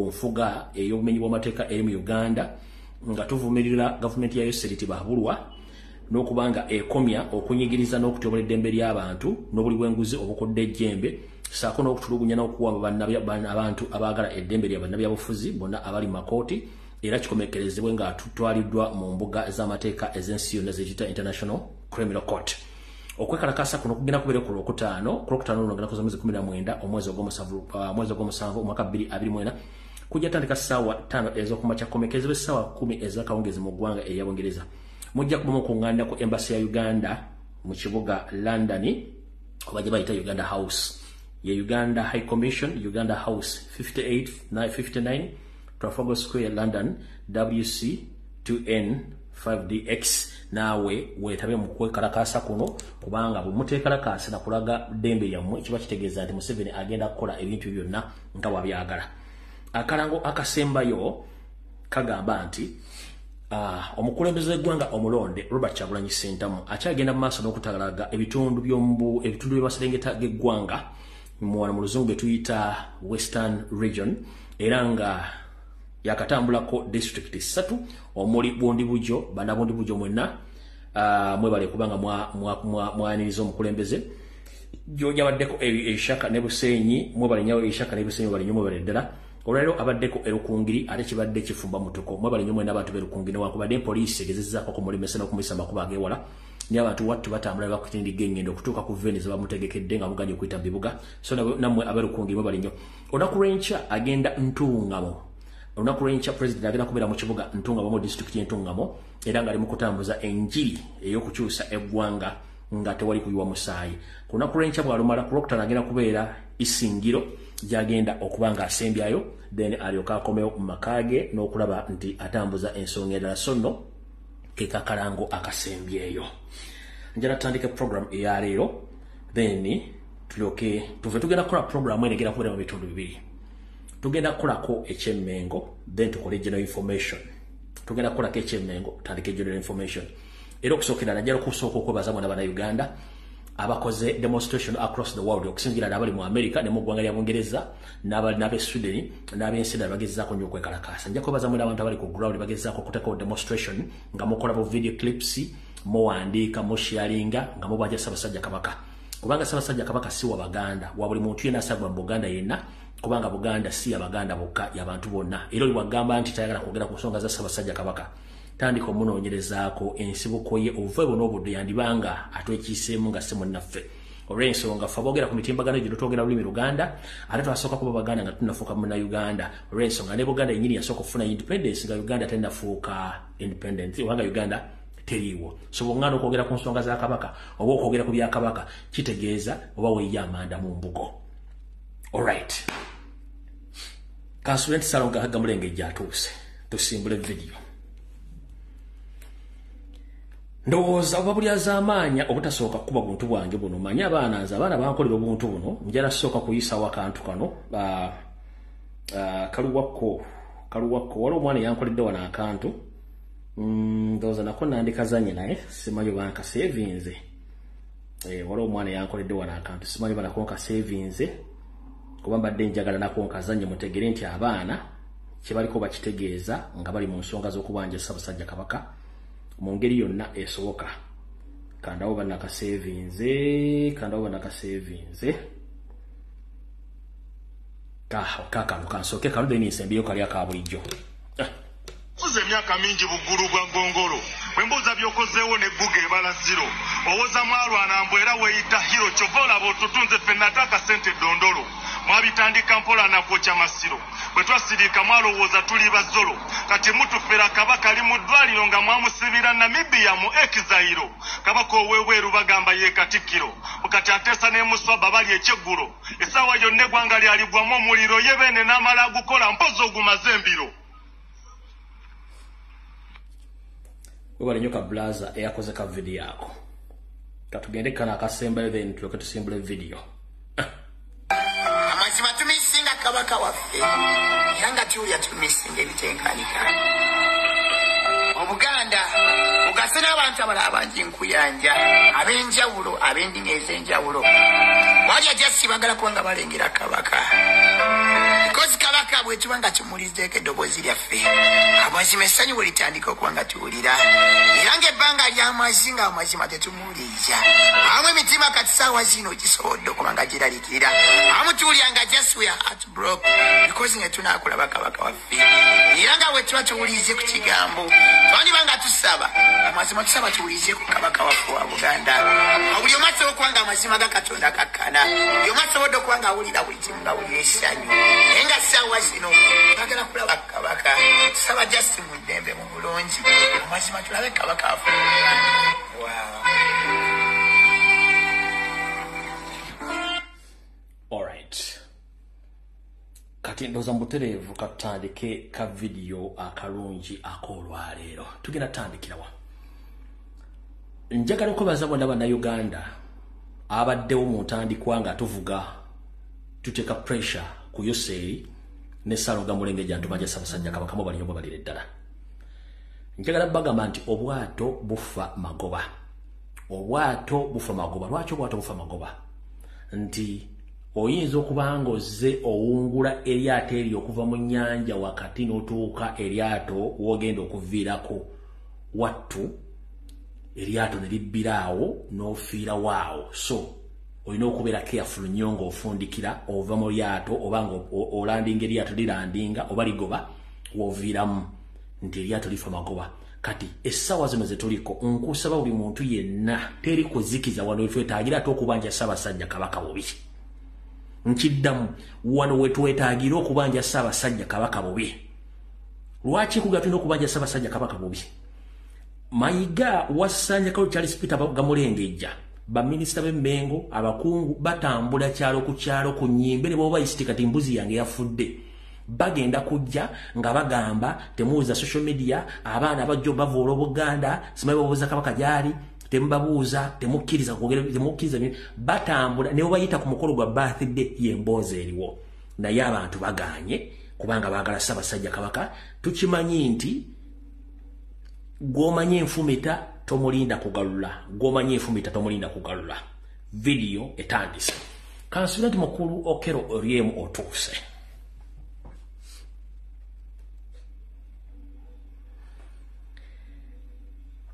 ku nfuga ey'obumenyi bw'amateeka eri mu Uganda, nga tuvumirira gavumenti ya Yoweri Tibuhaburwa n'okubanga ekomya okunyigiriza n'okutyobola eddembe ly'abantu n'obuli bw'enguzi obukodde ejjembe, ssaako n'okutulugunya n'okuwamba abantu abaagala eddembe lya bannabyabufuzi bonna abali mu makooti, era kikomekerezebwe nga tutwaliddwa mu mbuga z'amateeka ez'ensi yonna zeyita International Criminal Court. Okwekalakaasa kuno kugenda kubeera ku Lwokutaano, ku Lwokutaano luno ngenda kuza mwezi 19 omwezi ogw'omusanvu omwaka 2024, kujja tandika ssaawa 5 ez'okumakya, komekerezebwe ssaawa 10 ez'akawungeezi mu ggwanga erya Bungereza. Mujja kuba mukuŋŋaanira ku embassy ya Uganda mu kibuga London, oba gye bayita Uganda House, ye Uganda High Commission, Uganda House, 58 59 Trafalgar Square, London, WC 2N 5DX. Naawe weetabe mu kwekalakaasa kuno, kubanga bwe muteekalakaasa na kulaga ddembe lyammwe kiba kitegeeza nti Museveni agenda kukola ebintu byonna nga bw'abyagala. Akalango akasembayo kagamba nti omukulembeze w'eggwanga omulonde Robert Kyagulanyi Ssentamu akyagenda mu maaso n'okutalaga ebitundu by'amaserengeta g'eggwanga mu luzungu bye tuyita Western Region, era nga yakatambulako district 3 omuli Bundibugyo, bannabundibugyo mwenna mwebale kubanga mwaniriza omukulembeze. Yabaddeko Ishaka ne Busenyi, mwebale nnyo Ishaka ne Busenyi, mwebale nnyo, mwebale ddala. Olwaleero abaddeko Erukungiri, ate kibadde kifumba mutuko. Mwebale nnyo mwenna abantu b'Erukungiri, newankubadde poliisi egezezzaako okumulemesa n'okumuyisa amakubo ag'ewala, naye abantu wattu batambula bakutindiga engendo okutuuka ku venue ze bamutegekedde nga muganye okuyita mu bibuga. So nammwe ab'Erukungiri mwebale nnyo. Olunaku lw'enkya agenda Ntungamo. Olunaku lw'enkya president agenda kubeera mu kibuga Ntungamo, mu disitulikiti y'Entungamo, era ng'ali mu kutambuza enjiri ey'okukyusa eggwanga nga tewali kuyiwa musaayi. Ku lunaku lw'enkya bw'alumala, ku Lwokutaano agenda kubeera Isingiro gy'agenda okuba ng'asembyayo, then alyoke akomewo mu maka ge n'okulaba nti atambuza ensonga endala. So nno ke kakalango akasembyeyo. Njala tutandike program eyaleero, then tulyoke tuve. Tugenda kukola program eno egenda kubeera mu bitundu bibiri. Tugenda kukolako ekyemmengo, then tukole general information. Tugenda kukolako ekyemmengo, tutandike general information. Era okusookera najjala okusooka okwebaza mwena Bannayuganda abakoze demonstration across the world, okusingira abali mu America ne mu ggwanga lya Bungereza n'abe Sweden n'ab'ensi endala bagezaako nnyo okwekalakaasa. Nja kwebaza mwena abantu abali ku ground bagezaako okuteekawo demonstration nga mukola bu video clips, muwandiika, musharinga nga mubanja Ssaabasajja Kabaka, kubanga Ssaabasajja Kabaka si wa Baganda, wa buli muntu yenna asangibwa mu Buganda yenna, kubanga Buganda si ya Baganda bokka, y'abantu bonna. Era oli bw'agamba nti tayagala kwogera ku nsonga za Ssaabasajja Kabaka, tandika omunoonyerezaako ensibuko ye, obuve buno obudde yandibanga atwekiiseemu nga si munnaffe. Olw'ensonga ffe aboogera ku mitimbagano gino twogera lulimi Luganda, ate twasooka kuba Baganda nga tunnafuuka Munnayuganda. Olw'ensonga ne Buganda yennyini yasooka okufuna independence nga Uganda tennafuuka independent, obanga Uganda teriiwo. So bw'oŋŋaana okwogera ku nsonga za Kabaka oba okwogera ku bya Kabaka, kitegeeza oba weeya amanda mu mbugo. Alright, kansubire nti Ssalongo Gamulengejja atuuse, tusimbule vidiyo. Ndowooza oba buli azaamaanya obutasooka kukuba buntu bwange buno, manyi abaana nze abaana bankolera obuntu buno, njala sooka kuyisawo akantu kano kaluwakko kaluwakko. Waliwo omwana yankoledde wano akantu, ndowooza nako nandikazanye naye simanyi oba nkaseevinze. Waliwo omwana yankoledde wano akantu, simanyi oba nako nkaseevinze, kuba mbadde njagala nako nkazanye mutegere nti abaana kyebaliko bakitegeeza nga bali mu nsonga z'okubanja Ssaabasajja Kabaka mu ngeri yonna esoboka. Kandawo bannakaseevinze, kandawo bannakaseevinze kakano kansooke kano, then nsembyeyo kali aka bulijjo. Fuze emyaka mingi buggulu bwa ggongolo, bwe mbuuza by'okozeewo n'egguga ebala zero, owoza mwalwana mbu era weeyita hero, kyova olaba otutunze ffenna ate akasente ddondolo. Mwabitandika mpola nakwokya masiro, bwe twasiriika mwalowooza tuli bazolo, kati mutufera Kabaka ali mu ddwaliro nga mwamusibira Namibia mu exile. Kabaka ow'ebweru bagamba ye Katikkiro, kati ateesa ne Muswaba bali ekyeggulo, essaawa yonna eggwanga lyaligwamu omuliro, ye beene n'amala agukola mpozi ogumaze embiro. Webale nnyo ka blaza eyakoze ka vidiyo ako. Katugende kano akasembayo, then tulyoke tusimbule vidiyo. Amazima tumisinga Kabaka waffe, era nga tuwulira tumisinga ebitenkanika. Obuganda bugase n'abantu abalala bangi nkuyanja ab'enjawulo, ab'endimi ez'enjawulo, wali ajja si bagala kubanga balengera Kabaka, because Kabaka Kabaka bwe tuba nga tumuwulizeeko eddoboozi lyaffe, amazima essanyu bwe litandika okuba nga tuwulira, era ng'ebbanga ly'amazi nga amazima tetumuwuliriza. Amu emitima kati saawa zino gisobodde okuba nga giraliikirira, amu tuwulira nga just we are heart broke because ne tunaakulaba Kabaka waffe. Era nga bwe tuba tuwulirize ku kigambo, twandiba nga tusaba amazima, tusaba tuwulirize ku Kabaka waffe wa Buganda. Buli omu asobola okuba nga amazima ga Katonda kakkana, buli omu asobodde okuba nga awulira buli kimu nga awulira essanyu. Naye nga ssaawa zino twagala kulaba Kabaka, tusaba just mu ddembe mu bulungi, amazima tulabe Kabaka waffe. Wow. Alright. Kati ndowooza mu butereevu katutandike ka vidiyo akalungi ak'olwaleero. Tugenda tutandikirawa. Njagala okwebaza bonna Bannayuganda abaddewo mu ntandikwa nga tuvuga tuteeka pressure ku Yoseri ne Ssaalongo Mulengejja Ntumanja Ssaabasajja Kabaka mubalire mubalire ddala. Njagala bagamba nti obwato bufa magoba. Obwato bufa magoba. Lwaki obwato bufa magoba? Nti oyinza okuba ng'ozze owungula eryato eryo okuva mu nnyanja wakati n'otuuka eryato w'ogenda okuviirako wattu, eryato ne libbiraawo n'ofiirawo awo. So olina okubeera careful nnyo ng'ofundikira ova mu lyato oba ng'olandinga eryato lilandinga oba ligoba w'oviiramu nti eryato lifa magoba. Kati essaawa zino ze tuliko nkusaba buli muntu yenna teri kuzikiza wano wetwetaagira ate okubanja Ssaabasajja Kabaka bubi. Nkiddamu, wano wetwetaagira okubanja Ssaabasajja Kabaka bubi. Lwaki kuga tulina okubanja Ssaabasajja Kabaka bubi? Mayiga wasanja Kalu Charles Peter Gamulengejja, baminisita b'Emmengo, abakungu batambula kyalo ku kyalo ku nnyimbe ne bw'oba bayisiti kati mbuzi yange yafudde. Bagenda kujja nga bagamba temuwuza social media, abaana bajjo bavoola Obuganda, simanyi babuuza Kabaka gy'ali, temubabuuza, temukkiriza kwogera, temukkiriza. Batambula ne bwe bayita ku mukolo gwa birthday y'emboozi eriwo. Naye abantu bagaanye kubanga baagala Ssaabasajja Kabaka. Tukimanyi nti gw'omanyi enfumita tomulinda kugalula, gw'omanyi enfumita tomulinda kugalula. Vidiyo etandise. Kansuubira nti mukulu Okello Oryem otuuse.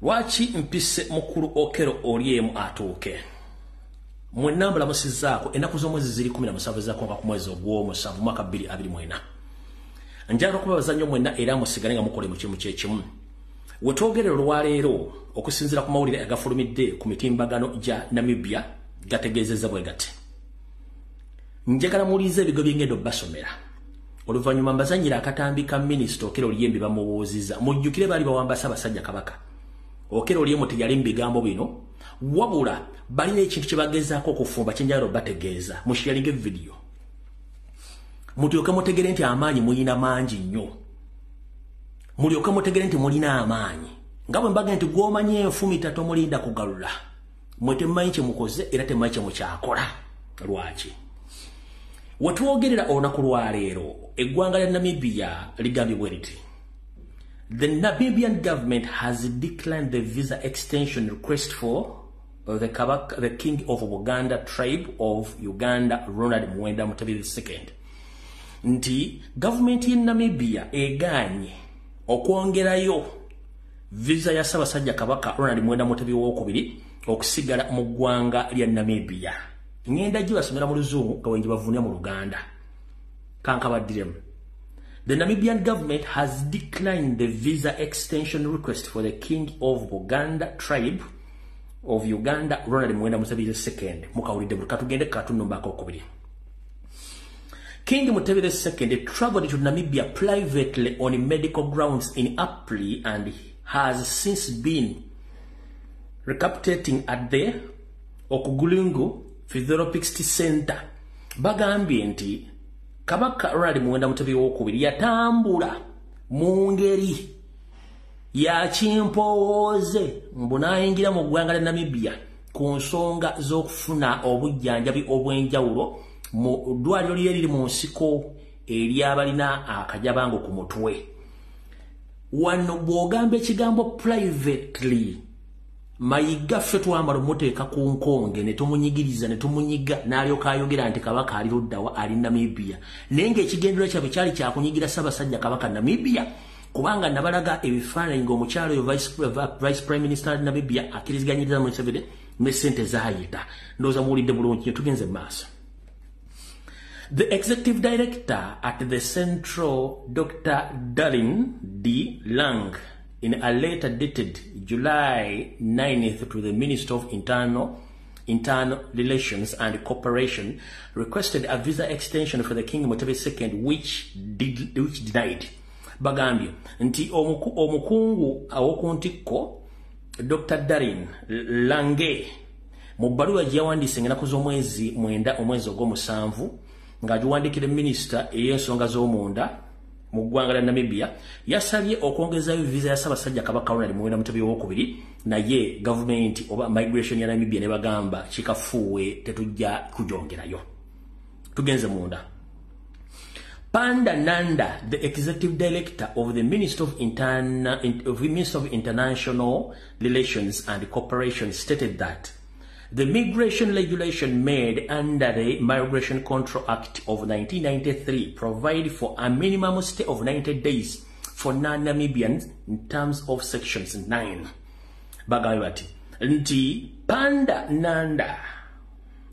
Lwaki mpise mukulu Okello Oryem atuuke? Mwenna mbalamusizzaako. Ennaku z'omwezi ziri 17 zakonka ku mwezi ogw'omusanvu mwaka 2024. Njagala okubabaza nnyo mwenna era musigale nga mukola mu kimu kyekimu. Wetwogerera olwaleero, okusinziira ku mawulire agafulumidde ku mitimbagano gya Namibia, gategeezezza bwe gati. Njagala muwulirize ebigo by'engendo basomera. Oluvannyuma mbazannyira akatambi ka minisita Okello Oryem bamubuuzizza. Mujjukire baali bawamba Ssaabasajja Kabaka. Okello Oryem teyali mu bigambo bino, wabula balina ekintu kye bagezaako okufumba kye njagala obategeeza. Musharinge vidiyo. Mulyoke mutegere nti amaanyi mulina mangi nnyo. Mulyoke mutegere nti mulina amaanyi. Nga bwe mbaga nti gw'omanyi enfumita tomulinda kugalula. Mwe temumanyi kye mukoze era temumanyi kye mukyakola. Lwaki? Wetwogerera olunaku lwaleero, eggwanga lya Namibia ligambye bwe riti. The Namibian government has declined the visa extension request for the Kabaka, the King of Buganda tribe of Uganda, Ronald Muwenda Mutebi II. Nti gavumenti y'e Namibia egaanye okwongerayo visa ya Ssaabasajja Kabaka Ronald Muwenda Mutebi owokubiri okusigala mu ggwanga lya Namibia. Ngenda gibasomera mu Luzungu nga bwe mu Luganda. Kankabaddiremu. The Namibian government has declined the visa extension request for the King of Buganda tribe of Uganda, Ronald Muwenda Mutebi II. Mukawulidde buli katugende katunumbako okubiri. King Mutebi II traveled to Namibia privately on medical grounds in April and has since been recuperating at the Okugulingu Physiotherapist Center. Bagambye nti Kabaka Ronald Muwenda Mutebi owokubiri yatambula mu ngeri ya kimpowooze mbu n'ayingira mu ggwanga lya Namibia ku nsonga z'okufuna obujjanjabi obw'enjawulo mu ddwaliro lye eriri mu nsiko eryabalina akajabango ku mutwe. Wano bw'ogamba ekigambo privately, Mayiga ffe twamala omuteeka ku nkonge ne tumunyigiriza ne tumunyiga n'alyoka ayogera nti Kabaka ali luddawa, ali Namibia, naye ng'ekigendererwa kyabwe kyali kyakunyigira Ssaabasajja Kabaka Namibia, kubanga nabalaga ebifaananyi ng'omukyalo oyo vice prime minister Namibia akkiriziganyiriza Museveni ne ssente zaayita. Ndowooza muwulidde bulungi. Tugenze mu maaso. The executive director at the Central, Dr. Darlin D. Lang, in a letter dated July 9th to the Minister of Internal Relations and Cooperation, requested a visa extension for the King Mutebi II, which denied. Bagambye nti omukungu aw'oku ntikko Dr. Darin Lange mu bbaluwa gye yawandiise ng'ennaku z'omwezi 9 omwezi ogw'omusanvu ng'agiwandiikira minisita ey'ensonga z'omunda mu ggwanga lya Namibia, yasabye okwongezayo visa ya Ssaabasajja Kabaka Ronald Muwenda Mutebi owokubiri, naye gavumenti oba migration ya Namibia ne bagamba kikafuuwe, tetujja kugyongerayo. Tugenze munda. Panda Nanda, the executive director of the Minister of International Relations and Cooperation, stated that the migration regulation made under the Migration Control Act of 1993 provide for a minimum stay of 90 days for non-Namibians in terms of sections 9. Bagambye bati nti Panda Nanda,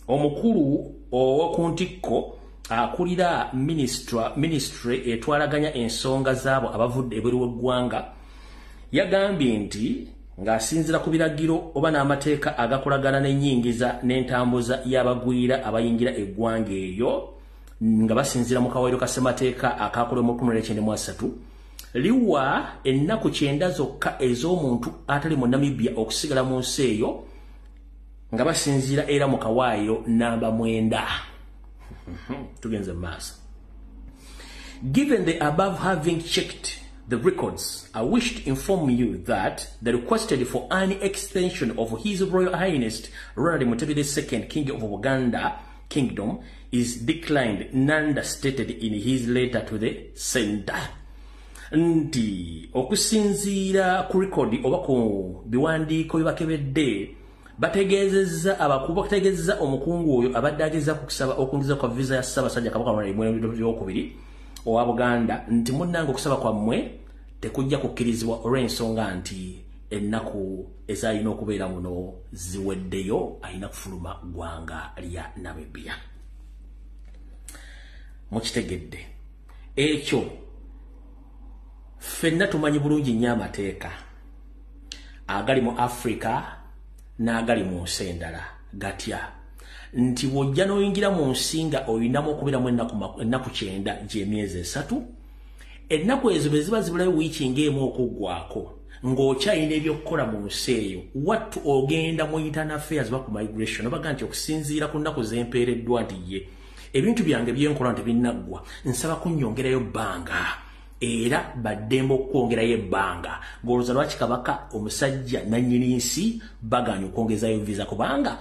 omukulu ow'oku ntikko akulira ministry etwalaganya ensonga zaabo abavudde ebweru w'eggwanga, yagambye nti ng'asinziira ku biragiro oba n'amateeka agakolagana n'ennyingiza n'entambuza y'abagwira abayingira eggwanga eyo, nga basinziira mu kawaayiro ka ssemateeka akakolebwa mu 1993, liwa ennaku 90 zokka ez'omuntu atali mu Namibia okusigala mu nsi eyo, nga basinziira era mu kawaayiro namba 9. Tugenze mu maaso. Given the above, having checked the records, I wish to inform you that the requested for an extension of His Royal Highness Ronald Mutebi II, King of Buganda Kingdom, is declined, Nanda stated in his letter to the center. Nti okusinziira ku rekodi oba ku biwandiiko bibakebedde, bategeezezza abakuba bategeezezza omukungu oyo abadde agezaako okusaba okwongeza kwa visa ya Ssaabasajja Kabaka Ronald Muwenda owokubiri owa Buganda nti munnange, okusaba kwammwe tekujja kukkirizibwa olw'ensonga nti ennaku ezalina okubeera muno ziweddeyo, alina kufuluma ggwanga lya Namibia. Mukitegedde ekyo? Ffenna tumanyi bulungi nnyo amateeka agali mu Africa n'agali mu nsi endala gatya, nti bw'ojja n'oyingira mu nsi nga oyinamu okubeeramu ennaku 90, gy'emyezi 3, ennaku ezo bwe ziba zibulayo wiiki ng'emu okuggwako ng'okyalina ebyokukola mu nsi eyo, wattu ogenda mu internal affairs ba ku migration obaga nti okusinziira ku nnaku zempeereddwa nti ye ebintu byange byenkola nti binnaggwa, nsaba kunnyongerayo bbanga, era baddembe okukwongerayo ebbanga. Ng'olowooza lwaki Kabaka omusajja nannyini nsi bagaanye okwongezayo visa? Kubanga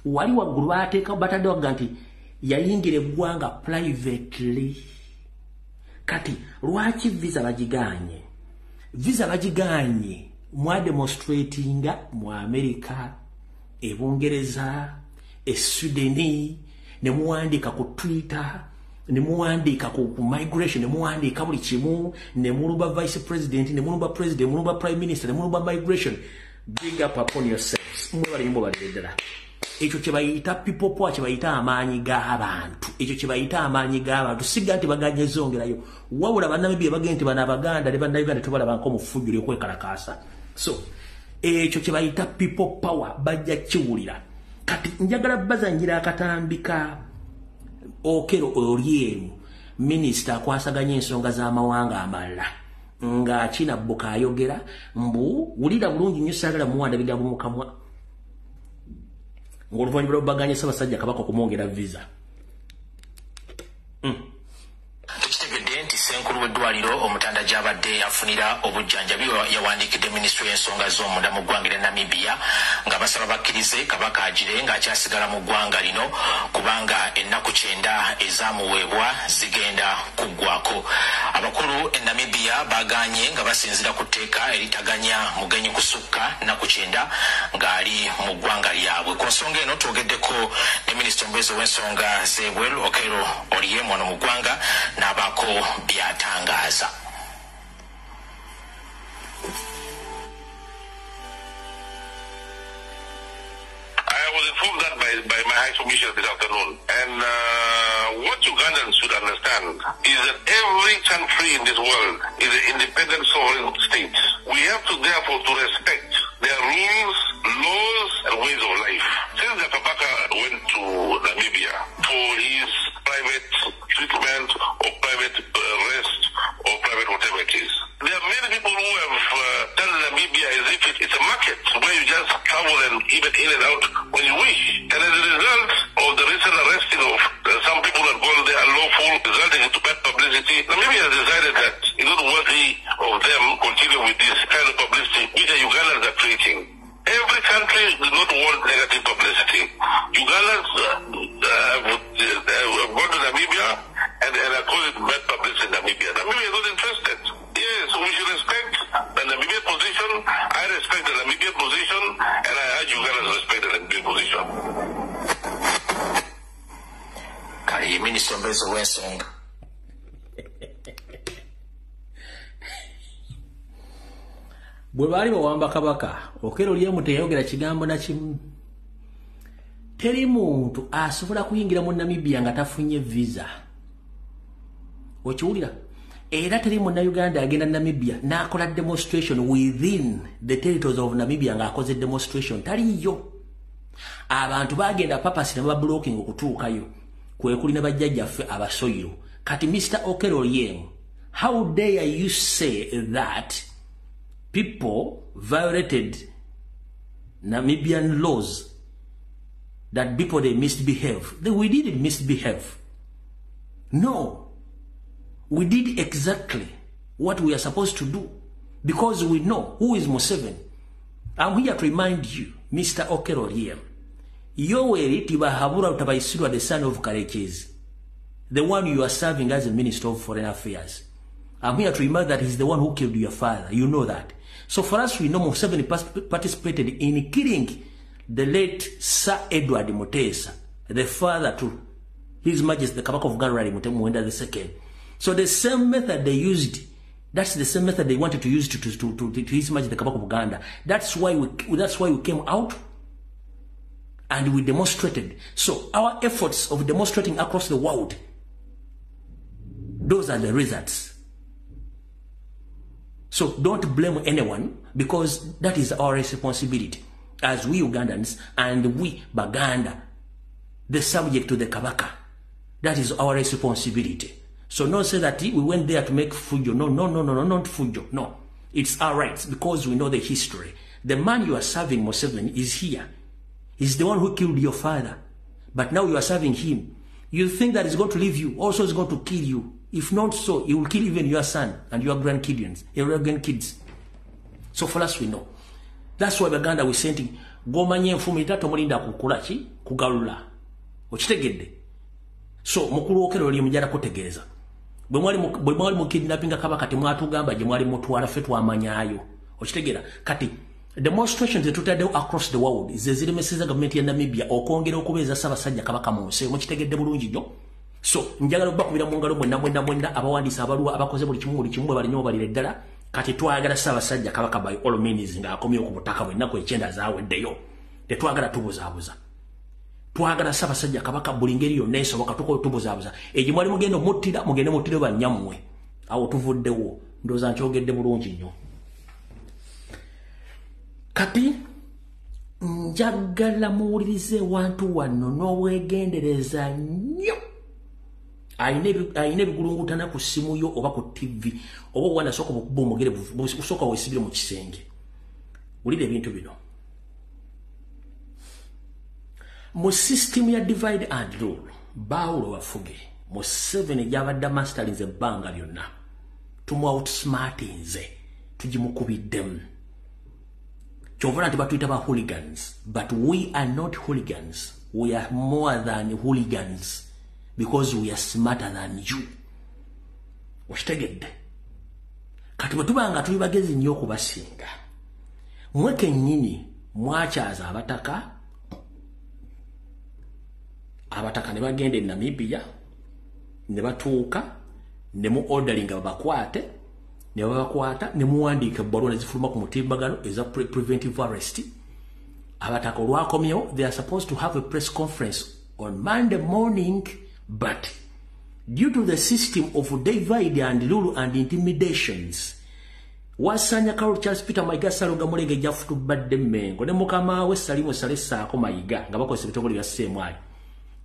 wali waggulu bateeka batadde wagga nti yayingira eggwanga privately. Kati lwaki visa bagigaanye? Visa bagigaanye mwademonstratinga mu America, e Bungereza, e Sweden, ne muwandiika ku Twitter, ne muwandiika ku migration, ne muwandiika buli kimu, ne mulumba vice president, ne mulumba president, ne mulumba prime minister, ne mulumba migration. Big up upon yourselves, mwebale nnyo, balire ddala. Ekyo kye bayita people power, kye bayita amaanyi g'abantu. Ekyo kye bayita amaanyi g'abantu. Siga nti baganye zongerayo, wabula Bannamibia bagende nti bano Abaganda ne Bannayuganda tubalaba nk'omufujjo lyokwekalakaasa. So ekyo kye bayita people power, bajja kiwulira. Kati njagala bazannyira akatambi ka Okello Oryem, minisita akwasaganya ensonga z'amawanga amalala, ng'akinabbuka ayogera mbu wulira bulungi nnyo, saagala muwanda bigambo mu kamwa, ng'oluvannyuma lw'obaganya Ssaabasajja Kabaka okumwongera visa. Tukitegedde nti Ssenkulu Omukulu w'eddwaliro Omutanda gy'abadde afunira obujjanjabi yawandiikidde minisitule y'ensonga z'omunda mu ggwanga erya Namibia nga basaba bakkirize Kabaka agire ng'akyasigala mu ggwanga lino kubanga ennaku 90 ezaamuweebwa zigenda kuggwako. Abakulu e Namibia baganye nga basinziira ku tteeka eritaganya mugenyi kusukka nnaku 90 ng'ali mu ggwanga lyabwe. Ku nsonga eno twogeddeko ne minisita omubeezi ow'ensonga z'ebweru Okello Oryem wano mu ggwanga n'abaako by'atangaaza. I was informed that by my High Commissioner this afternoon. And what Ugandans should understand is that every country in this world is an independent sovereign state. We have to therefore to respect their rules, laws, and ways of life. Since the Kabaka went to Namibia for his private treatment or private rest or private whatever it is, there are many people who have done Namibia as if it's a market where you just travel and even in and out when you wish. And as a result of the recent arresting of some people that gone there unlawful, resulting into bad publicity, Namibia has decided that it's not worthy of them continue with this kind of publicity which the Ugandans are creating. Every country does not want negative publicity. Ugandans have gone to Namibia and are causing bad publicity in Namibia. Namibia is not interested. Yes, we should respect the Namibian position. I respect the Namibian position, and I urge Ugandans to respect the Namibian position. Kale minisita omubeezi ow'ensonga bwe baali bawamba Kabaka, Okello Oryem teyayogera kigambo na kimu. Teri muntu asobola kuyingira mu Namibia nga tafunye visa. Okiwulira? Era teri munnayuganda agenda Namibia n'akola demonstration within the territories of Namibia ng'akoze demonstration. Taliyo. Abantu bagenda papasi ne bablocking okutuukayo. Kwe kuli ne bajjajjaffe abasoyiro. Kati Mr. Okello Oryem, how dare you say that people violated Namibian laws, that people they misbehave? We didn't misbehave. No. We did exactly what we are supposed to do because we know who is Museveni. I'm here to remind you, Mr. Okello Oryem, Yoweri Tibuhaburwa Rutabayisirwa, the son of Karekezi, the one you are serving as a Minister of Foreign Affairs. I'm here to remind that he's the one who killed your father. You know that. So for us, we know Museveni participated in killing the late Sir Edward Mutesa, the father to His Majesty the Kabaka of Uganda, Muwenda II. So the same method they used, that's the same method they wanted to use to His Majesty the Kabaka of Uganda. That's why we came out and we demonstrated. So our efforts of demonstrating across the world, those are the results. So don't blame anyone, because that is our responsibility as we Ugandans and we Baganda, the subject to the Kabaka. That is our responsibility. So don't say that we went there to make fujo. No, no, no, no, no, not fujo. No. It's our rights because we know the history. The man you are serving, Museveni, is here. He's the one who killed your father. But now you are serving him. You think that he's going to leave you. Also, he's going to kill you. If not so, he will kill even your son and your grandkids. Your grandkids. So for us, we know. That's why Baganda we sent him. Gomanye nfumita tomulinda kukula ki kugalula. Okitegedde. So mukulu Okello Oryem mujala kutegeeza. Bwe mwali mu kidnapping Kabaka temwatugamba gye mwali mutwala ffe twamanyaayo. Okitegeera. Kati demonstrations zetutaddewo across the world ze ziremeseza gavumenti ya Namibia okwongera okubeeza Ssaabasajja Kabaka mu nsi. Mukitegedde bulungi nnyo. So njagala obbakubira mu ngalo mwenna mwenna mwenna abawandiisi abaluwa abakoze buli kimu bwe balina balire ddala. Kati twagala Ssaabasajja Kabaka by all means ng'akomyewo ku butaka bwe ennaku 90 zaaweddeyo. Tetwagala tubuzaabuza. Twagala Ssaabasajja Kabaka buli ngeri yonna esoboka tubuzaabuza. Egyo mwali mugenda omuttira, mugende muttire bannyammwe. Awo tuvuddewo. Ndowooza nkyogedde bulungi nnyo. Kati njagala muwulirize wantu wano n'obwegendereza nnyo. Ayina ebigulungutana ku ssimu yo oba ku TV oba wana sooka bukuba omugere usooka weesibire mu kisenge. Wulira ebintu bino. Mu system ya divide and rule, Baawulo bafuge Museveni gy'abadde masterinze ebbanga lyonna. Tumu outsmartinze, tugimukubiddemu. Kyova nti batuyita ba hooligans, but we are not hooligans. We are more than hooligans because we are smarter than you. Okitegedde? Kati bwe tuba nga tuli bagezi nnyo okubasinga, mmwe kennyini mwakyaza abataka, abataka ne bagenda e Namibia ne batuuka ne mu orderinga babakwate, ne babakwata ne muwandiika ebbaluwa ne zifuluma ku mutimbagano eza preventive arrest. Abataka olwakomyewo, they are supposed to have a press conference on Monday morning, but due to the system of divide and rule and intimidations, Wasanya Carol Charles Peter Mayiga Ssalonga Mulenge Jafutubadde Mmengo ne mukama we Salimu Saleh Ssaako Mayiga nga bakozesa ebitongole bya CMI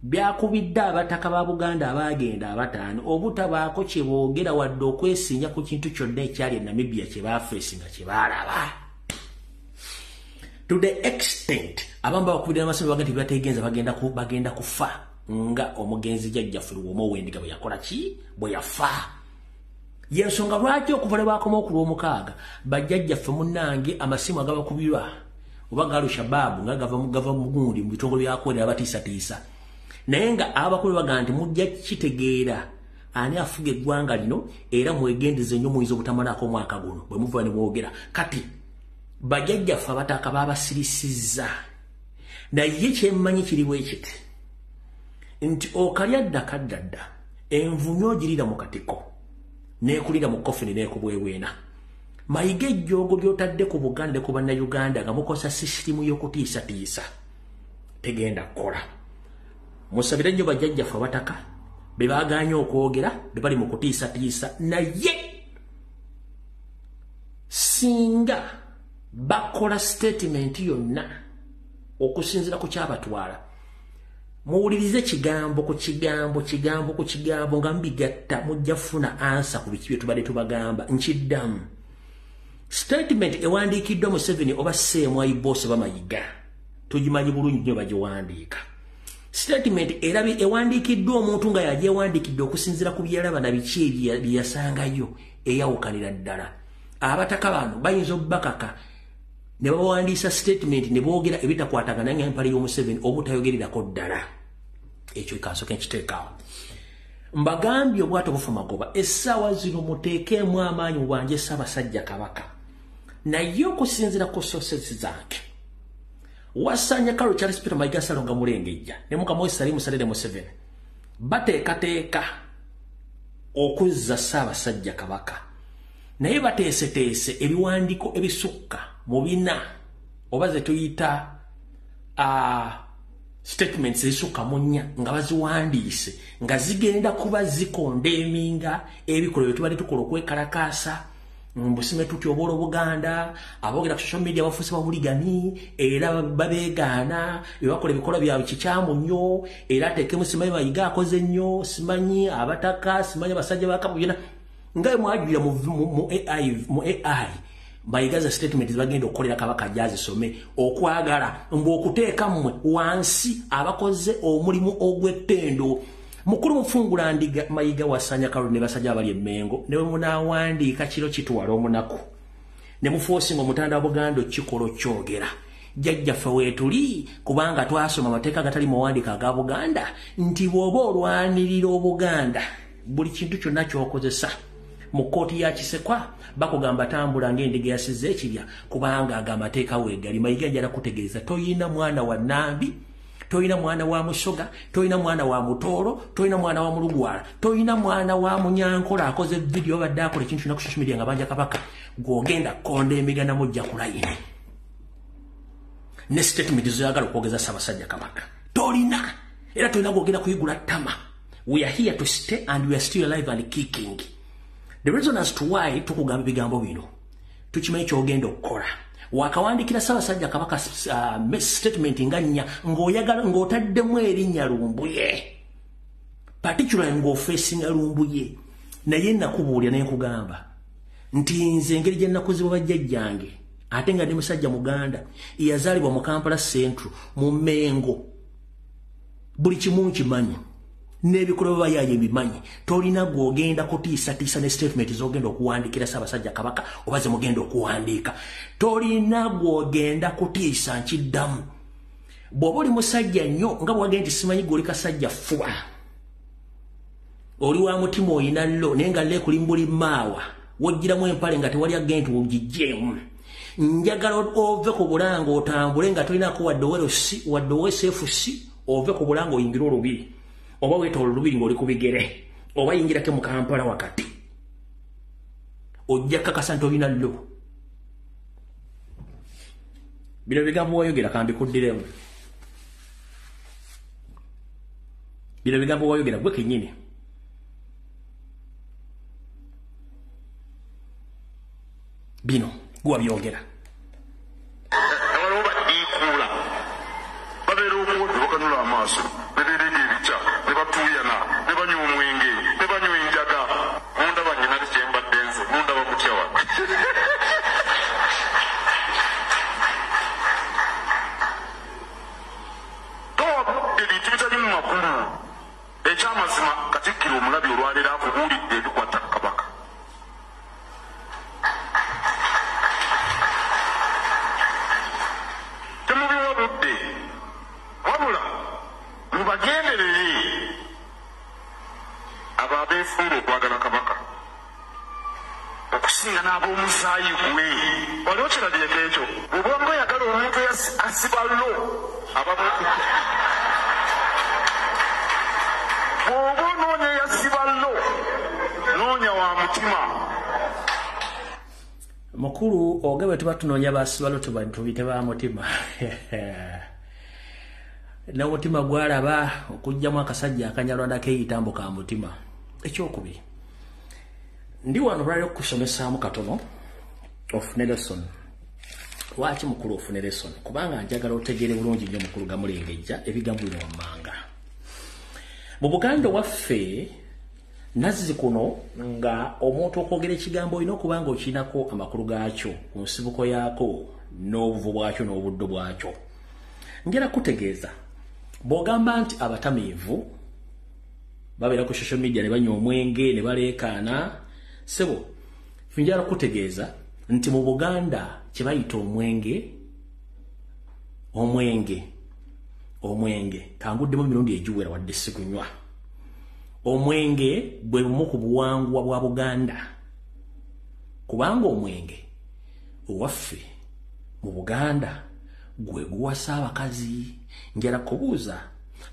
byakubidde abataka ba Buganda abaagenda abataano obutabaako kye boogera wadde okwesinya ku kintu kyonna ekyali e Namibia kye baafeesinga kye baalaba. To the extent abamu babakubidde n'amasimu baga nti bategenza bagenda kufa nga omugenzi jjajjaffe Luwoma Owendiga bwe yakola ki bwe yafa. Yensonga lwaki okuva lwe baakoma okulwomukaaga bajjajjaffe munnange amasimu agabakubirwa oba ga Al-Shabaab nga gava mu gundi mu bitongole byakwera abatiisatiisa, naye nga abakulu bagamba nti mujja kitegeera ani afuga eggwanga lino era mwegendeze nnyo muyinza obutamalaako omwaka guno bwe muva ne mwogera. Kati bajjajjaffe abataka baabasirisizza, naye kyemmanyi kiri bwe kiti nti okalya dda kadda dda envunyu ogirira mu katiko neekulira mu kofini neekubwebwena. Mayiga ejjoogo ly'otadde ku Buganda ku Bannayuganda nga mukozesa sisitimu y'okutiisatiisa tegenda kukola. Musabire nnyo bajjajjaffe abataka be baagaanye okwogera be bali mu kutiisatiisa, naye singa bakola statement yonna okusinziira ku kyabatwala, muwulirize kigambo ku kigambo, kigambo ku kigambo nga mubigatta, mujja kufuna ansa ku biki bye tubadde tubagamba. Nkiddamu, statement ewandiikiddwa Museveni oba CMI boss oba Mayiga tugimanyi bulungi nnyo bagiwandiika. Statement era ewandiikiddwa omuntu nga yagyewandiikidde okusinziira ku byalaba na biki bye yasangayo, eyawukanira ddala. Abataka bano bayinza obbakaka ne bawandiisa statement ne boogera ebitakwatagana n'empale y'Omuseveni obutayogererako ddala. Ekyo kansooke nkiteekaawo. Mbagambye obwato bufa magoba, essaawa zino muteekeemu amaanyi mubanje Ssaabasajja Kabaka. Naye okusinziira ku sources zange, Wasanya Carol Charles Peter Mayiga Ssalonga Mulengejja ne mukama we Salimu Saleh Museveni bateekateeka okuzza Ssaabasajja Kabaka, naye bateeseteese ebiwandiiko ebisukka mu bina oba ze tuyita statements ezisukka mu nnya nga baziwandiise nga zigenda kuba zikondeminga ebikolwa bye tubadde tukola okwekalakaasa mbusime tutyoboola Obuganda. Aboogera ku social media bafuuse babuligani era babeegaana bebakola ebikolwa byabwe kikyamu nnyo, era ateekemu simanyi Mayiga akoze nnyo, simanyi abataka, simanyi abasajja ba Kabaka, byonna nga bwe mwajulira mu AI. Mayiga za statement zibagenda okukolera Kabaka gyazisome okwagala mbu okuteeka mmwe wansi abakoze omulimu ogw'ettendo. Mukulu mufungula ndiga Mayiga Wasanya Carol ne basajja abali e Mmengo ne bwe munaawandiika kiro kitwala omunaku ne mufoosinga omutanda wa Buganda okukikola okyogera. Jjajjaffe weetuli kubanga twasoma amateeka agatali muwandiika aga Buganda nti bw'oba olwanirira Obuganda buli kintu kyonna ky'okozesa mu kkooti ya Kisekwa bakugamba tambula ng'endiga yasize ekibya kubanga aga amateeka weegali. Mayiga njala kutegeeza toyina mwana wa Nambi, toyina mwana wa Musoga, toyina mwana wa Mutooro, toyina mwana wa Mulugwala, toyina mwana wa Munyankola akoze vidiyo babadde akola ekintu kyonna ku social media nga banja Kabaka gw'ogenda kkonda emigana mujja ku layini ne statement zoyagala okwogeza Ssaabasajja Kabaka tolina, era tolina gw'ogenda kuyigula ttama. We are here to stay and we are still alive and kicking. The reason as to why tukugamba ebigambo bino, tukimanyi ky'ogenda okukola. Wakawandikira Ssaabasajja Kabaka statement nga nnya ng'oyagala ng'otaddemu erinnya Lumbuye, particularly ng'ofeesinga Lumbuye. Naye nakubuulira ne nkugamba nti nze engeri gye nakuzibwa bajjajjange ate nga ndi musajja Muganda eyazaalibwa mu Kampala Central mu Mmengo, buli kimu nkimanyi. N'ebikolwa bayaye bimanyi. Tolina gw'ogenda kutiisatiisa ne statement z'ogenda okuwandiikira Ssaabasajja Kabaka oba ze mugenda okuwandiika. Tolina gw'ogenda kutiisa, nkiddamu. Bw'oba oli musajja nnyo nga bw'wagenda nti simanyi gw'oli kasajja ffuba, oli wa mutima oyina llo naye nga lle ekuli maawa, woggyiramu empale nga tewali agenda nti ogiggyemu. Njagala ove ku Bulanga otambule nga tolinako wadde OLC wadde OSFC, ove ku Bulanga oyingire Olubiri, oba weetoolo Olubiri ng'oli ku bigere, oba yingirako mu Kampala wakati, ojja kakasa nti olina llo. Bino bigambo wayogera, kambikuddiremu. Bino bigambo wayogera gwe kennyini. Bino gwe wabyogera. Waliwo badiikuula babeera okuwodde bakanula amaaso ne beerega ebikya ne batuuyana ne banywa omwenge ne banywa enjaga. Mundaba nnyina ti kyembadde nze mundaba mutya wa towa ebintu bitali mu makulu. Ekyamazima Katikkiro omulabi olwaleero akubuulidde ebikwata ku Kabaka. Temubiwa budde, wabula mubagenderere abo abeefuula okwagala Kabaka okusinga n'ab'omusaayi gwe. Wali okirabyeko ekyo? Bw'oba oyagala omuntu asiba llo, bw'oba onoonya eyasiba llo, noonya wa mutima. Mukulu ogabe tuba tunoonya basibalo tubite ba mutima. N'omutima gwalaba okugyamu akasajja akanyalwanda keeyitambo ka mutima. Ekyokubiri, ndi wano olwaliro okukusomesaamu katono ofune lesson. Lwaki mukulu ofune lesson? Kubanga njagala otegeere bulungi nnyo mukulu Gamulengejja ebigambo bino wammanga. Mu Buganda waffe nazzi kuno nga omuntu okwogera ekigambo olina okuba nga okirinako amakulu gaakyo, ku nsibuko yaako, n'obuvu bwakyo n'obuddo bwakyo. Njagala kutegeeza, bw'ogamba nti abatamiivu babeera ku social media ne banywa omwenge ne baleekaana, ssebo njagala kutegeeza nti mu Buganda kye bayita omwenge, omwenge kanguddemu emirundi egiwera wadde sigunywa. Omwenge bwe bumu ku buwangwa bwa Buganda, kubanga omwenge owaffe mu Buganda gwe guwasa abakazi. Njagala kubuuza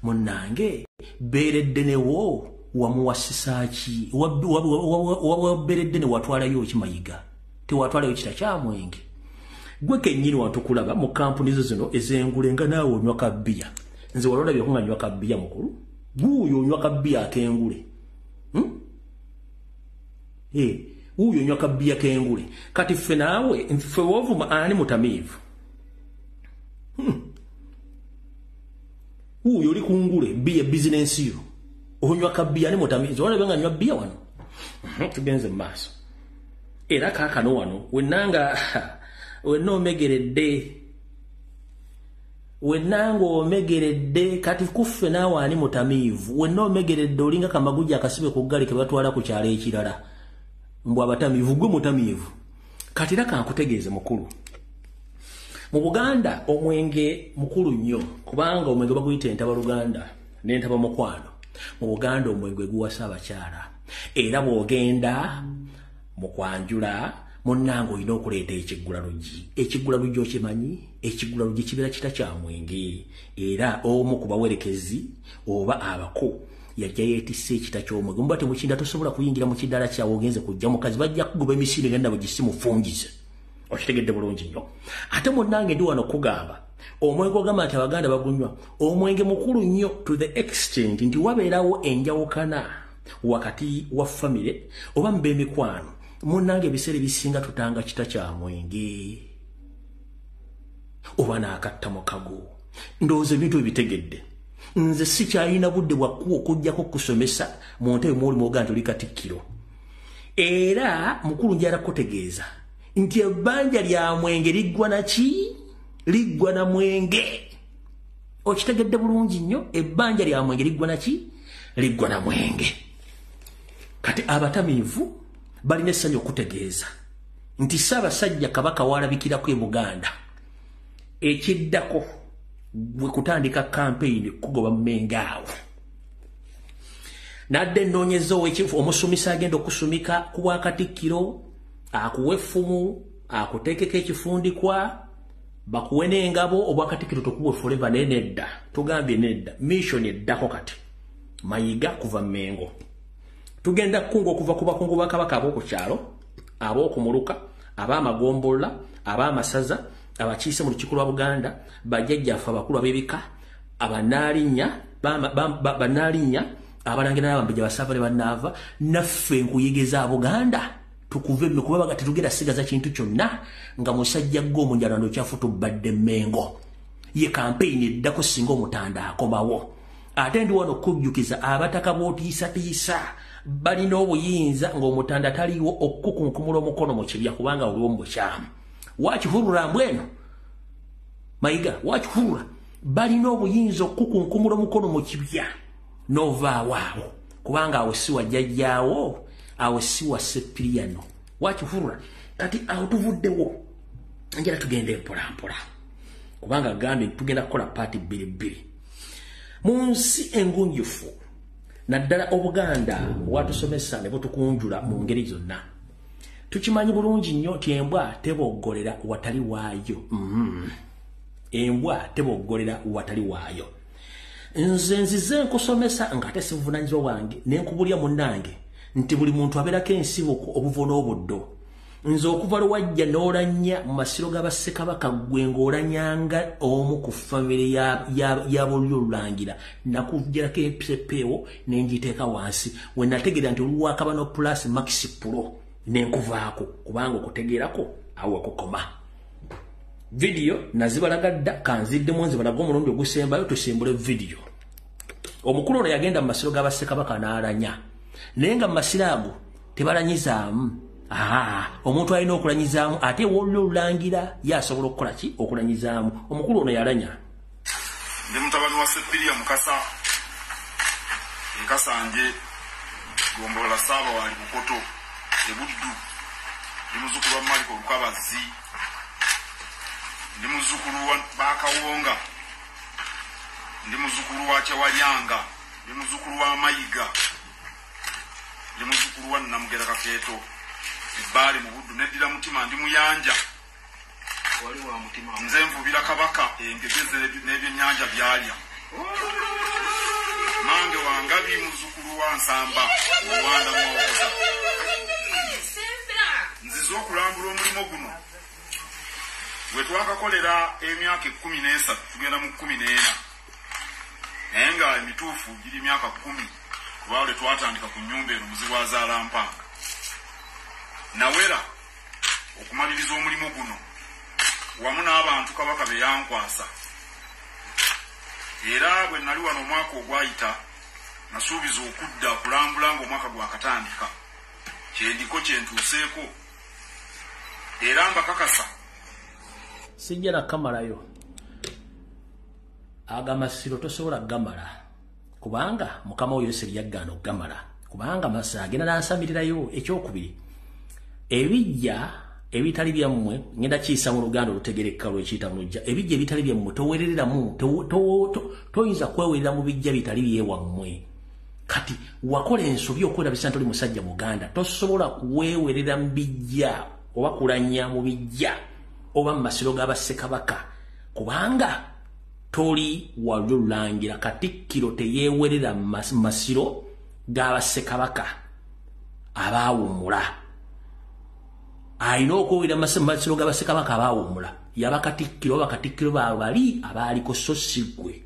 munnange, Beereddenewo wamuwasisa ki? Wabeereddene watwalayo ki Mayiga? Tewatwalayo kita kya mwenge. Gwe kennyini watukulaba mu kampuni zo zino ez'engule nga naawe onywa kabbiya. Nze walolabyeko nga nywa kabbiya mukulu? Wuuyo onywa kabbiya ak'engule. Wuuyo onywa kabbiya k'engule. Kati ffe naawe, ffe wovuma ani mutamiivu? Wuuyo oli ku ngule, bbiya bizinensi yo. Onywa kabbiya ani mutamiivu? Walabye nga nywa bbiya wano? Tugenze mu maaso. Era kaakano wano, wennanga wenna omegeredde. Wennanga omegeredde, kati kuffe naawe ani mutamiivu? Wenna omegeredde olinga kamagujja akasibe ku ggaali ke batwala ku kyalo ekirala. Mbw abatamiivu, gwe mutamiivu. Kati era kankutegeeze mukulu. Mu Buganda omwenge mukulu nnyo, kubanga omwenge baguyita entaba Luganda n'entaba mukwano. Mu Buganda omwenge guwasa abakyala. Era bw'ogenda mu kwanjula munnange olina okuleeta ekiggulaluggi. Ekiggulaluggi okimanyi? Ekiggulaluggi kibeera kita kya mwenge. Era omu ku bawerekezi oba abako yajja yeetisse ekita ky'omwenge. Muba temukinda tosobola kuyingira mu kidaala kyawe ogenze kujja mukazi, bajja kukugoba emisinde nga nabo gisimufungize. Okitegedde bulungi nnyo. Ate munnange ndi wano kugamba omwenge ogamba nti Abaganda bagunywa, omwenge mukulu nnyo to the extent nti wabeerawo enjawukana wakati wa famire oba mu b'emikwano. Munnange ebiseera ebisinga tutanga kita kya mwenge oba n'akatta mukago. Ndowooza ebintu ebitegedde. Nze sikyalina budde bwakkuwa okuggyako kusomesa mu ntebe mw'oli mw'ogaa nti oli Katikkiro. Era mukulu njagala kutegeeza nti ebbanja lya mwenge liggwa na ki? Liggwa na mwenge. Okitegedde bulungi nnyo, ebbanja lya mwenge liggwa na ki? Liggwa na mwenge. Kati abatamiivu balina essanyu okutegeeza nti Ssaabasajja Kabaka walabikirako e Buganda, ekiddako gwe kutandika kampeyini kugoba Mmengo awo. Nadde nnoonyeza owekifo omusumisa agenda okusumika ku bwakatikkiro, akuwe effumu, akuteekeko ekifundikwa, bakuwe n'engabo, obwakatikkiro tokuwe forever. Naye nedda, tugambye nedda, mission eddako kati Mayiga kuva Mmengo. Tugenda kukunga okuva ku bakungu ba Kabaka ab'oku kyalo, ab'okumuluka, ab'amagombolola, ab'amasaza, abakiise mu Lukiiko lwa Buganda, bajjajjaffe abakulu ab'ebika, abanaalinnya, abalangira n'abambejja basaava ne bannaava, naffe nkuyigeza Buganda tukuve kuba tetugenda sigaza kintu kyonna nga musajja gwe omunyarwanda okyafu tubbadde Mmengo. Ye kampeyini eddako singa Omutanda akomawo. Ate ndi wano okujjukiza abataka b'otiisatiisa balina obuyinza ng'Omutanda taliiwo okukunkumula omukono mu kibya kubanga oliwo mu bukyamu. Wakihurura mbweno Mayiga, wakihurura, balina obuyinza okukunkumula omukono mu kibya n'ovaawo awo kubanga awo si wa jjajjaawo, awo si wa Seppiriyano. Wakihurura. Kati awo tuvuddewo, njala tugende mpola mpola kubanga gambye tugenda kukola paati bbiri bbiri. Mu nsi engunjufu naddala Obuganda watusomesa ne butukunjula mu ngeri zonna, tukimanyi bulungi nnyo nti embwa teboggolera watali waayo. Embwa teboggolera watali waayo. Nze nzize nkusomesa nga ate sibuvunaanyizibwa bwange ne nkubulya munnange nti buli muntu abeerako ensibuko obuvo n'obuddo. Nze okuva lwe wajja n'olanya mu masiro ga Bassekabaka ggwe ng'olanyanga omu ku famire ya Bulyo Olulangira, nakuggyirako episepeewo ne ngiteeka wansi we nategeera nti oluwakabano plus max pro ne nkuvaako kubanga okutegeerako awo wekukoma. Vidiyo nazibalaga dda, kanziddemu nzibalaga omulundi ogusembayo tusimbule vidiyo. Omukulu ono yagenda mu masiro ga Bassekabaka n'alanya, naye nga mu masiro ago tebalanyizaamu. Omuntu alina okulanyizaamu ate wollo olulangira ye asobola okukola ki? Okulanyizaamu. Omukulu ono yalanya. Ndi mutabani wa Seppiriya Mukasa, Nkasanje, Gombolola Ssaabawanyi Bukoto, e Buddu. Ndi muzzukulu wa Maliko Lukabazzi, ndi muzzukulu wa Bakawonga, ndi muzzukulu wa Kyewalyanga, ndi muzzukulu wa Mayiga, ndi muzzukulu wa Namugera Kakeeto. Ebbaali mu Buddu neddira mutima, ndi muyanja. Nze nvubira Kabaka engege n'ebyennyanja byalya. Mange Wangabi muzzukulu wa Nsamba Owanda Mwawokoza. Nzize okulambula omulimu guno gwe twakakolera emyaka 13, tugenda mu 14, naye nga emituufu giri myaka 10 kuba lwe twatandika ku nnyumba eno Muzibu azaala Mpanga. Nawera okumaliriza omulimu guno wamu n'abantu Kabaka be yankwasa. Era bwe nali wano omwaka ogwayita nasuubiza okudda kulambula ng'omwaka gwakatandika, kyendiko kyentuuseeko era mbakakasa. Sijja nakamalayo agamasiro tosobola gamala kubanga mukama wo Yoseri yaggaana okugamala kubanga masa agenda n'ansamirirayo. Ekyokubiri, ebijja ebitali byammwe ngenda kiyisa mu Luganda olutegereka lwekiyita mu lujja. Ebijja ebitali byammwe towerereramu, toyinza kwewerera mu bijja bitali byewammwe. Kati wakola ensobi okwerabisa nti oli musajja Muganda, tosobola kuwewerera mu bijja oba kulanya mu bijja oba mu masiro ga Bassekabaka kubanga toli walyo lulangira. Katikkiro teyeewerera mu masiro ga Bassekabaka abaawummula. Alina okwewera mu masiro ga Bassekabaka abaawummula yaba katikkiro oba katikkiro baabwe bali abaaliko, so si ggwe.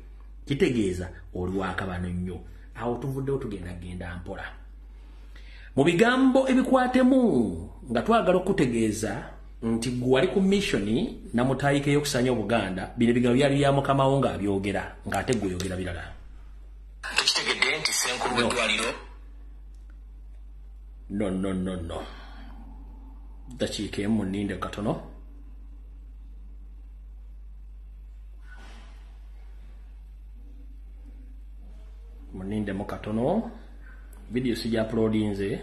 Kitegeeza oli wakabano nnyo. Awo tuvuddewo tugenda genda mpola mu bigambo ebikwatemu nga twagala okutegeeza nti gwe wali ku missioni namutayika ey'okusanya Obuganda. Bino ebigambo byali bya mukamawo ng'abyogera ng'ate gwe oyogera birala. Tukitegedde nti ssenkulu w'eddwaliro no no no no, dakiika emu nninde katono. Munindemu katono. Video sija uploadinze.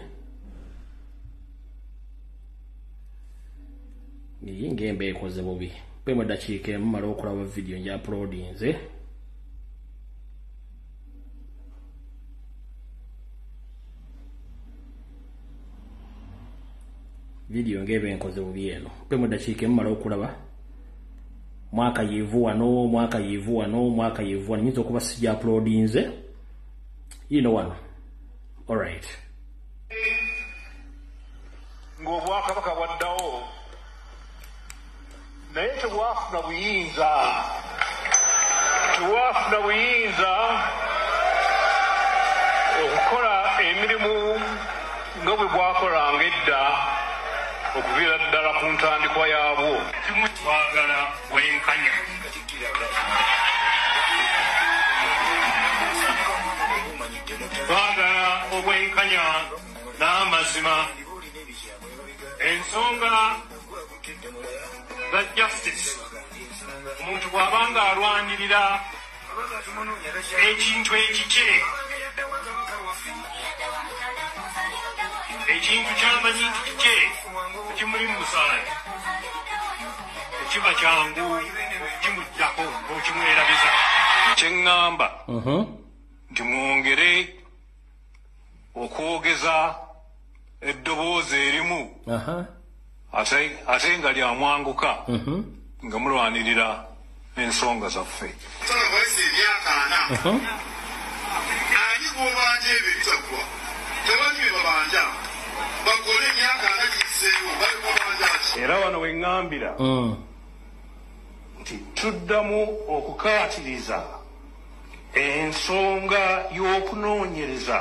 Iyi ngembe ekoze bubi. Pemo dakiika emu mala okulaba video nja uploadinze. Video ngebe enkoze bubi eno. Pemo dakiika emu mala okulaba. Mwaka yivu wano, mwaka yivu wano, mwaka yivu wano. Nyinza okuba sija uploadinze. You know wano. All right. Ng'obwakabaka bwaddawo naye tebwafuna buyinza, tebwafuna buyinza okukola emirimu nga bwe bwakolanga edda okuviira ddala ku ntandikwa yaabwo. Kimu twagala bwenkanya. Twagala obwenkanya n'amazima. Ensonga za justice, omuntu bw'abanga alwanirira ekintu ekikye, ekintu ky'amanyi nti kikye ekimuli mu musaayi, tekiba kyangu okukimuggyako n'okimwerabiza. Kye ŋŋamba nti mwongere okwogeza eddoboozi erimu ate nga lyamwanguka nga mulwanirira ensonga zaffe. Ani gw'obanja ebyo ebitaggwa? Tebali bye babanja. Bakole emyaka ana giyiseewo, bali kubanja ki? Era wano we ŋŋambira nti tuddamu okukaatiriza ensonga y'okunoonyereza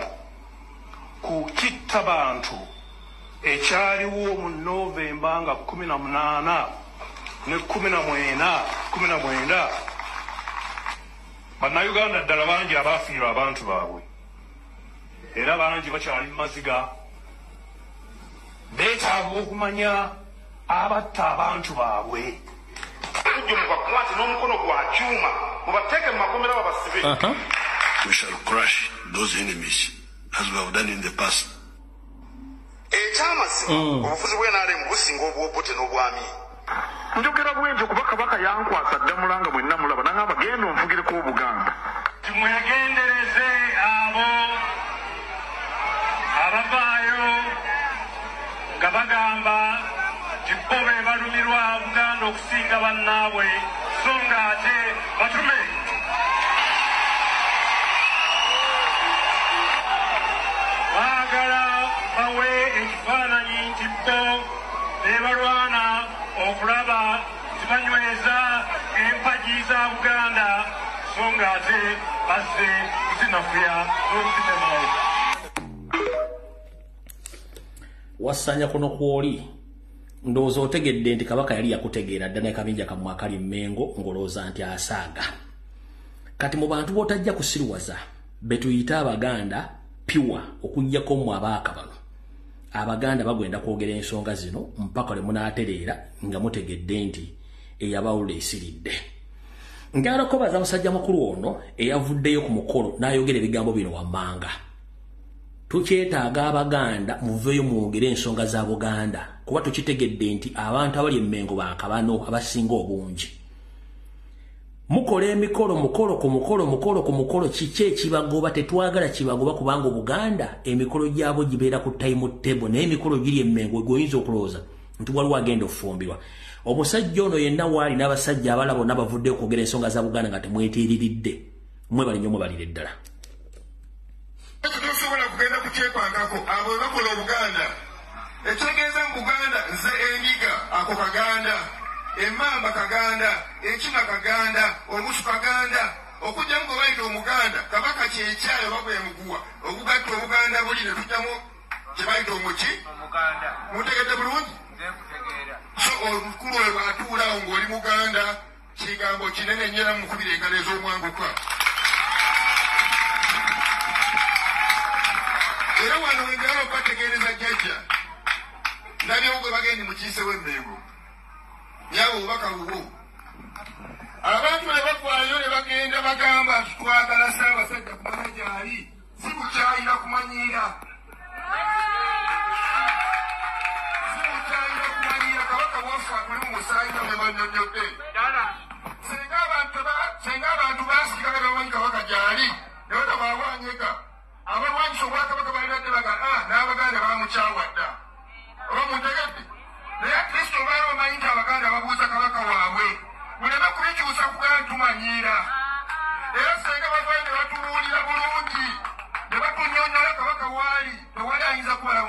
ku kittabantu ekyaliwo mu Novemba nga 18 ne 19 19. Bannayuganda ddala bangi abaafiirwa abantu baabwe, era bangi bakyali mu maziga, beetaaga okumanya abatta abantu baabwe. Mubakwate n'omukono gwa kyuma, mubateeke mu makomera babasibe. We shall crush those enemies as we have done in the past. Ekyamazima obufuzi bw'NRM businga obw'Obote n'obwami. Njogera bwentyo kuba Kabaka yankwasa ddamula nga mwenna mulaba, n'angamba genda onfugireko Obuganda. Tumwegendereze abo abavaayo nga bagamba nti bo be balumirwa Buganda okusinga bannaabwe, so ng'ate batume. Baagala bawe ekifaananyi nti bo be balwana okulaba nti banyweza empagi za Buganda, so ng'ate bazze kuzinafuya n'okuzitemawo. Wasanya kuno kwoli ndowooza otegedde nti Kabaka yali yakutegeera dda ne kabinja kammwe akali Mmengo ng'olowooza nti asaaga. Kati mu bantu b'otajja kusiruwaza be tuyita Abaganda piwa okuggyako mmwe abaaka bano. Abaganda bagenda kwogera ensonga zino mpaka lwe munaatereera nga mutegedde nti eyabawula esiridde. Njagala okubaza musajja mukulu ono eyavuddeyo ku mukolo n'ayogera ebigambo bino wammanga. Tukyetaaga Abaganda muveeyo mwogere ensonga za Buganda kuba tukitegedde nti abantu abali e Mmengo baakabano abasinga obungi. Mukola emikolo mukolo ku mukolo mukolo ku mukolo, kiki ekibagoba? Tetwagala kibagoba kubanga Obuganda emikolo gyabo gibeera ku time table, naye emikolo giri e Mmengo gweoyinza okulowooza nti waliwo agenda okufumbirwa. Omusajja ono yenna waali n'abasajja abalala bonna bavuddeyo okwogera ensonga za Buganda nga temwetiiriridde. Mwebale nnyo, mwebalire ddala. Tosobola kugenda kukyepangako abo bakola Obuganda. Ekitegeeza mu Buganda nze endiga ako Kaganda, emmamba Kaganda, enkima Kaganda, omusu Kaganda, okugyamu gwe bayita Omuganda, Kabaka kyekyayo oba gwe muguwa, okugatta Obuganda buli ne tujjamu kye bayita omuki? Mutegedde bulungi? So omukulu oyo bw'atuulaawo ng'oli Muganda, kigambo kinene nnyo era mukubira engalo ez'omwanguka. Era wano wenjagala okubategeereza jjajja, ndabyewo gwe bagenda mu kiise w'Emmengo, nyawe obubaka bubwo. Abantu ne bavaayo ne bagenda bagamba nti twagala Ssaabasajja kubanga gy'ali.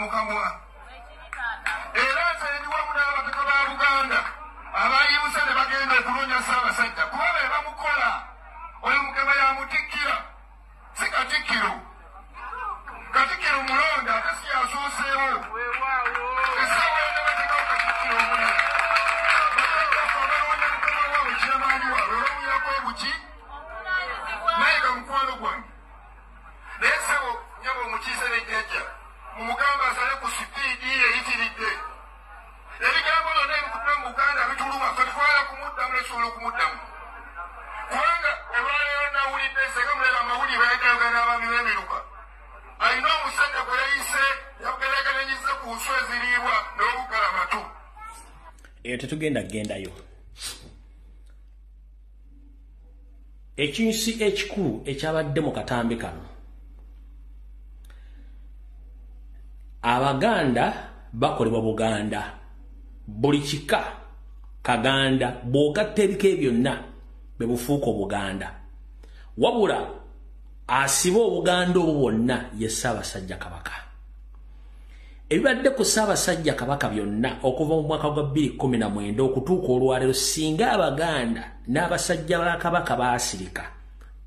mu kamwa. Era nze ndi wamu n'abataka ba Buganda abayimuse ne bagenda okunoonya Ssaabasajja kuba be bamukola. Oyo Mukama yamutikkira, si Katikkiro. Katikkiro mulonda ate si yasooseewo. Essaawa yonna bateekawo Katikkiro omulala. Bakajjaffe abalonda mukama waabwe kyamaanyi waabwe bamuyako obuki nayiga mukwano gwange. Naye ssebo nnyabo omukiise ne jjajja mumugamba asale ku sipiidi eyitiridde. Ebigambo byonna ebikutuka mu Buganda bituluma, ffe twala kumuddamu netusobola okumuddamu. Kubanga olwaleero nawulidde senga mulaba amawulire bayagala n'abaami b'emiruka. Alina omusajja gwe yayise yageraageranyizza ku nswa eziriibwa n'obuggala amatu. Eyo tetugenda kugendayo. Ekinsi ekikulu ekyabadde mu katambi kano, Abaganda bakolebwa Buganda. Buli kika Kaganda, bw'ogatta ebika byonna bwe bufuuka Obuganda. Wabula asiba Obuganda obwo bwonna ye Ssaabasajja Kabaka. Ebibadde ku Ssaabasajja Kabaka byonna okuva mu mwaka gwa 2019 okutuuka olwaleero, singa Abaganda n'abasajja ba Kabaka baasirika,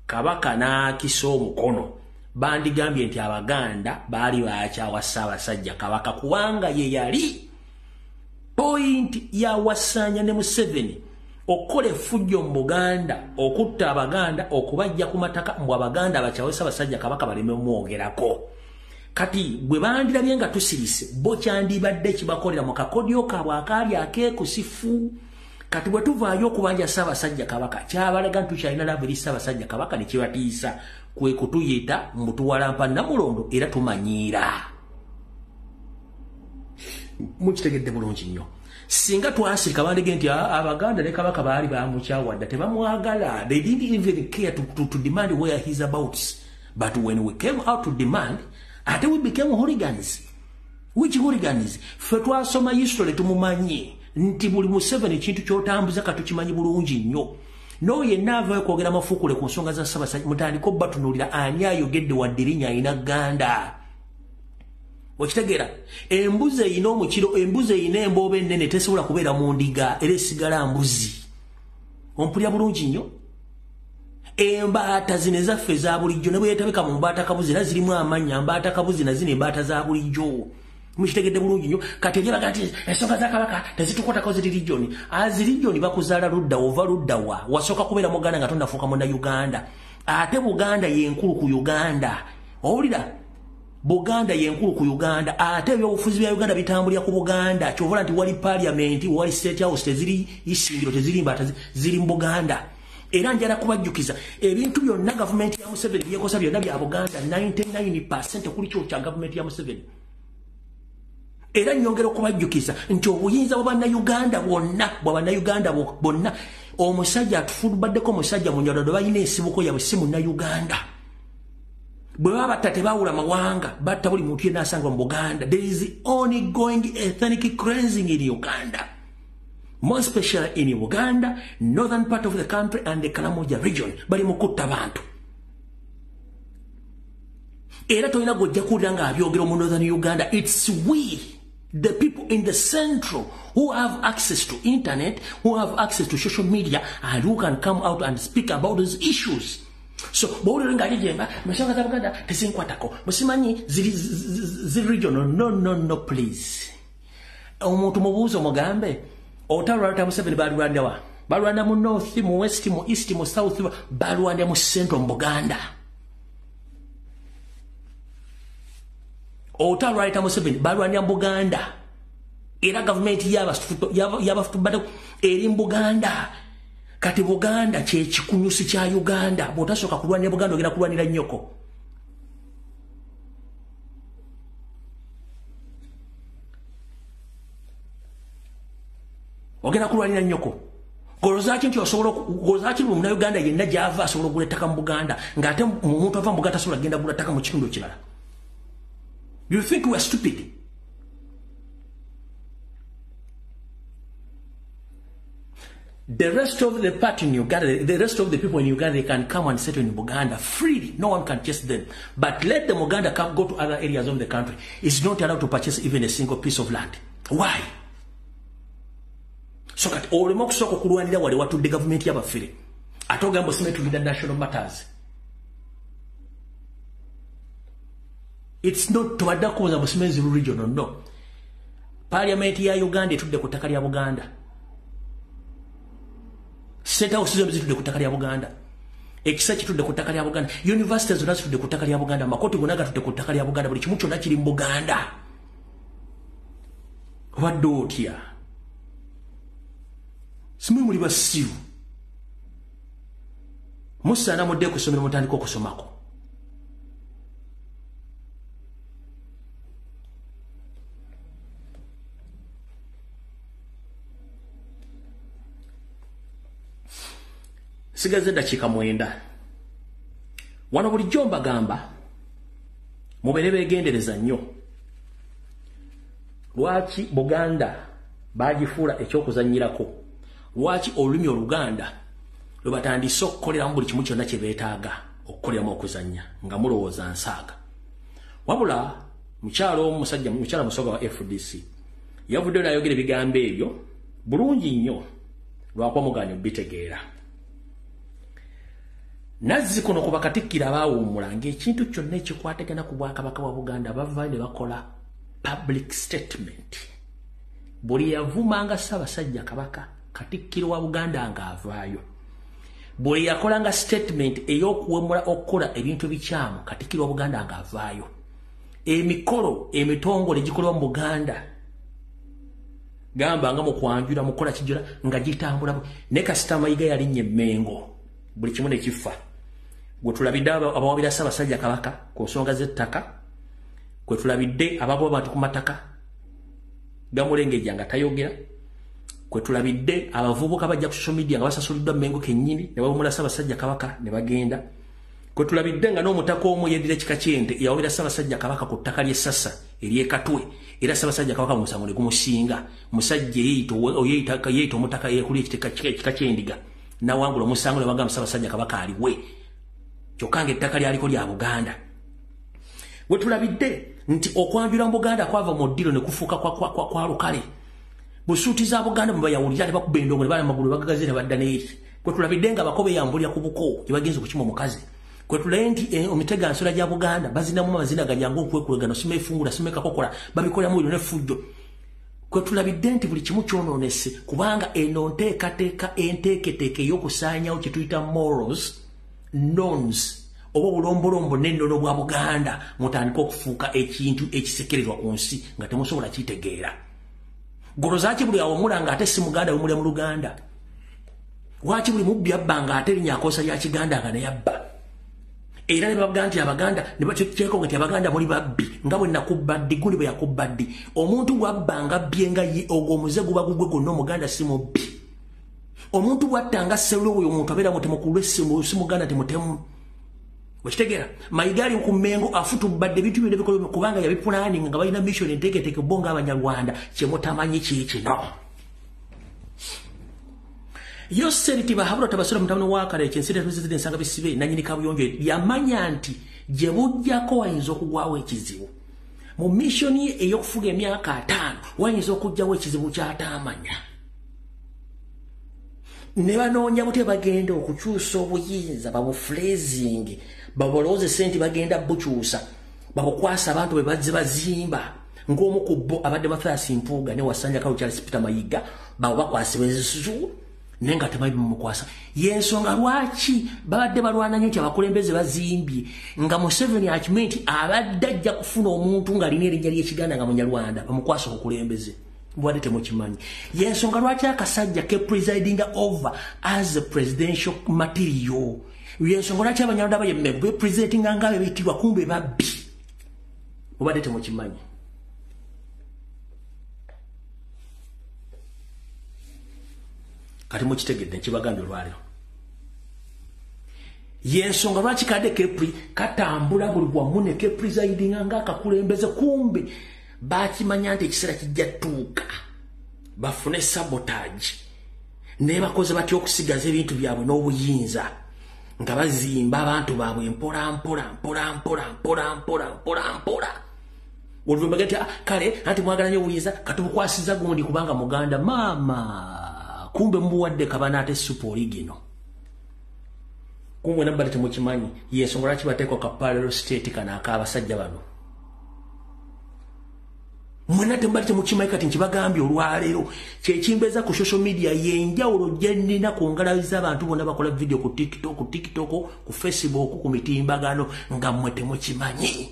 Kabaka n'akisa omukono, bandigambye nti Abaganda baali bakyawa Ssaabasajja Kabaka, kubanga ye yali point ya Wasanya ne Museveni okukola effujjo mu Buganda, okutta Abaganda, okubajja ku mataka, mbu Abaganda bakyawe Ssaabasajja Kabaka baleme omwogerako. Kati bwe bandirabye nga tusirise, bo kyandibadde kibakolera mu kakodyo kaabwe akaali akeekusifu. Kati bwe tuvaayo okubanja Ssaabasajja Kabaka, kyabalaga nti tukyalina love eri Ssaabasajja Kabaka ne kibatiisa, kwe kutuyita mbu tuwalampa Namulondo era tumanyiira. Mukitegedde bulungi nnyo. Singa twasirika bandege nti Abaganda ne Kabaka baali bamukyawa dda, tebamwagala. They didn't even care to demand where he's about. But when we came out to demand, ate we became hooligans. Which hooligans? Ffe twasoma history tumumanyi nti buli Museveni ekintu ky'otambuza katukimanyi bulungi nnyo. N'oyo yenna avaayo kwogera mafuukule ku nsonga za Ssaabasajja, mutandike obbatunuulira ani ayogedde wadde erinnya alina Ganda. Okitegeera, embuzi eyina omukiro, embuzi eyina embooba ennene tesobola kubeera mu ndiga, era esigala mbuzi. Ompulira bulungi nnyo. Embaata zino ezaffe eza bulijjo ne bwe yeetabika mu mbaata kabuzi era zirimu amannya, mbaata kabuzi na zino embaata za bulijjo. Mukitegedde bulungi nnyo. Kati ebyalaga nti ensonga za Kabaka tezitukwatako ziri region. Azi region bakuzaala ludda ova ludda wa? Wasooka kubeera Muganda nga tonnafuuka Munnayuganda. Ate Buganda y'enkulu ku Uganda. Owulira? Buganda y'enkulu ku Uganda. Ate ebyobufuzi bya Uganda bitambulira ku Buganda. Ky'ovola nti wali parliament, wali state house, teziri Isingiro, teziri Mbaata, ziri mu Buganda. Era njala kubajjukiza ebintu byonna gavumenti ya Museveni byekosa byonna bya Buganda, 99% kuli kyo kya gavumenti ya Museveni. Era nyongera okubajjukiza nti obuyinza bwa Bannayuganda bwonna, bwa Bannayuganda bonna, omusajja atufubaddeko omusajja Munyarwanda balina ensibuko yaabwe si Munnayuganda. Bwe baba batta tebaawula mawanga, batta buli muntu yenna asangwa mu Buganda. There is ongoing ethnic cleansing in Uganda. More especially in Uganda, northern part of the country and the Karamoja region. Bali mu kutta bantu. Era tolina gw'ojja kuwulira ng'abyogera mu northern Uganda. It's we, the people in the central, who have access to internet, who have access to social media, and who can come out and speak about those issues. So, bw'owulira ng'alejemba, ensonga za Buganda tezinkwatako. Musimanyi ziri regional. No, no, no, please. Omuntu mubuuze omugambe, olutalo lwaleta Museveni balulwanira wa? Balwana mu north, mu west, mu east, mu south, balwanira mu central mu Buganda. Olutalo lwaleta Museveni balwanira mu Buganda. Era gavumenti y'abafutubadde eri mu Buganda. Kati Buganda kye kikunyusi kya Uganda. Bw'otasooka kulwanira Buganda ogenda kulwanira nnyoko. Ogenda kulwanira nnyoko. Golozaki nti osobola golozaki buli Munnayuganda yenna gy'ava asobola okugula ettaka mu Buganda, ng'ate omuntu ava mu Buganda tasobola kugenda kugula ttaka mu kitundu ekirala. You think we are stupid? The rest of the party in Uganda, the rest of the people in Uganda, they can come and settle in Buganda freely. No one can chase them. But let the Muganda come, go to other areas of the country. It's not allowed to purchase even a single piece of land. Why? So that all the mokusoko kulwanira wale watudde government y'abafere. Ate ogamba osime tulina national matters. It's not tubadde kubuza musime regional, no. Parliament ya Uganda etudde ku ttaka lya Buganda. State House zitudde ku ttaka lya Buganda. Ekisa kitudde ku ttaka lya Buganda. University zonna zitudde ku ttaka lya Buganda. Amakooti gonna gatudde ku ttaka lya Buganda. Buli kimu kyonna kiri mu Buganda. Obadde otya? Simwe muli basiru. Musaana mudde ku ssomero mutandike okusomako. Sigaze dakiika 9. Wano bulijjo mbagamba mubeere beegendereza nnyo. Lwaki Buganda bagifuula ekyokuzannyirako? Lwaki olulimi Oluganda lwe batandise okukoleramu buli kimu kyonna kye beetaaga okukoleramu okuzannya nga mulowooza nsaaga? Wabula mukyala omu musajja mukyala Musoga wa FDC yavuddeyo n'ayogera ebigambo ebyo bulungi nnyo lwakuba mugaanyi obitegeera. Nazzi kuno ku bakatikkiro abaawummula ng'ekintu kyonna ekikwatagana ku bwakabaka bwa Buganda bavaayo ne bakola public statement. Buli yavumanga Ssaabasajja Kabaka katikkiro wa Buganda ng'avaayo. Buli yakolanga statement ey'okuwemula okukola ebintu ebikyamu katikkiro wa Buganda ng'avaayo. Emikolo emitongole egikolebwa mu Buganda gamba nga mu kwanjula mukola kijula nga gitambula ne kasita Mayiga yalinnya Emmengo buli kimu ne kifa. Gwe tulabidde abawabira Ssaabasajja Kabaka ku nsonga z'ettaka, gwe tulabidde abagoba abantu ku mataka gamulengejja nga tayogera, gwe tulabidde abavubuka bajja ku social media nga basasuliddwa Mmengo kennyini ne bawumula Ssaabasajja Kabaka ne bagenda, gwe tulabidde nga n'omutaka omu yeddira ekika ky'ente yawabira Ssaabasajja Kabaka ku ttaka ly'essasa ery'e Katwe, era Ssaabasajja Kabaka mu musango ne gumusinga. Musajja yeeyita omutaka yeekulira ekika ky'endiga nawangula omusango ne bagamba Ssaabasajja Kabaka aliwe, kyokka ng'ettaka lyaliko lya Buganda. We tulabidde nti okwanjula mu Buganda kwava mu ddiro ne kufuuka kwa lukale. Busuuti za Buganda mwe bayawulira ne bakuba endongo ne bala amagulu bagagaze ne badda n'eri. Kwe tulabidde nga abakobe yambulira ku buko gye bagenze okukima omukazi. Kwe tulabye nti emitega nsolo gya Buganda bazinamu amazina ganyangu okwekwegana, sima efungula, sima ekakokola, babikoleramu ebyo n'effujjo. Kwe tulabidde nti buli kimu kyonoonese kubanga eno nteekateeka enteeketeeke ey'okusaanyawo kye tuyita morals, norms, oba obulombolombo n'ennono bwa Buganda mutandike okufuuka ekintu ekisekererwa ku nsi nga temusobola kitegeera. Golozaaki buli awomula ng'ate si Muganda wemulya mu Luganda? Lwaki buli mubbi abba ng'ate erinnya akozesa lya Kiganda nga neyabba? Era ne babaga nti Abaganda ne bakyeko nti Abaganda muli babbi nga bwe nakubba ddi gundi bwe yakubba ddi. Omuntu bw'abba nga abbye nga ye ogwo omuze guba gugwe gwonna Omuganda si mubbi. Omuntu bw'atta nga sserulo oyo omuntu abeera mutemu ku lw'essimu si Muganda timutemu. Okitegeera? Mayiga ali ku Mmengo afutubadde ebintu byonna ebikolebwa kubanga yabipulaninga nga balina mission enteeketeeke bo ng'Abanyarwanda kye mutamanyi kiikino. Yoseri Tibahabura tabasura mutabani wa Kale ekyensire president ensanga bisibe nannyini kabuyonjo yamanya nti gye bujjako wayinza okugwawo ekizibu. Mu mission ye ey'okufuga emyaka 5 wayinza okujjawo ekizibu ky'ataamanya. Ne banoonya butya bagenda okukyusa obuyinza babuflezing babalowoozese nti bagenda bukyusa babukwasa abantu be bazze bazimba ng'omu ku bo abadde Mathias Mpuuga ne Wasanja Kalu Charles Peter Mayiga babo bakwasibwa ensusu naye nga tebamanyi bimukwasa. Y'ensonga lwaki babadde balwana nnyo nti abakulembeze bazimbye nga Museveni akimanyi nti abadde ajja kufuna omuntu ng'alina erinnya ly'Ekiganda nga Munyarwanda bamukwasa obukulembeze. Mubadde temukimanyi. Y'ensonga lwaki akasajja ke presiding over as a presidential material. Y'ensonga lwaki Abanyarwanda bayemme be presiding nga bebitiibwa kumbe babbi. Mubadde temukimanyi. Kati mukitegedde nkibagambye olwaleero. Y'ensonga lwaki kadde kepri katambula buli wamu ne ke presiding nga akakulembeze kumbe bakimanya nti ekiseera kijja tuuka bafune sabotage Ne bakoze batya okusigaza ebintu byabwe n'obuyinza nga bazimba abantu baabwe mpola mpola mpola mpola mpola mpola mpola mpola. Oluvannyuma nti kale anti mwagala nnyo obuyinza katubukwasiza gundi kubanga muganda maama kumbe mubuwadde kabana ate supu oligino. Kumbe nabali temukimanyi yensonga lwaki bateekwa ka parallel state kano ak'abasajja bano. Mwenna tembali temukimanyi kati nkibagambye olwaleero kyekimbeeza ku social media y'enjawulo gye nnina ku ngalabi z'abantu bonna bakola video ku TikTok, ku Facebook, ku mitimbagano nga mmwe temukimanyi.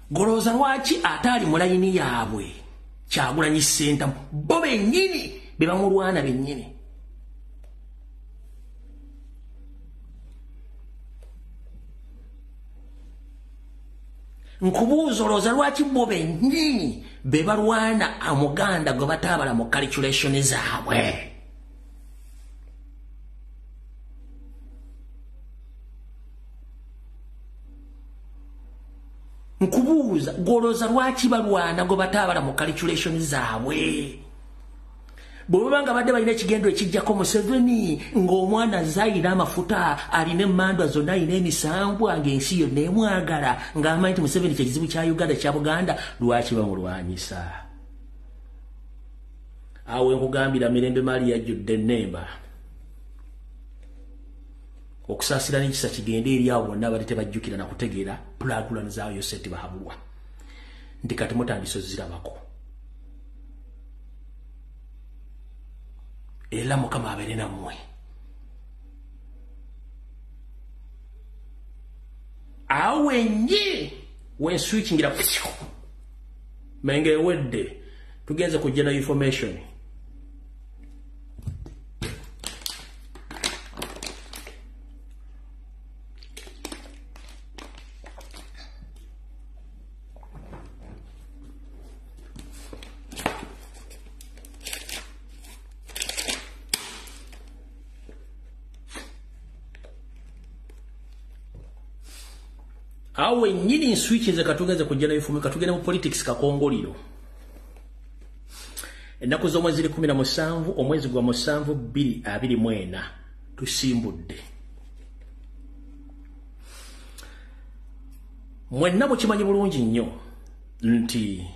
Golooza lwaki ate ali mu layini yaabwe Kyagulanyi Ssentamu bo bennyini be bamulwana bennyini. Nkubuuza olowooza lwaki bo bennyini be balwana omuganda gwe bataabala mu calculation zaabwe. Nkubuuza golooza lwaki balwana gwe bataabala mu calculation zaabwe. Bwe baba nga badde balina ekigendo ekijjako Museveni ng'omwana azayina amafuta alina emmandwa zonna alina emisambwa ng'ensi yonna emwagala ng'amanyi nti Museveni kye kizibu kya Uganda kya Buganda, lwaki bamulwanyisa? Awo nkugambira Mirembe Mali yajjudde ennemba. Okusaasira n'ekisa kigende eri abo bonna abali tebajjukira na kutegeera pulagulani za Yosef Bahabulwa nti kati mutandise ozirabako. Era Mukama abeere nammwe. Awo wenye wenswitchingira menge ewedde tugenze ku general information. Awe nyini switches katugeze kujana ifume katugende mu politics kakongoliro. Ennaku z'omwezi ziri 17 omwezi gwa 7 2024 tusimbudde. Mwenna mukimanyi bulungi nnyo nti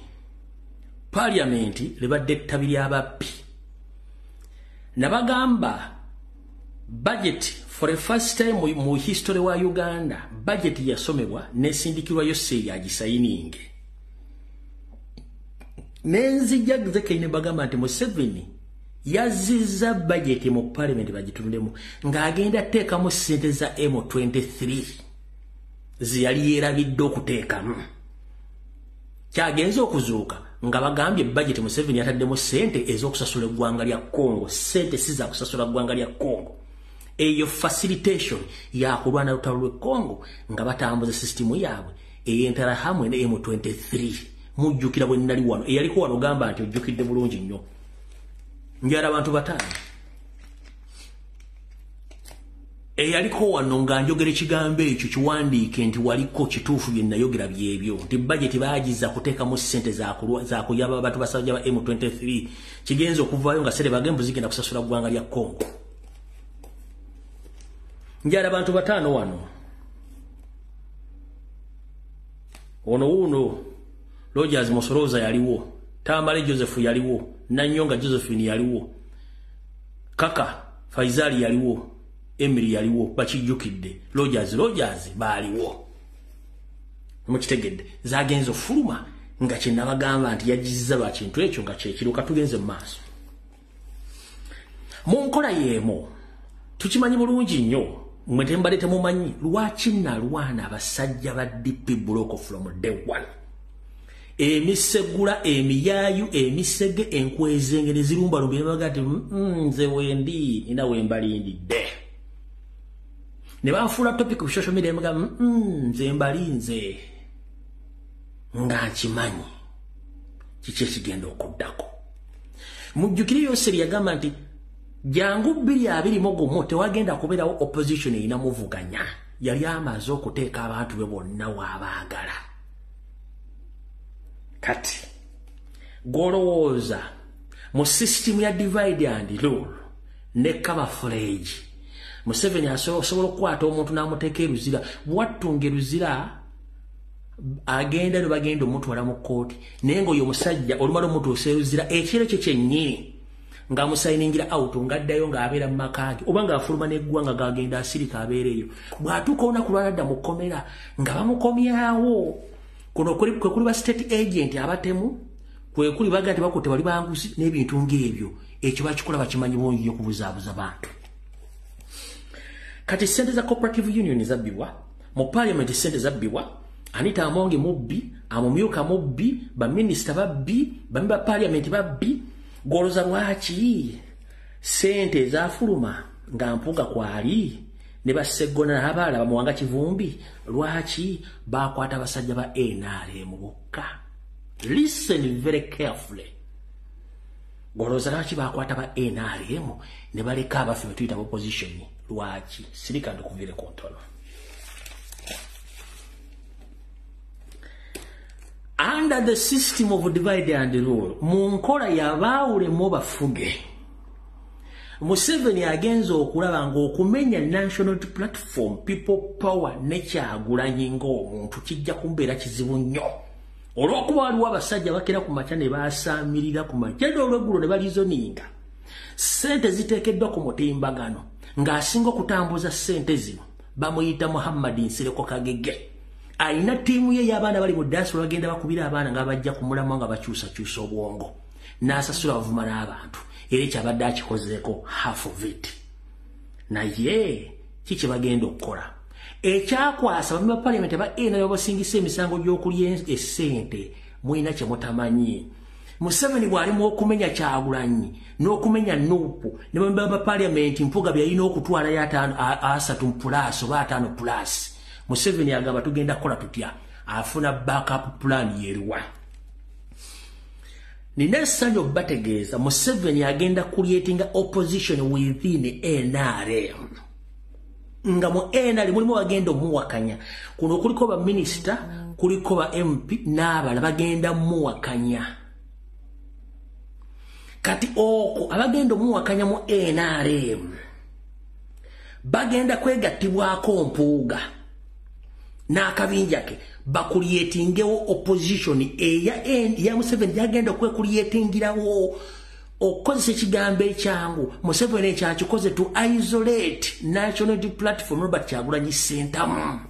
parliament libadde ettabi ly'ababbi. Nabagamba budget for the first time mu history wa Uganda, budget yasomebwa nesindikirwa yose yagisayininge. Nenzija gzeke bagamba nti Museveni yazizza budget mu parliament bagitundemu ng'agenda teekamu ssente za M23 ziyali yerabidde okuteekamu. Kyagenze okuzuuka nga bagambye budget Museveni yataddemu ssente ez'okusasula eggwanga lya Congo, ssente si za kusasula ggwanga lya Congo. Eyo facilitation ya kulwana lutalo lw'e Congo nga batambuza system yaabwe ey'Interahamwe ne M23. Mujjukira bwe nali wano eyaliko wano gamba nti ojjukidde bulungi nnyo. Njala abantu bataano. Eyaliko wano nga njogera ekigambo ekyo kiwandiike nti waliko kituufu bye nayogera byebyo nti budget baagiza kuteekamu ssente za kuyamba abantu basajja ba M23 kigenze okuvaayo nga ssente bagembu zigenda kusasula ggwanga lya Congo. Njala abantu bataano wano. Ono wuno Rogers Mosoroza yaliwo, Tamale Joseph yaliwo, Nanyonga Josephine yaliwo, Kaka Faizali yaliwo, Emily yaliwo, bakijjukidde, Rogers baaliwo. Mukitegedde zagenze ofuluma nga kye nabagamba nti yagizza lwa kintu ekyo nga kyekiruka. Tugenze mu maaso. Mu nkola y'emu tukimanyi bulungi nnyo mmwe tembadde temumanyi lwaki nalwana abasajja ba DP Block from day one. Emisegula, emiyaayu, emisege, enkwezenge ne zirumbalumba ne baga nti nze wendi nina we mbalindidde. Ne banfuula topic ku social media ne bagamba nze mbalinze nga nkimanyi kiki ekigenda okuddako. Mujjukire Yoseri yagamba nti Jangu 2021 tewagenda kubeerawo opposition einamuvuganya. Yali amaze okuteeka abantu be bonna waabaagala. Kati golowooza mu system ya divide and rule ne camouflage, Museveni asobola okukwata omuntu n'amuteeka eruzira, bwattunga eruzira agenda ne bagenda omutwala mu kkooti, naye ng'oyo omusajja olumala omutuusa eruzira ekiro kye kyennyini ng'amusayiningira out, ng'addayo ng'abeera mu maka ge oba ng'afuluma n'eggwanga g'agenda asirika abeereyo. Bw'atuuka olunaku lw'anadda mu kkomera nga bamukomyawo. Kuno kwe kuli ba state agent abatemu, kwe kuli baga nti bakutte bali banguzi n'ebintu ng'ebyo. Ekyo bakikola bakimanyi bulungi nnyo okubuzaabuza bantu. Kati ssente za cooperative union zabbibwa, mu parliament ssente zabbibwa, Anita Amonge mubbi, amumyuka mubbi, baminisita babbi, bamemba parliament babbi. Goloza lwaki ssente ezafuluma nga Mpuuga kwali ne Bassegona n'abalala bamuwanga Kivumbi, lwaki bakwata abasajja ba NRM bokka? Listen very carefully. Goloza lwaki bakwata ba NRM ne baleka abaffe betuyita opposition? Lwaki? Sirika ndikuvire ku ntono. Under the system of divide and rule, mu nkola yabaawulemu bafuge, Museveni agenza okulaba ng'okumenya national platform, people power ne Kyagulanyi ng'omuntu kijja kumbeera kizibu nnyo. Olw'okuba waliwo abasajja bakera ku makya ne baasaamirira ku makya n'olweggulo ne balizoninga. Ssente ziteekeddwa ku mutimbagano ng'asinga okutambuza ssente zino bamuyita Muhammad Nsereko Kagege. Alina ttiimu ye y'abaana bali mu ddaasi bagenda bakubira abaana nga bajja ku mulamwa nga bakyusakyusa obwongo, n'asasula bavuma n'abantu, era ekyabadde akikozeeko half of it. Naye ki kye bagenda okukola? Ekyakwasa bamemba ba parliament aba NRM basingisa emisango gy'okulya essente, mulina kye mutamanyi. Museveni bw'alimu okumenya Kyagulanyi n'okumenya NUP ne bamemba ba parliament Mpuuga byalina okutwalayo 3 plus oba 5 plus. Museveni agamba tugenda kukola tutya? Afuna backup plan yeruwa. Nina essanyu bategeeza Museveni agenda creating opposition within NRM. Nga mu NRM mulimu bagenda omuwakanya. Kuno kuliko ba minister, kuliko ba MP n'abalala bagenda muwakanya. Kati okwo abagenda omuwakanya mu NRM bagenda kwegattibwako Mpuuga n'akabinja ke bakulietingewo opposition eya Museveni yagenda okwekulietingirawo okukozesa ekigambo ekyangu. Museveni ekyakikoze to isolate national platform Robert Kyagulanyi Ssentamu.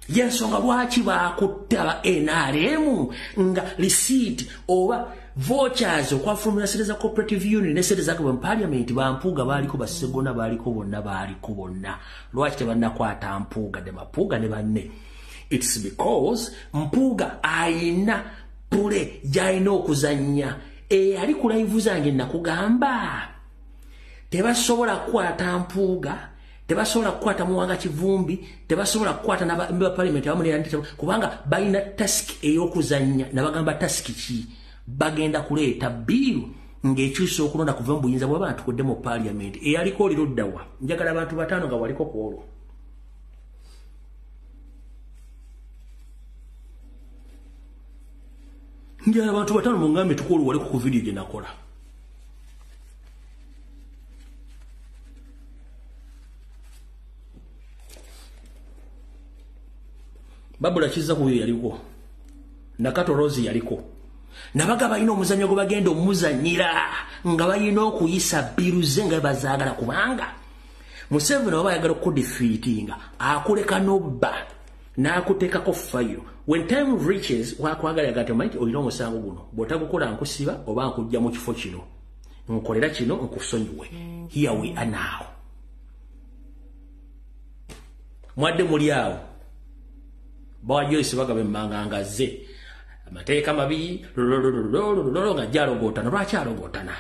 Yensonga lwaki bakutte aba NRM nga receipt oba vouchers okwafulumira ssente za cooperative union ne ssente za parliament ba Mpuuga baaliko, Bassegona baaliko, bonna baaliko bonna. Lwaki tebannakwata Mpuuga ne Mapuuga ne banne? It's because Mpuuga ayina pule gy'alina okuzannya. Eyali ku live zange nakugamba tebasobola kukwata Mpuuga, tebasobola kukwata Muwanga Kivumbi, tebasobola kukwata n'aba parliament abamu, kubanga balina task ey'okuzannya. Nabagamba task ki? Bagenda kuleeta bill ng'ekyusa okulonda kuva mu buyinza bw'abantu kudde mu parliament. Eyaliko oli luddawa? Njagala abantu bataano nga waliko ku olwo. Njagala abantu bataano mungambe tukwolwo waliko ku video gye nakola. Babula Kizza kuyo yaliko, Nakato Rose yaliko. Nabaga balina omuzannyo gwe bagenda omuzannyira nga balina okuyisa biruze nga bazaagala, kubanga Museveni oba ayagala okudefeatinga akuleka n'obba n'akuteekako fayiro. When time reaches wakwagala agati omanyi olina omusango guno, bw'otagukola nkusiba oba nkujja mu kifo kino, nkolera kino nkusonyiwe. Here we are now. Mwadde muli awo bawa Joyce Bagaba emmanga nga azze amateeka mabi nga gyalogootana. Lwaki alogootana?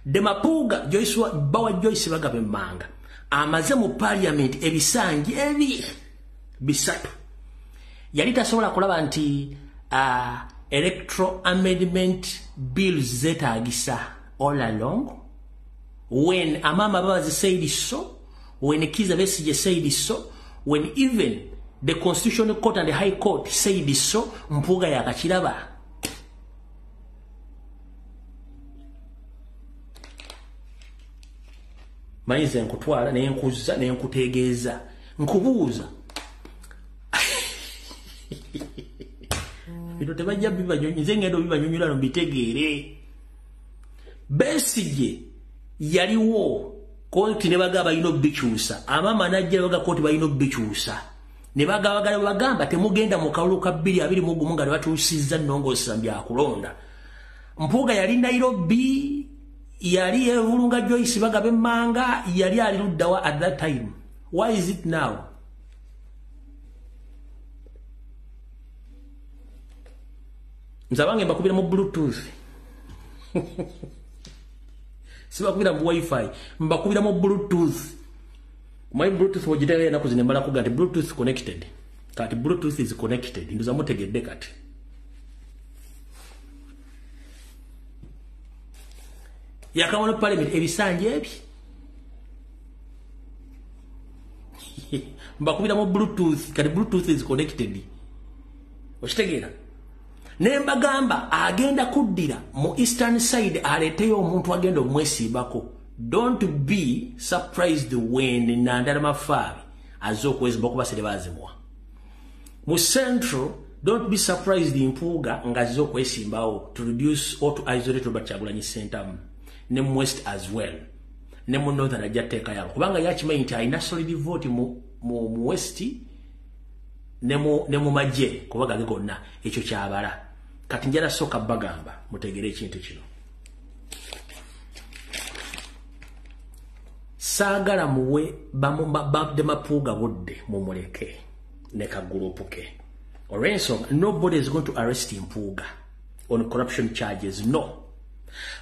De Mapuuga bawa Joyce Bagaba emmanga amaze mu parliament ebisanja ebi 3. Yali tasobola kulaba nti electoral amendment bills zeetaagisa all along? When Amama Mbabazi said so, when Kizza Besigye said so, when even the Constitutional Court and the High Court said so, Mpuuga yakakiraba. Manyize nkutwala ne nkuzza ne nkutegeeza nkubuuza. Bino tebajja bibanyonyi, nze ngendo bibanyonyola mbitegeere. Besigye yaliwo kooti ne bagamba balina obikyusa, Amama najja baga kooti balina obikyusa, ne bagabagala bagamba temugenda mu kalulu ka 2021 nga tebatuusizza nnongoosa byakulonda. Mpuuga yali Nairobi, yali evulunga Joyce Bagabe Mmanga, yali ali luddawa at that time. Why is it now? Nze abange mbakubira mu Bluetooth. Sibakubira mu Wi-Fi, mbakubira mu Bluetooth. My Bluetooth wogiteeka ennaku zino emmala kuga nti Bluetooth connected. Kati Bluetooth is connected. Ndoza mutegedde kati. Yakamala parliament ebisanja ebi. Mbakubira mu Bluetooth, kati Bluetooth is connected. Okitegeera? Ne mbagamba agenda kuddira mu eastern side aleeteyo omuntu agenda omwesimbako. Don't be surprised when Nandala Mafabi azze okwezimba kuba sere bazimuwa. Mu central, don't be surprised Mpuuga ng'azze okwesimbawo to reduce or to isolate Robert Kyagulanyi Ssentamu. Ne mu west as well. Ne mu northern ajja tteeka yabo. Kubanga yakimanyi nti alina solid vote mu west ne mu magye kuba gage gonna ekyo kyabala. Kati njala sooka bagamba mutegere ekintu kino. Saagala muwe babde Mapuuga budde mumuleke ne kagurupu ke. Olw'ensonga nobody is going to arrest Mpuuga on corruption charges, no.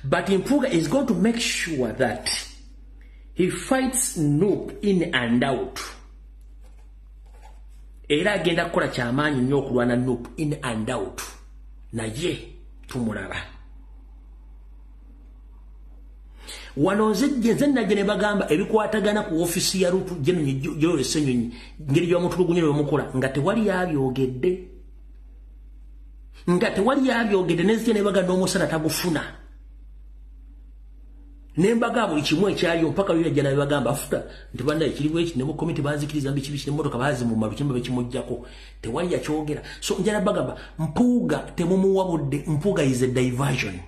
But Mpuuga is going to make sure that he fights NUP in and out. Era agenda kukola kyamaanyi nnyo okulwana NUP in and out. Naye tumulaba. Wano nze najja ne bagamba ebikwatagana ku ofiisi ya Ruto Joel Ssenyonyi ngeri gy'omutulugunya bwe mukola nga tewali yabyogedde. Nga tewali yabyogedde nenzije ne bagamba n'omusana tagufuna. Ne mbaga buli kimu ekyaliyo mpaka lwe yajja ne bagamba afuta nti bannaye kiri bweki ne mu komiti banzikiriza mbi kibi n'emmotoka baazimumma bikimba bekimuggyako tewali yakyogera. So njala bagamba Mpuuga temumuwa budde. Mpuuga is a diversion.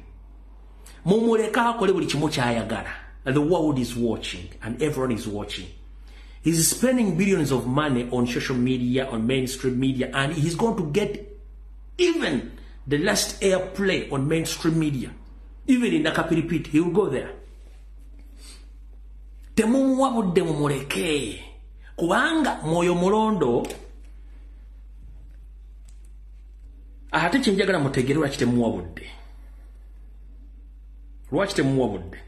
Mumuleka akole buli kimu kyayagala. The world is watching and everyone is watching. He's spending billions of money on social media, on mainstream media, and he's going to get even the last airplay on mainstream media. Even in Nakapiripit, he will go there. Temumuwa budde mumuleke. Kubanga mwoyo mulondo ate kyenjagala mutegere lwaki temuwa budde. Lwaki temuwa budde.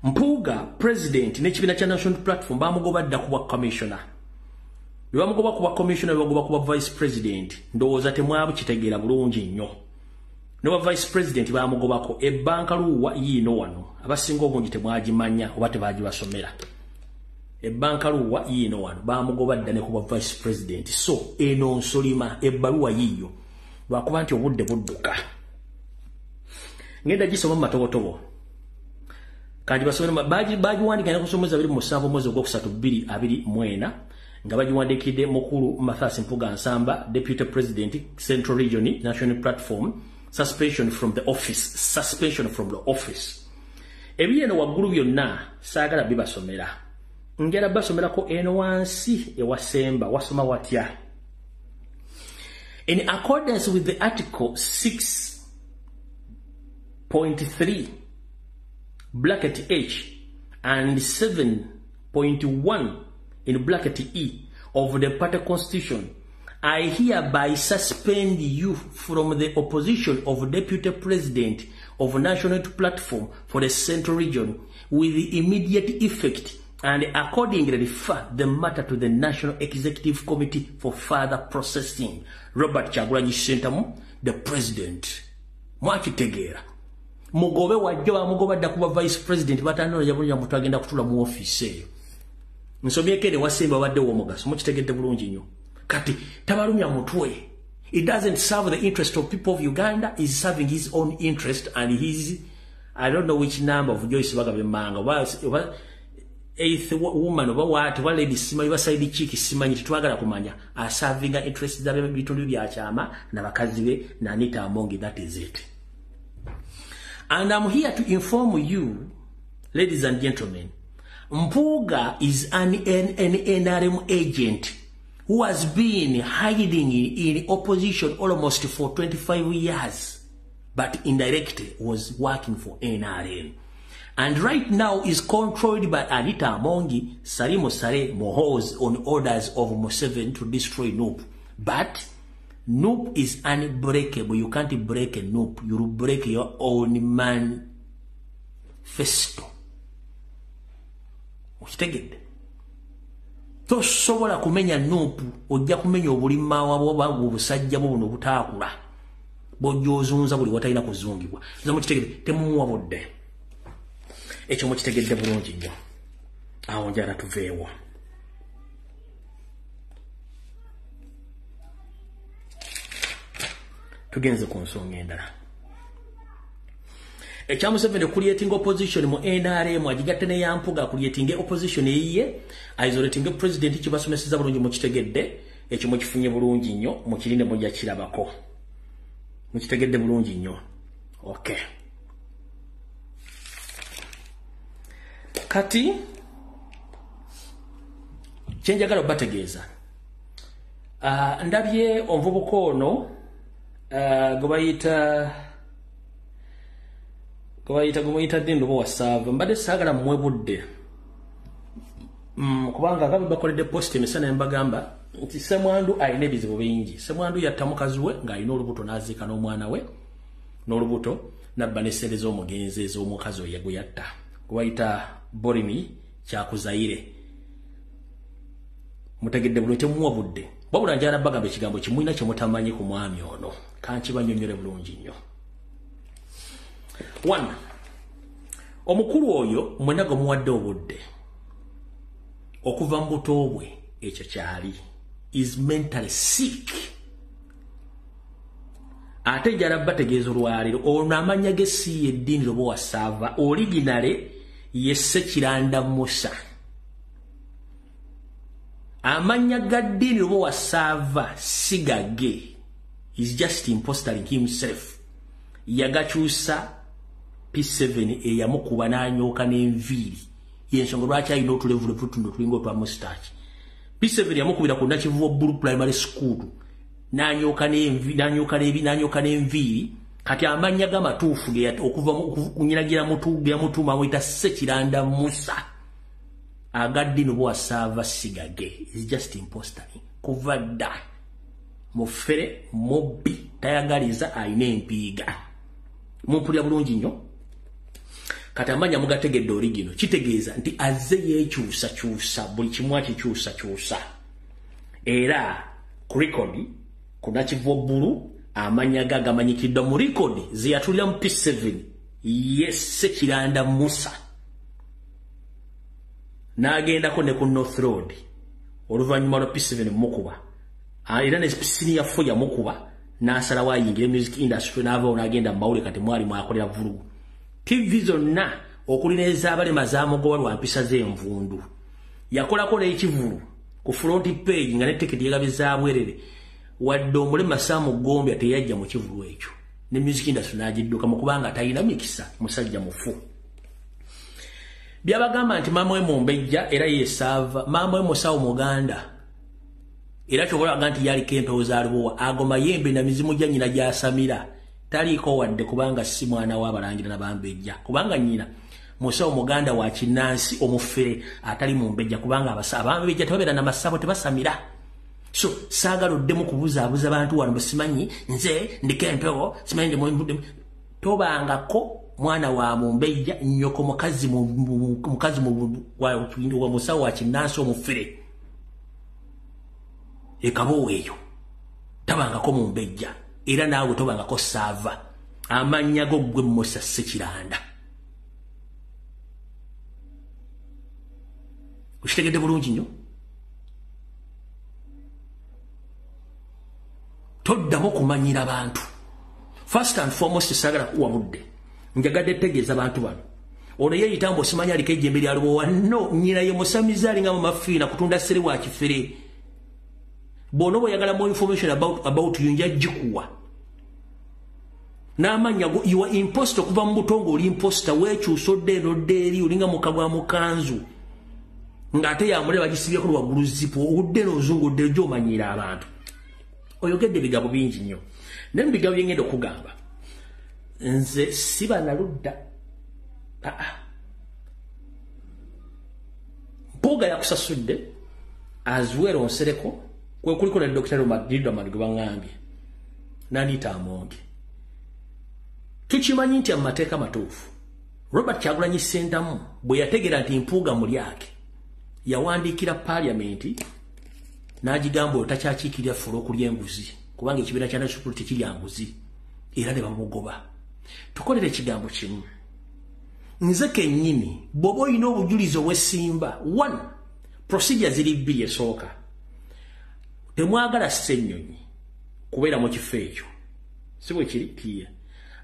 Mpuuga president n'ekibiina kya National Platform bamugoba dda ku bwa commissioner. Bwe bamugoba ku bwa commissioner bamugoba ku bwa vice president. Ndowooza temwabukitegeera bulungi nnyo. N'obwa vice president bamugobako ebbanka luwa yiino wano. Abasinga obungi temwagimanya oba tebagibasomera. Ebbanka luwa yiino wano bamugoba dda ne ku bwa vice president. So eno nsolima ebbaluwa yiiyo. Lwakuba nti obudde budduka. Ngenda gisoma mu matobotobo. Kanji basomera bagiwandiika ne kusomeza 27 mwezi ogwokusatu 2024 nga bagiwandiikidde mukulu Mathias Mpuuga Nsamba, Deputy President, Central Region, National Platform, suspension from the office, suspension from the office. Ebiri eno waggulu byonna saagala bibasomera. Njala basomerako eno wansi ewasemba wasoma watya. In accordance with the article 6.3 bracket H and 7.1 in bracket E of the party constitution, I hereby suspend you from the opposition of Deputy President of National Platform for the Central Region with immediate effect and accordingly refer the matter to the National Executive Committee for further processing. Robert Kyagulanyi Ssentamu, the President. Mwakitegeera. Mugobe wajjo bamugoba dda kuba vice president batanola jabulya muntu agenda kutula mu office eyo. Nsomyeko ene wasemba badde w'omugaso mukitegedde bulungi nnyo. Kati tabalumya mutwe. It doesn't serve the interest of people of Uganda, is serving his own interest and his, I don't know which number of Joyce Bagabe Manga, oba eighth woman oba what, oba lady simanyi, oba side chick simanyi, tetwagala kumanya, are serving interest z'abebitundu bya kyama na bakazi be na Anita Amongi, that is it. And I'm here to inform you, ladies and gentlemen, Mpuuga is an NRM agent who has been hiding in opposition almost for 25 years, but indirectly was working for NRM. And right now is controlled by Anita Amongi, Salimo Saleh Muhoozi on orders of Museveni to destroy NUP. But NUP is unbreakable. You can't break a NUP. You will break your own manifesto. Okitegedde? Tosobola kumenya NUP, ojja kumenya obulima bwo obusajja bwo buno obutaakula. Bw'ojja ozunza buli watalina kuzungibwa. Nze mukitegedde, temumuwa budde. Ekyo mukitegedde bulungi nnyo. Awo njala tuveewo. Tugenze ku nsonga endala. Ekya Museveni creating opposition mu NRM agigatte ne ya Mpuuga creating opposition eyiye, isolating president kibasomeseza bulungi mukitegedde, ekyo mukifunye bulungi nnyo, mukirinde mujja kirabako. Mukitegedde bulungi nnyo. Okay. Kati kyenjagala obategeeza. Ndabye omuvubuka ono gwe bayita ddindo bo wasaava, mbadde saagala mmwe budde. Kubanga nga bwe bakoledde post emisana ne mbagamba nti Ssemwandu alina ebizibu bingi. Ssemwandu yatta mukazi we ng'alina olubuto n'aziika n'omwana we n'olubuto n'abba n'essente z'omugenzi ez'omukazi oyo gwe yatta. Gwe bayita Borimi Kyakuzayire. Mutegedde bulungi, temuwa budde. Wabula njagala bagamba ekigambo kimulina kye mutamanyi ku mwami ono. Kankibanyonnyole bulungi nnyo. One, omukulu oyo mwenna gwe muwadde obudde okuva mu buto bwe ekyo kyali is mentally sick. Ate njagala bategeeza olwaleero ono amannya ge si ye ddiini oba wasaava, originale ye Ssekiranda Musa. Amannya ga ddiini oba wasaava si gage, is just impostering himself. Yagakyusa P7 eyamukuba n'anyooka n'enviiri. Y'ensonga lwaki alina otulevulevu tuno tulinga otwa mustache. P7 yamukubira ku Nakivubo Blue Primary School n'anyooka n'enviiri. Kati amannya g'amatuufu okuva kunyiragira mutuuma amuyita Ssekiranda Musa. Aga ddiini oba wasaava si gage, is just impostering. Kuva dda mufere mubbi tayagaliza alina empiiga. Mumpulira bulungi nnyo. Kati amannya mugategedde origino, kitegeeza nti azze yeekyusakyusa buli kimu akikyusakyusa. Era ku rekodi ku Nakivubo Blue amannya ge agamanyikiddwa mu rekodi ze yatulira mu P7 ye Ssekiranda Musa. N'agendako ne ku North Road oluvannyuma lwa P7 mukuba. Era ne senior 4 yamukuba n'asalawo ayingire music industry n'avaawo n'agenda mu mawulire kati mwali mwakolera vulugu. TV zonna okuli n'ez'abalema zaamugoba lwa mpisa z'envundu. Yakolako n'ekivulu ku front page nga ne tiketi yegabizza bwerere. Wadde omulema Sam Gombya teyajja mu kivulu ekyo. Ne music industry n'agidduka mu kubanga talina mikisa, musajja mufu. Byabagamba nti maama we mumbejja era yesaava, maama we musawo Muganda. Era ky'obulaga nti yaliko empewo za Lubowa, ago mayembe na mizimu gya nnyina gy'asamira. Taliiko wadde kubanga si mwana w'abalangira n'abambejja. Kubanga nnyina musawo Muganda wa kinnansi omufere atali mumbejja, kubanga abambejja tebabeera na masabo tebasamira. So saagala oddemu kubuzaabuza bantu wano bwe nze ndiko empewo, simanyi ndi tobangako mwana wa mumbejja nnyoko mukazi wa musawo wa kinnansi omufere. Ekaboowa eyo tabangako mumbejja era naawe tobangako saava. Amannya go ggwe Musa Ssekiranda. Okitegedde bulungi nnyo. Toddamu kumanyira bantu. First and foremost, saagala kuwa budde. Njagadde tegeeza bantu bano. Ono yeeyita mbu osimanya aliko ejjembe lya Lubowa. No, nnyina ye musamize alinga mu mafiina kutunda ssere wa kifere. Bw'onoba oyagala more information about you, nja gikuwa. N'amannya go, you are imposter okuva mu buto ng'oli imposter, weekyusa odda eno odda eri, olinga muka gwa mukanzu. Ng'ate yamuleba bagisibyeko waggulu zipu, odda eno ozungu odda eri gy'omanyiira abantu. Oyogedde ebigambo bingi nnyo. Naye mu bigambo bye ngenda okugamba, nze siba na ludda. Mpuuga yakusasudde as well onsereko kwe kuliko ne Dr. Ridwan gwe baŋŋambye n'Anita Amonge. Tukimanyi nti amateeka matuufu. Robert Kyagulanyi Ssentamu bwe yategeera nti Mpuuga mulyake, yawandiikira paalamenti n'agigamba oyo takyakiikirira ffe olw'okulya enguzi, kubanga ekibiina kya National Security tekirya nguzi, era ne bamugoba. Tukolere ekigambo kimu. Nze kennyini bw'oba olina obujulizi obw'essimba, one, procedure ziri bbiri. Esooka, temwagala Ssennyonyi kubeera mu kifo ekyo, si bwe kiri? Clear.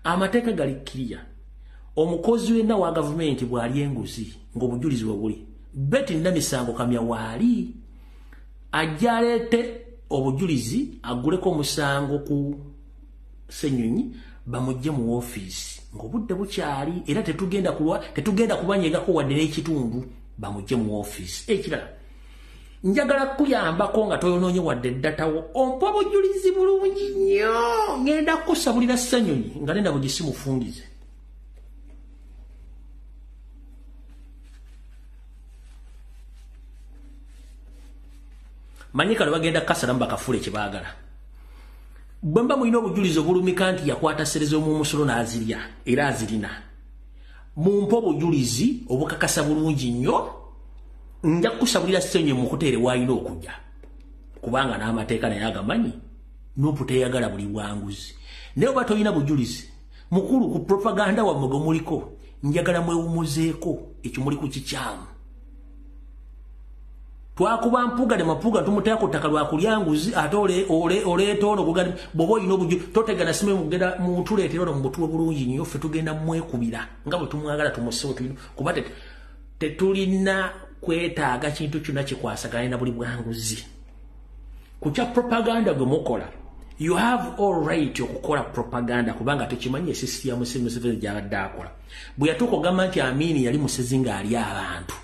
Amateeka gali clear. Omukozi wenna wa gavumenti bw'alya enguzi ng'obujulizi bwe buli, Betty Namisango Kamya waali ajja aleete obujulizi agguleko omusango ku Ssennyonyi, bamugye mu woofiisi ng'obudde bukyali, era tetugenda kulwa, tetugenda kubanyegako wadde n'ekitundu, bamugye mu woofiisi. Ekirala, njagala kuyambako nga toyonoonye wadde eddatawo, ompa obujulizi bulungi nnyo, ngenda kukusabulira Ssennyonyi nga nenda bugisimufungize. Manyi kano bagenda kasalamu bakafuula kyebaagala. Bwe mba mulina obujulizi obulumika nti yakwata ssereza omumusolo n'azirya era azirina, mumpe obujulizi obukakasa bulungi nnyo, nja kukusabulira Ssennyonyi mukuteere w'alina okujja, kubanga n'amateeka naye agamanyi, Nupu teyagala buli bwanguzi. Naye oba tolina bujulizi, mukulu, ku propaganda wammwe gwe muliko, njagala mwewumuzeeko, ekyo muli ku kikyamu. Twakuba Mpuuga ne Mapuuga tumuteeka ku ttaka lwa kulya nguzi, ate oleeta ono bw'oba olina obujulizi totegana simanyi mugenda mutuleetera ono mubutuwe bulungi nnyo, ffe tugenda mwekubira nga bwe tumwagala tumusewo tulina, kuba tetulina kwetaaga kintu kyonna kikwasaganya na buli bwanguzi. Ku kya propaganda gwe mukola, you have all right okukola propaganda, kubanga tekimanyi esisi ya Museveni gy'abadde akola. Bwe yatuuka ogamba nti Amini yali musezi ng'alya abantu,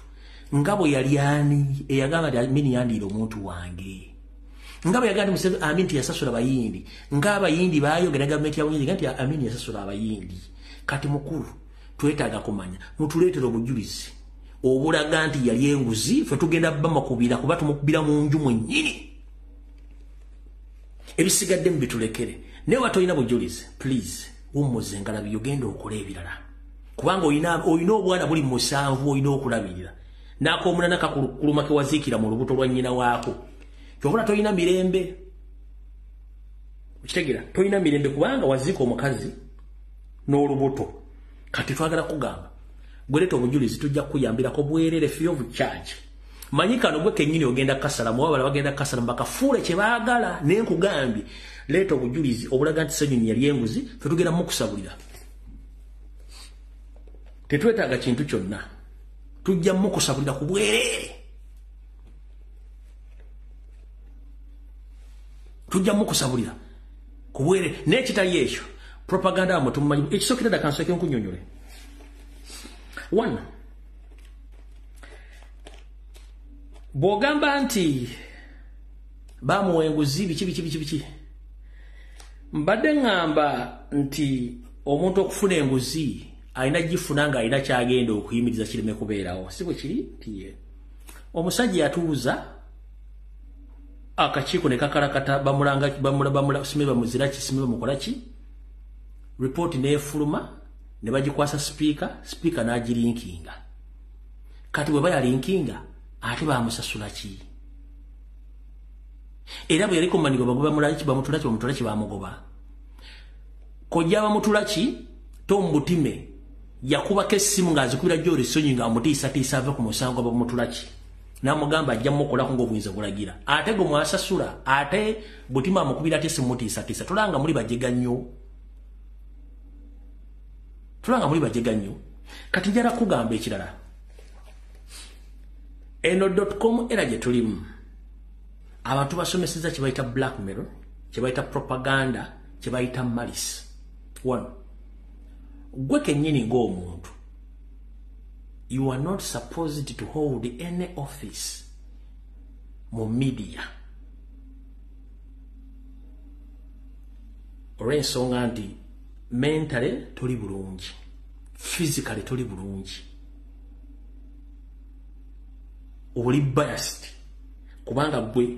nga bwe yali ani eyagamba nti Amini yandiira omuntu wange, nga bwe yagamba nti Amini teyasasula Bayindi, ng'Abayindi baayogera gavumenti ya Bungereza nti Amini yasasula Abayindi. Kati mukulu, twetaaga kumanya, mutuleetere obujulizi obulaga nti yali enguzi, ffe tugenda bamakubira kuba tumukubira mu nju mwennyini. Ebisigadde mubitulekere. Naye oba tolina bujulizi, please wummuze engalabi, ogenda okola ebirala, kubanga olina obwana buli 7 olina okulabirira, n'ak'omunana kakuluma ke waziikira mu lubuto lwa nnyina waako. Ky'okola tolina mirembe, okitegeera? Tolina mirembe kubanga waziika omukazi n'olubuto. Kati twagala kugamba gwe leeta obujulizi, tujja kukuyambirako bwerere, free of charge. Manyi kano gwe kennyini ogenda kasalamu, wabala bagenda kasalamu bakafuule kye baagala. Naye nkugambye, leeta obujulizi obulaga nti Ssennyonyi yali enguzi, ffe tugenda mukusabulira. Tetwetaaga kintu kyonna, tujja mukusabulira ku bwereere, tujja mukusabulira ku bwereere. Naye ekitali ekyo, propaganda wamwe tumumanyi. Ekisookera ddala kansooke nkunnyonnyole. One, bw'ogamba nti bamuwa enguzi biki biki biki biki, mbadde ŋŋamba nti omuntu okufuna enguzi alina gifuna ng'alina kyagenda okuyimiriza kireme kubeerawo, si bwe kiri? Tiye omusajja yatuuza akakiiko ne kakalakata, bamulanga bamula sime bamuzira ki sime bamukola ki, report n'efuluma ne bagikwasa sipiika, sipiika n'agirinkinga. Kati bwe bayalinkinga ate bamusasula ki? Era bwe yaliko manigo bagoba mulaki bamutula ki bamugoba. Kojja Bamutulaki Tom Butime yakubako essimu ng'azikubira Joel Ssenyonyi ng'amutiisatiisa ave ku musango Bamutulaki, n'amugamba ajja mukolako ng'obuyinza bulagira, ate gwe mwasasula, ate Butime amukubira ate simutiisatiisa. Tulanga muli bajega nnyo, tulanga muli bajega nnyo. Kati njala kugamba ekirala, eno .com era gye tulimu abantu basomeseza kye bayita blackmail, kye bayita propaganda, kye bayita malice. One, gwe kennyini ng'omuntu, you are not supposed to hold any office mu media, olw'ensonga nti mentally toli bulungi, physically toli bulungi, oli biased, kubanga gwe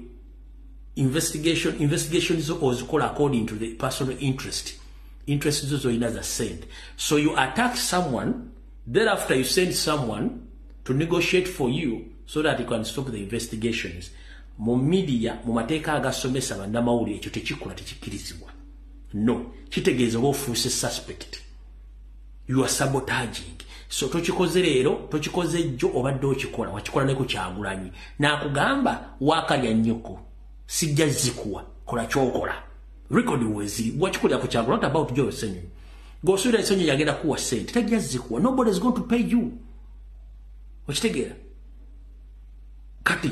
investigation zo ozikola according to the personal interest zo zolina za sente. So you attack someone, thereafter you send someone to negotiate for you so that you can stop the investigations. Mu media, mu mateeka agasomesa bannamawulire, ekyo tekikola, tekikkirizibwa. No, kitegeeza oba ofuuse suspect, you are sabotaging. So tokikoze leero, tokikoze jjo, obadde okikola, wakikola ne ku Kyagulanyi n'akugamba waakalya nnyoko, sijja zikuwa, kola kyokola. Record weziri, wakikolera ku Kyagulanyi. Not about Joel Ssenyonyi. G'osuubira Ssenyonyi yagenda kuwa ssente, tajja zikuwa. Nobody is going to pay you. Okitegeera? Kati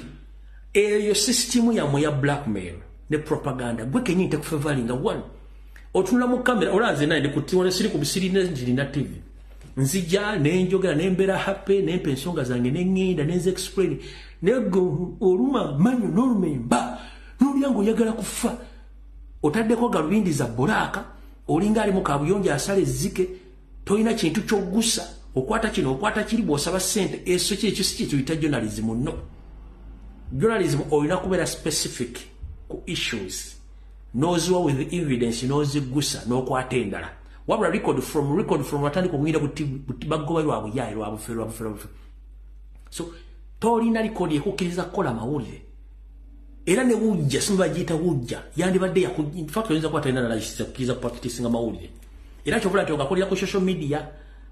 eyo system yammwe ya blackmail ne propaganda, gwe kennyini tekufavoringa. One, otunula mu kamera, olanze naye ndikutiwala, siri ku bisiri ndirina TV, nzija nenjogera nembeera happy, nempa ensonga zange neŋŋenda nenze explain, nego oluma manyo n'olumemba n'olya ng'oyagala kufa, otaddeko galubindi za bulaaka, olinga ali mu kabuyonjo asala ezzike, tolina kintu ky'oggusa, okwata kino okwata kiri, bw'osaba ssente. Eso ki ekyo si kye tuyita journalism. No, journalism olina kubeera specific ku issues, n'oziwa with evidence, n'oziggusa, n'okwata endala. Wabula record from watandika okuyinda bagoba lwa buyaaye, lwa bufe, lwa bufe, lwa bufe. So tolina record ekukkiriza kukola mawulire. Era ne wujja, simu bagiyita wujja, yandibadde in fact oyinza kuba talina nalakisiza kukkiriza practicing amawulire. Era kyovula nti ogakolera ku social media,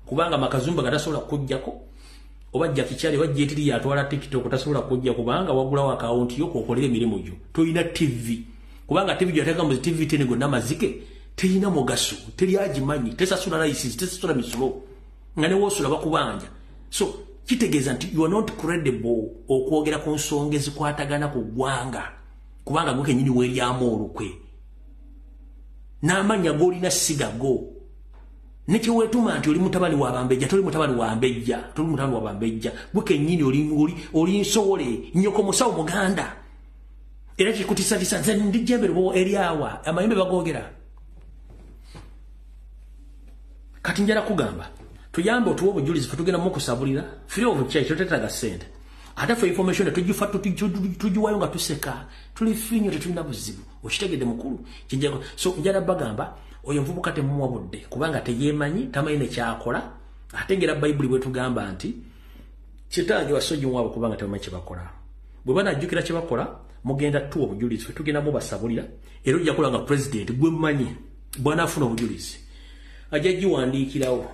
kubanga Makazumba gatasobola kujjako, oba Jackie oba Jetiri yatwala TikTok tasobola kujja, kubanga wagulawo akawunti yo kwokolera emirimu gyo. Tolina TV, kubanga TV gyateeka mu TV tene gonna mazike, terina mugaso, teri agimanyi, tesasula license, tesasula misolo, nga ne woosula bakubanja. So kitegeeza nti you are not credible okwogera ku nsonga ezikwatagana ku ggwanga, kubanga gwe kennyini weeryamu olukwe n'amannya g'olina sigago. Ne kyeweetuma nti oli mutabani wa Bambejja, toli mutabani wa Mbejja, toli mutabani wa Bambejja. Gwe kennyini oli nsowole, nnyoko musawo muganda. Era kikutisatisa nze ndi jjembe lubowa eryawa amayembe bagoogera. Kati njala kugamba tuyambe otuwe obujulizi, ffe tugenda mukusabulira free of charge, totetaaga ssente. Ate ffe information tugifa tugiwayo nga tuseka, tuli free nnyo, tetulina buzibu. Okitegedde mukulu? So njala bagamba oyo nvubuka temumuwa budde, kubanga teyeemanyi, tamanyi ne kyakola. Ate ngera Bayibuli bwetugamba nti kitange wasonyiwa kubanga tebamanyi kye bakola. Bwe banajjukira kye bakola, mugenda tuwa obujulizi, ffe tugenda mubasabulira. Era ojja kulaba nga president gwe mmanyi bw'anaafuna obujulizi ajja giwandiikirawo,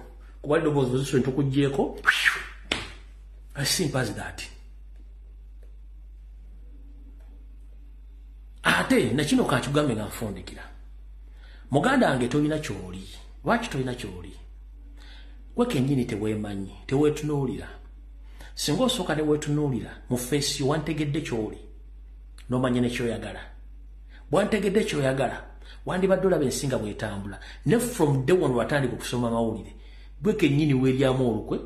kuba eddoboozi position tukuggyeeko. As simple as that. Ate nakino kakikugambe nga nfundikira, muganda wange tolina ky'oli. Lwaki tolina ky'oli? Gwe kennyini teweemanyi, teweetunuulira. Singa osooka ne weetunuulira mu feesi yo, wantegedde ky'oli n'omanya ne ky'oyagala. Bwantegedde ky'oyagala, wandibadde olaba ensi nga bw'etambula. Ne from day one watandika okusoma amawulire, gwe kennyini weeryamu olukwe,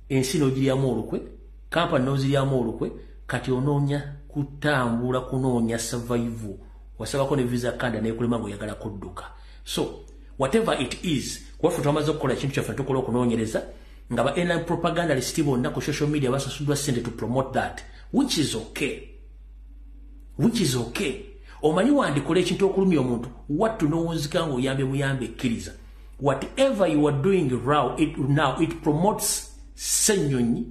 ensi n'ogiryamu olukwe, kampani n'oziryamu olukwe. Kati onoonya kutambula, kunoonya survival, wasabako ne visa kanda nekulema ng'oyagala kudduka. So whatever it is, kuba ffe twamaze okukola ekintu kyaffe, tukola okunoonyereza nga ba airline propagandalist bonna ku social media basasuddwa ssente to promote that, which is okay, which is okay. Omanyi wandikola ekintu okulumya omuntu wattu n'owunzika ng'oyambe buyambe, ekkiriza. Whatever you are doing now, it promotes Ssenyonyi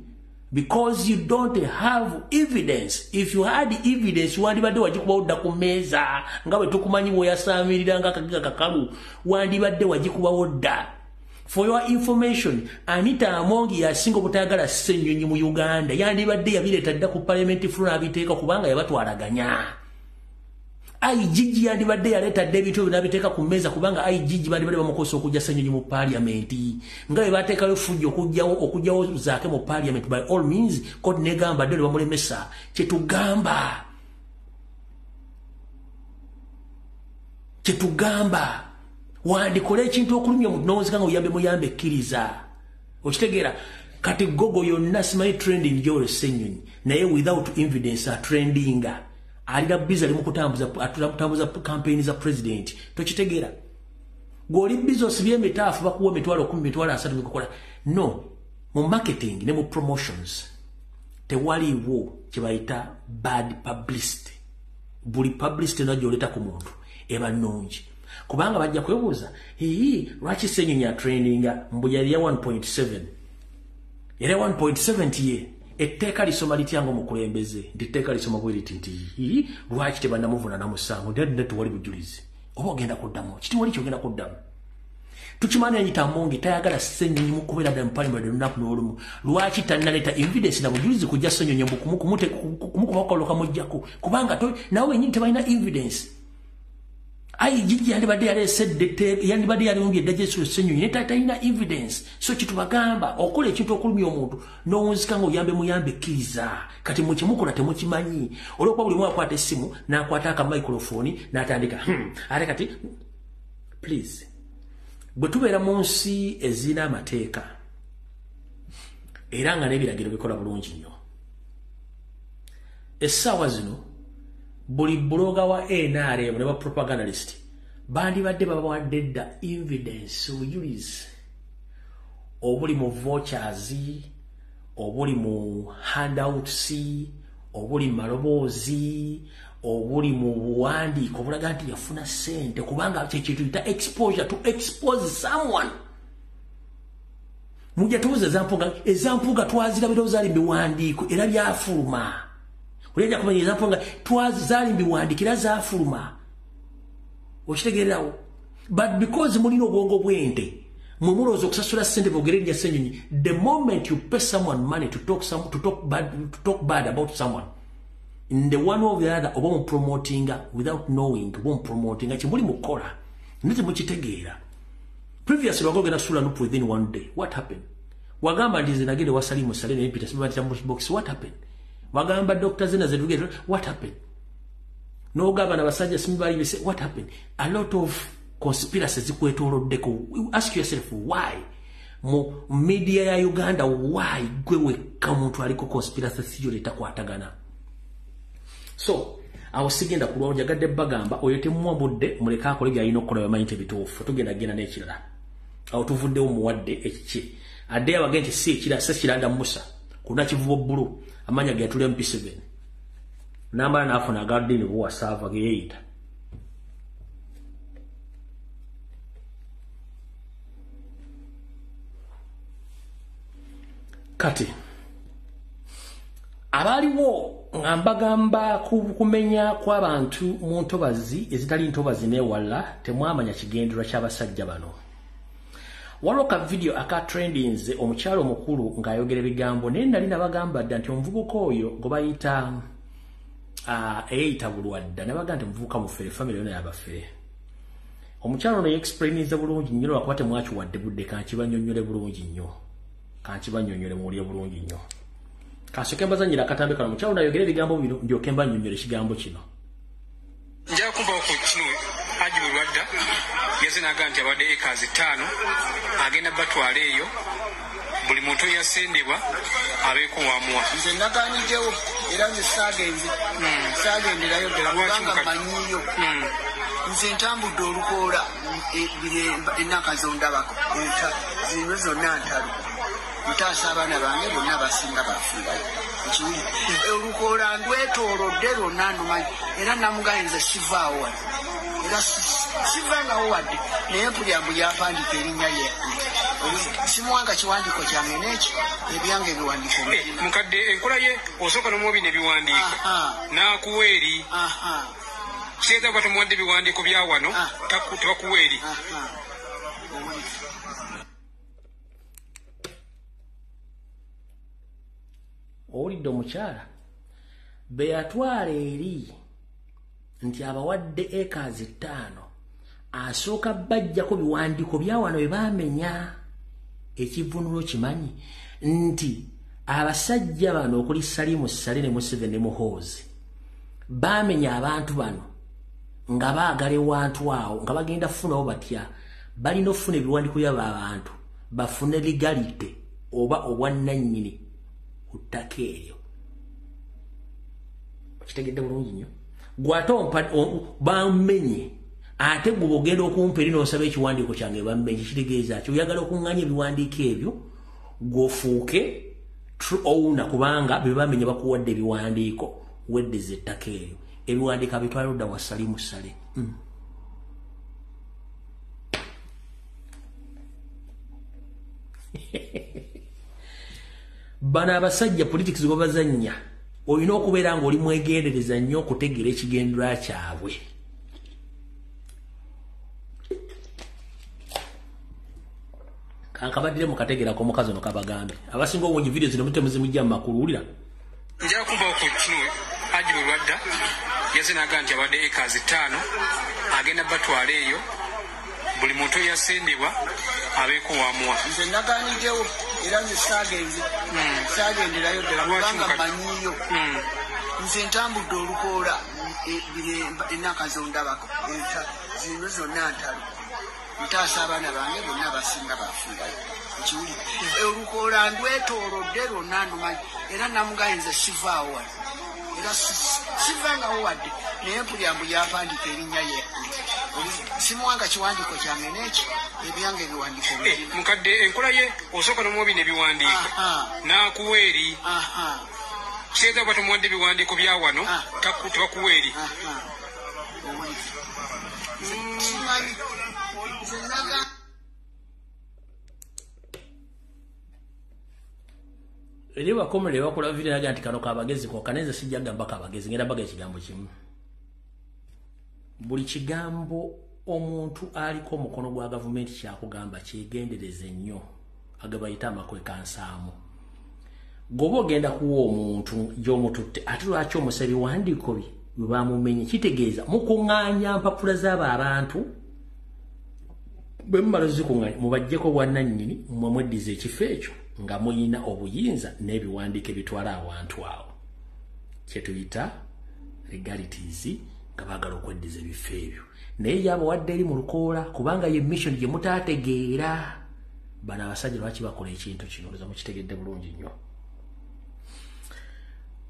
Because you don't have evidence. If you had evidence, wandibadde wagikubawo dda ku mmeeza nga bwe tukumanyi bw'oyasaamirira nga akagiga kakalu, wandibadde wagikubawo dda. For your information, Anita Among yasinga obutayagala Ssenyonyi mu Uganda, yandibadde yabireeta dda ku parliament floor n'abiteeka kubanga yabatwalaganya. IGG yandibadde yaleeta dda ebintu ebyo n'abiteeka ku mmeeza kubanga IGG bandibadde bamukozesa okujja Ssenyonyi mu parliament. Nga bwe bateekayo effujjo okuggyawo Zaake mu parliament, by all means, court n'egamba dde bamulemesa. Kyetugamba wandikola ekintu okulumya omuntu n'owunzika nga oyambe muyambe kkiriza. Okitegeera? Kati gogo yonna simanyi trending gy'olwo Ssenyonyi, naye without evidence atrendinga. Alina busy ali mu kutambuza campaign za president. Tokitegeera? Gw'oli busy osibye emitaafu bakuwa 10,000 30,000 bikukola. No, mu marketing ne mu promotions tewaliwo kye bayita bad publicity. Buli publicity yonna gy'oleeta ku muntu eba nnungi. Kubanga bajja kwebuuza, hii lwaki Ssenyonyi atrendinga mbu yali ya 1.7. Era 1.7 ye etteeka lisoma litya ng'omukulembeze? Nti etteeka lisoma bwe liti nti hii lwaki tebannamuvuna musango? Nti tewali bujulizi. Oba ogenda kuddamu ki? Tewali kyogenda kuddamu. Tukimanyi Anita Among tayagala Ssenyonyi mu kubeera ddala mu parliament olunaku n'olumu. Lwaki tannaleeta evidence na bujulizi kujja Ssenyonyi mbu kumukuba akalo kamuggyako? Kubanga nawe wennyini tebalina evidence. IGG yandibadde yaleesedde, yandibadde yalumbye dda Jesu Ssenyonyi, naye talina evidence. So kitubagamba okola ekintu okulumya omuntu n'owunzika nga oyambe muyambe kkiriza. Kati mwe kyemukola temukimanyi. Olw'okuba buli omu akwata essimu n'akwata aka microphone n'atandika ate kati please, bwe tubeera mu nsi ezirina amateeka era nga n'ebiragiro bikola bulungi nnyo, essaawa zino buli buloga wa NRM ne ba propagandist bandibadde babawadde dda evidence, obujulizi obuli mu vouchers, obuli mu handouts, obuli mu maloboozi, obuli mu buwandiiko obulaga nti yafuna ssente, kubanga kye tuyita exposure, to expose someone. Mujja tubuuza ezampuga twazirabirawo zaali mu biwandiiko era byafuluma. Olejja kumanya ezampuga twazaali mu biwandiiko era zaafuluma. Okitegeererawo? But because mulina obwongo bw'ente, mwe mulowooza okusasula ssente boogere erinnya Ssenyonyi. The moment you pay someone money to talk bad about someone, in the one or the other, oba omupromotinga without knowing, oba omupromotinga kyemuli mukola naye temukitegeera. Previously wagogera sula nup within one day. What happened? Wagamba nti nze nagenda wa Salim Saleh ne Peter Sibatita mu box. What happened? Wagamba Dr. Zena Zedugere. What happened? N'ogamba n'abasajja simibali bise. What happened? A lot of conspiracies zikwetooloddeko. Ask yourself why. Mu media ya Uganda, why gwe wekka muntu aliko conspiracy theory etakwatagana? So awo sigenda kulwawo, njagadde bagamba oyo temuwa budde, muleke akole by'alina okukola bamanyi nti bituufu. Tugenda genda n'ekirala. Awo tuvuddewo muwadde ekiki addeyo abagende nti si ekira Ssekiranda Musa kuna kivubo bbulu amanya ge yatula MP7 n'amala n'afuna agaddiini buwasaava ge yeeyita. Kati abaliwo nga mbagamba ku kumenya kw'abantu mu ntobazi ezitali ntobazi n'ewala, temwamanya kigendererwa ky'abasajja bano. Waliwo ka video aka trendinze omukyalo omukulu ng'ayogera ebigambo, naye nali nabagamba dda nti omuvubuka oyo gwe bayita eyeyita Bulwadda, nabagamba nti muvubuka mufere, family yonna yabafere. Omukyalo ono yeexplaininze bulungi nnyo, lwakuba temwakiwadde budde, kankibanyonnyole bulungi nnyo, kankibanyonnyole muwulire bulungi nnyo. Kasooke mbazannyira akatambi kano, omukyalo ono ayogera ebigambo bino ndyoke mbanyonnyole ekigambo kino. Nja kumpa ku kino Haji Bulwadda yaze n'agamba nti abadde ekazi 5 agenda batwala eyo buli muntu eyasendebwa abeeko wamuwa. Nze naganyijewo era nze saagenze saagenderayo ddala kubanga mmanyiyo. Nze ntambudde olukoola ennaku zondabako zino zonna ntalo ntaasa abaana bange bonna abasinga bafiirayo. Olukoola ndwetoolodde lwonna ndumanyi era namugaye nze sivaawo wano era sivangawo wadde, naye mpulira mbu yampandiika erinnya lye Simuwanga kiwandiiko kyange n'ekyo ebyange ebiwandiiko. Mukadde enkola ye osooka n'omuwa bino ebiwandiiko n'akuwa eri. Kitegeeza kuba tomuwadde ebiwandiiko bya wano tebakuwa eri. Owulidde omukyala be yatwala eri nti abawadde ekazi 5 asooka bajjako biwandiiko bya wano bye baamenya. Ekivunulo kimanyi nti abasajja bano okuli Salimu Saleh ne Museveni ne Muhoozi baamenya abantu bano nga baagala ewantu awo nga bagenda kufunawo batya. Balina okufuna ebiwandiiko by'abo abantu bafune legality oba obwannannyini ku ttaka eryo. Okitegedde bulungi nnyo. Gwe ate bamenye ate gwe ogenda okumpa eri n'osaba ekiwandiiko kyange bamenye, kitegeeza ki? Oyagala okuŋŋaanya ebiwandiiko ebyo gw'ofuuke true owner, kubanga bye bamenye bakuwadde ebiwandiiko weddeze ettaka eryo. Ebiwandiiko abitwala ludda wa Salimu Saleh. Bano abasajja politics babazannya, olina okubeera ng'oli mwegendereza nnyo okutegeera ekigendererwa kyabwe. Kankabaddire mukategeerako omukazi ono kabagambe. Abasinga obungi vidiyo zino mutemuzimujja mu makulu, wulira. Njagala kumpawo ku kino Haji bwe lwadda yazze n'agamba nti abadde ekazi 5 agenda batwala eyo buli muntu eyasendebwa abeeko wamuwa. Nze naganiddewo era nze saagenze saagenderayo ddala kubanga mmanyiiyo. Nze ntambudde olukoola ennaku zondabako zino zonna ntalo ntaasa abaana bange bonna abasinga bafiirayo. Ekiwulire olukoola ndwetoolodde lwonna ndumanyi era namugaye nze sivaawo wano era sivangawo wadde, naye mpulira mbu yapandiika erinnya lye. Simuwanga kiwandiiko kyange n'ekyo ebyange ebiwandiiko. Mukadde enkola ye osooka n'omuwa bino ebiwandiiko n'akuwa eri. Kitegeeza kuba tomuwadde ebiwandiiko bya wano tebakuwa eri. Eri bakomere bakola video yaga nti kano kabagezi kokka, naye nze sijja gamba kabagezi, ngenda baga ekigambo kimu. Buli kigambo omuntu aliko omukono gwa gavumenti kyakugamba kyegendereze nnyo, agabayita amakwekansaamu. Goba ogenda kuwa omuntu gy'omututte ate lwaki omusa ebiwandiiko bye bwe bamumenye? Kitegeeza mukuŋŋaanya mpapula z'abo abantu, bwe mumala ozikuŋŋaanya mubaggyeko bwannannyini mmwe mweddize ekifo ekyo nga muyina obuyinza n'ebiwandiiko ebitwala awantu awo, kye tuyita legalities, nga baagala okweddiza ebifo ebyo. Naye yabawadde eri mu lukoola kubanga ye mission gye mutaategeera. Bano abasajja lwaki bakola ekintu kino? Olowooza mukitegedde bulungi nnyo.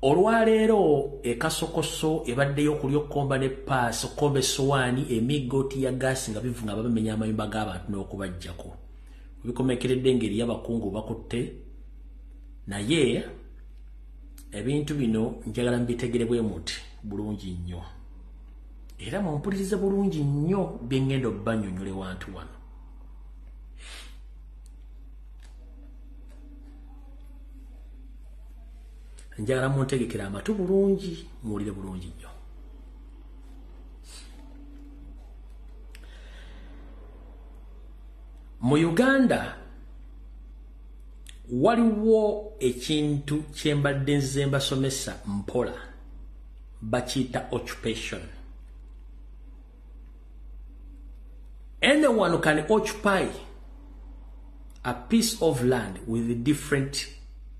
Olwaleero ekasokoso ebaddeyo okulya okkomba ne paasi, okkomba essowaani, emigooti ya gaasi nga bivu nga bamenya amayumba g'abantu n'okubaggyako. Bikomekeredde engeri y'abakungu bakutte, naye ebintu bino njagala mbitegere bwe muti bulungi nnyo. Era mumpulirize bulungi nnyo bye ngenda obbannyonnyola ewantu wano. Njagala muntegekere amatu bulungi, muwulire bulungi nnyo. Mu Uganda waliwo ekintu kye mbadde nze mbasomesa mpola, bakiyita occupation. Anyone can occupy a piece of land with different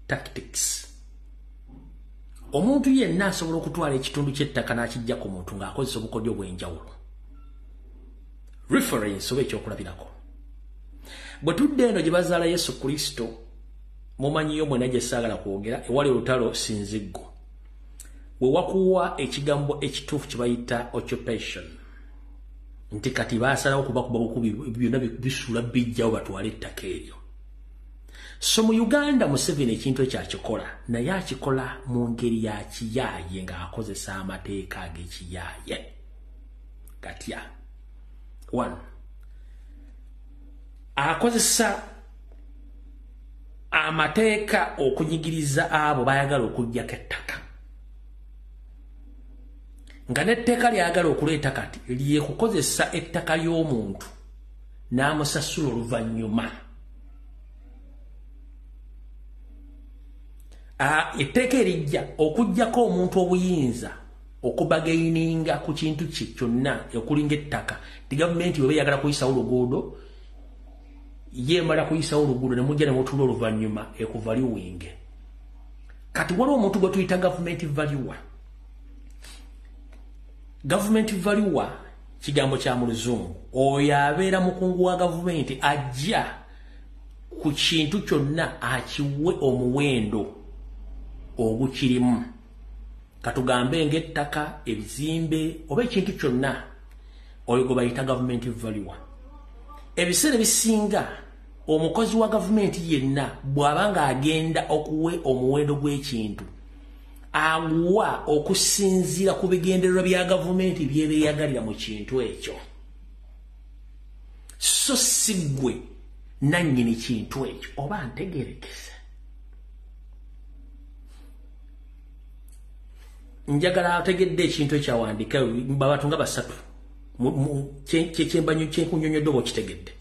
tactics. Omuntu yenna asobola okutwala ekitundu ky'ettaka n'akijja ku muntu ng'akozesa obukodyo obw'enjawulo. Reference oba ekyokulabirako. Bwe tudda eno gye bazaala Yesu Kristo, mumanyiyo mwenna gye saagala kwogera, ewali olutalo sinziggo. We wakuwa ekigambo ekituufu kye bayita occupation. Nti kati baasalawo kubakuba bukubi byonna bisuula bijjawo batwale ettaka eryo. So mu Uganda Museveni ekintu ekyo akikola, naye akikola mu ngeri ya kiyaaye ng'akozesa amateeka ag'ekiyaaye. Gatya? One, akozesa Amateeka okunyigiriza abo bayagala okuggyako ettaka. Nga n'etteeka lyagala okuleeta kati lye kukozesa ettaka ly'omuntu n'amusasula oluvannyuma. Etteeka erijja okuggyako omuntu obuyinza okubagaininga ku kintu kye kyonna okulinga ettaka. Ti gavumenti bw'eba eyagala kuyisawo oluguudo, yemala kuyisawo oluguudo ne mujja ne mutula oluvannyuma ekuvaluwinge. Kati waliwo omuntu gwe tuyita government valuer. Government valuer kigambo kya mu Luzungu. Oyo abeera mukungu wa gavumenti ajja ku kintu kyonna akiwe omuwendo ogukirimu. Katugambe ng'ettaka, ebizimbe oba ekintu kyonna, oyo gwe bayita government valuer. Ebiseera ebisinga omukozi wa gavumenti yenna bw'aba ng'agenda okuwe omuwendo gw'ekintu aguwa okusinziira ku bigendererwa bya gavumenti by'ebeeyagalira mu kintu ekyo, so si ggwe nannyini kintu ekyo. Oba ntegeerekese? Njagala ategedde ekintu ekyawandiika abantu nga basatu kyembanyo kyenkunyonyodde oba okitegedde.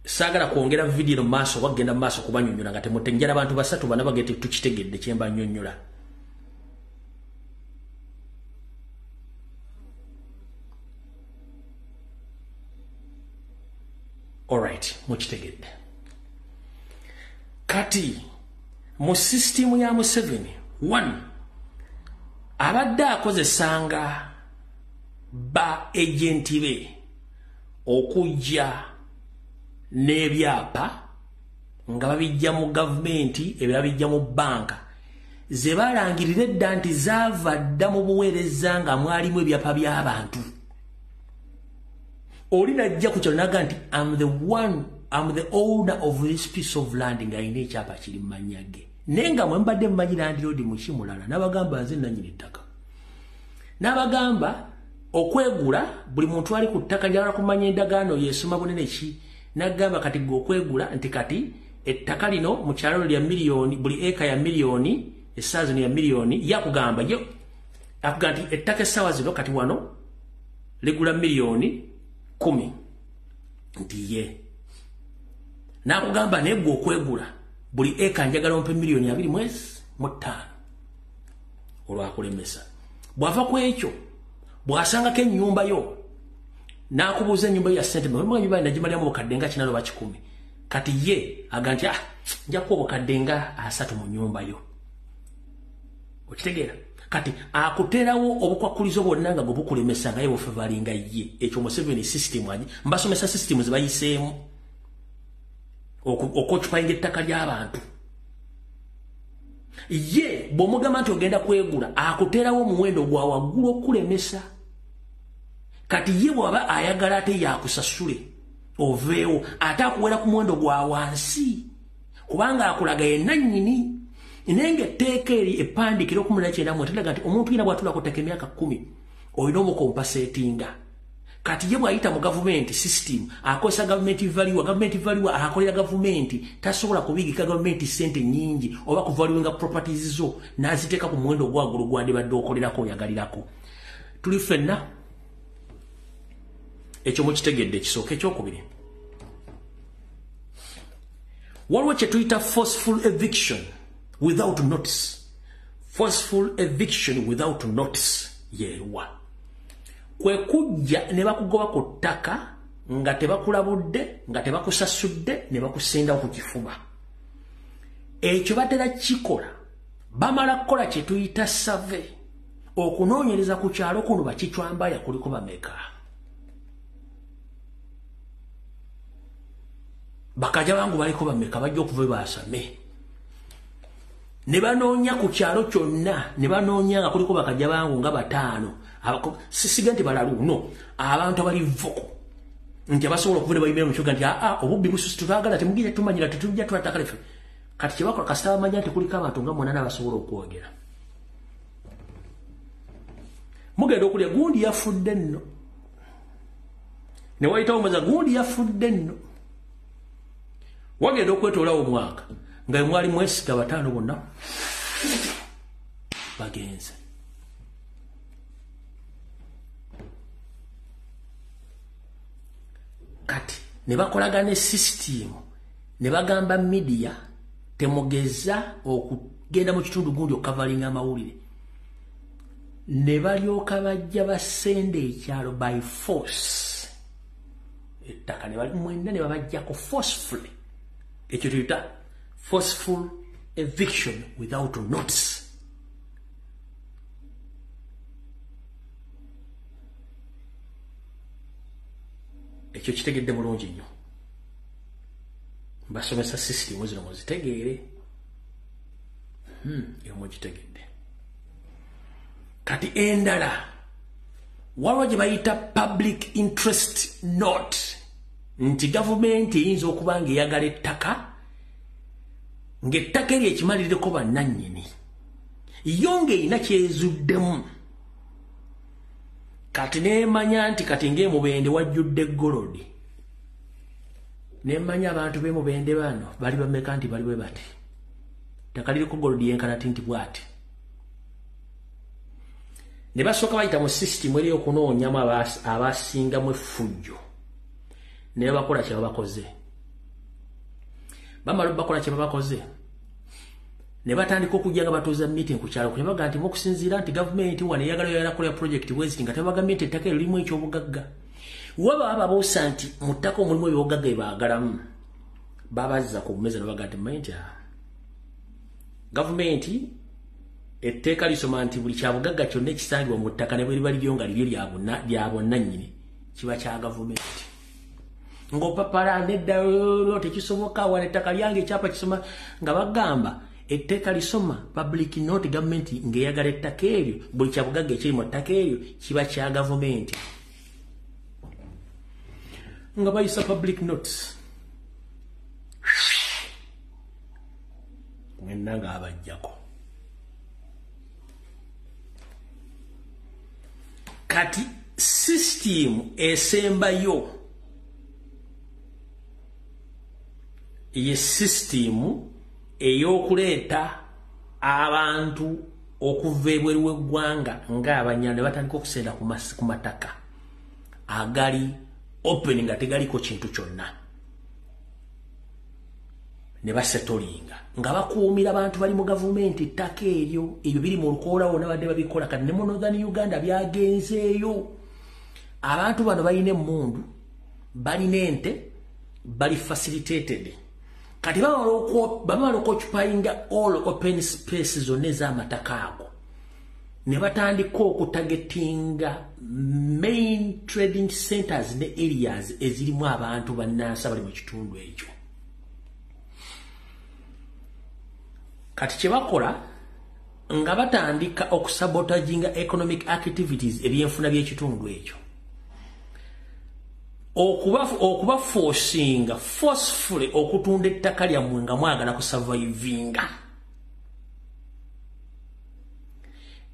Saagala kwongera vidiyo mu maaso oba kugenda mu maaso kubanyonnyola nga temutenjala abantu basatu bana bagete tukitegedde kyemba nnyonnyola. Alright, mukitegedde. Kati mu sisitimu ya Museveni, one, abadde akozesanga ba agenti be okujja n'ebyapa nga babijja mu gavumenti, ebirala bijja mu banka ze balangirira edda nti zaava dda mu buweereza nga mwalimu ebyapa by'abantu. Oli najja ku kyalo n'agamba nti I'm the one, I'm the owner of this piece of land, ng'alina ekyapa kiri mu mannya ge. Naye nga mwe mbadde mmanyi landlord muki mulala, n'abagamba nze nannyini ttaka. N'abagamba okwegula buli muntu ali ku ttaka njagala kumanya endagaano yesoma bunene ki. N'agamba kati gwe okwegula nti kati ettaka lino mu kyalo lya miliyoni, buli eka ya miliyoni, essaawa zino ya miliyoni, yakugamba yo akugamba nti ettaka essaawa zino kati wano ligula 10,000,000 nti ye. N'akugamba naye gwe okwegula buli eka njagala ompe 25,000,000 olwakulemesa. Bw'ava ku ekyo bw'asangako ennyumba yo n'akubuuza ennyumba yo ya ssente mmeka, ennyumba nagimaliramu obukadde nga 8 oba 100. Kati ye agamba nti nja kuwa obukadde nga 30 mu nnyumba yo. Okitegeera? Kati akuteerawo obukwakulizo bwonna nga gwe bukulemesa nga ye bufevalinga ye. Ekyo Museveni system agi mbasomesa system ze bayiseemu okwocupayinga ettaka ly'abantu. Ye bw'omugamba nti ogenda kwegula akuteerawo omuwendo gwa waggulu okulemesa. Kati ye bw'aba ayagala ate yakusasule oveewo ate akuwera ku muwendo gwa wansi kubanga akulaga ye nannyini. Naye ng'etteeka eri eppandiikiro 19 teraga nti omuntu yenna bw'atuula ku ttaka emyaka 10 olina omukompaseetinga. Kati ye bw'ayita mu gavumenti system akozesa government valuer, government valuer akolera gavumenti, tasobola kubigika gavumenti ssente nnyingi oba kuvaluinga properties zo n'aziteeka ku muwendo ogwaggulu gwandibadde okolerako oyagalirako. Tuli ffenna ekyo mukitegedde. Ekisooka. Ekyokubiri, waliwo kye tuyita forceful eviction without notice. Forceful eviction without notice yeewa kwe kujja ne bakugoba ku ttaka nga tebakulabudde, nga tebakusasudde, ne bakusendawo ku kifuba. Ekyo batera kikola bamala kukola kye tuyita survey, okunoonyereza ku kyalo kuno bakicwambaya kuliko bameka. Bakajja bangu baliko bameka bajja okuva baasame. Ne banoonya ku kyalo kyonna, ne banoonya nga kuliko bakajja bangu nga 5. Sisiga nti balalu, no. Abantu abali voko nti abasobola okuva ne bayimira mu kibuga nti obubbi bususse tetwagala, temugenda tumanyira, tetujja twataka leffe. Kati kye bakola kasita bamanya nti kuliko abantu nga 8 abasobola okwogera. Mugenda okulya gundi yafudde nno. Ne wayitawo omwezi gundi yafudde nno. Wagenda okwetoolawo omwaka nga mwali mwesiga 5 bonna bagenze. Kati ne bakolagana system ne bagamba media temugeza okugenda mu kitundu gundi okavalinga amawulire. Ne balyoka bajja basende ekyalo by force. Ettaka ne bali mwenda ne babajjako forcefully. Ekyo tuyita forceful eviction without notice. Ekyo kitegedde bulungi nnyo. Mbasomesa system zino muzitegeere. Eyo mugitegedde. Kati endala waliwo gye bayita public interest note, nti gavumenti eyinza okuba ng'eyagala ettaka, ng'ettaka eryo ekimalirireko bannannyini, yo ng'erina kyezuddemu. Kati neemanya nti kati ng'emubende wajjudde golodi, neemanya abantu b'emubende bano bali bameka nti bali bwe bati, ttaka liriko golodi yenkana ti nti bw'ati. Ne basooka bayita mu system eri okunoonyamu abasingamu effujjo, ne bakola kye babakoze. Bamala bakola kye babakoze, ne batandika okujja nga batuuza meeting ku kyalo, ne bagamba nti mukusinziira nti gavumenti wano eyagala oyagala kukola project bweziti, nga tebagambye nti ettaka eryo lirimu ekyobugagga. Waba bababuusa nti mu ttaka omulimu ebyobugagga bye baagalamu, babazza ku mmeeza ne bagamba nti mmanyi nti gavumenti etteeka lisoma nti buli kyabugagga kyonna ekisangibwa mu ttaka ne bwe liba liryo nga liryo lya bonnannyini kiba kya gavumenti. Ng'opapala nedda tekisoboka, wano ettaka lyange ekyapa kisoma, nga bagamba etteeka lisoma public note, gavumenti ng'eyagala ettaka eryo, buli kyabugagga ekiri mu ttaka eryo kiba kya gavumenti. Nga bayisa public notes mwenna nga abajjako. Kati system esembayo ye system ey'okuleeta abantu okuva ebweru w'eggwanga ng'abanyala ne batandika okusenda ku mataka agali open nga tegaliko kintu kyonna, ne basetolinga nga bakuumira abantu bali mu gavumenti ettaka eryo. Ebyo biri mu lukoola wonna badde babikola. Kati ne mu Northern Uganda byagenzeeyo. Abantu bano balina emmundu, balina ente, bali facilitated. Kati bamala occupying all open spaces zonna ez'amataka ago, ne batandika okutagetinga main trading centers ne areas ezirimu abantu bannansi abali mu kitundu ekyo. Kati kye bakola nga batandika okusabotaginga economic activities, ebyenfuna by'ekitundu ekyo, okubaforcinga forcefully okutunda ettaka lyammwe nga mwagala kusurvivinga.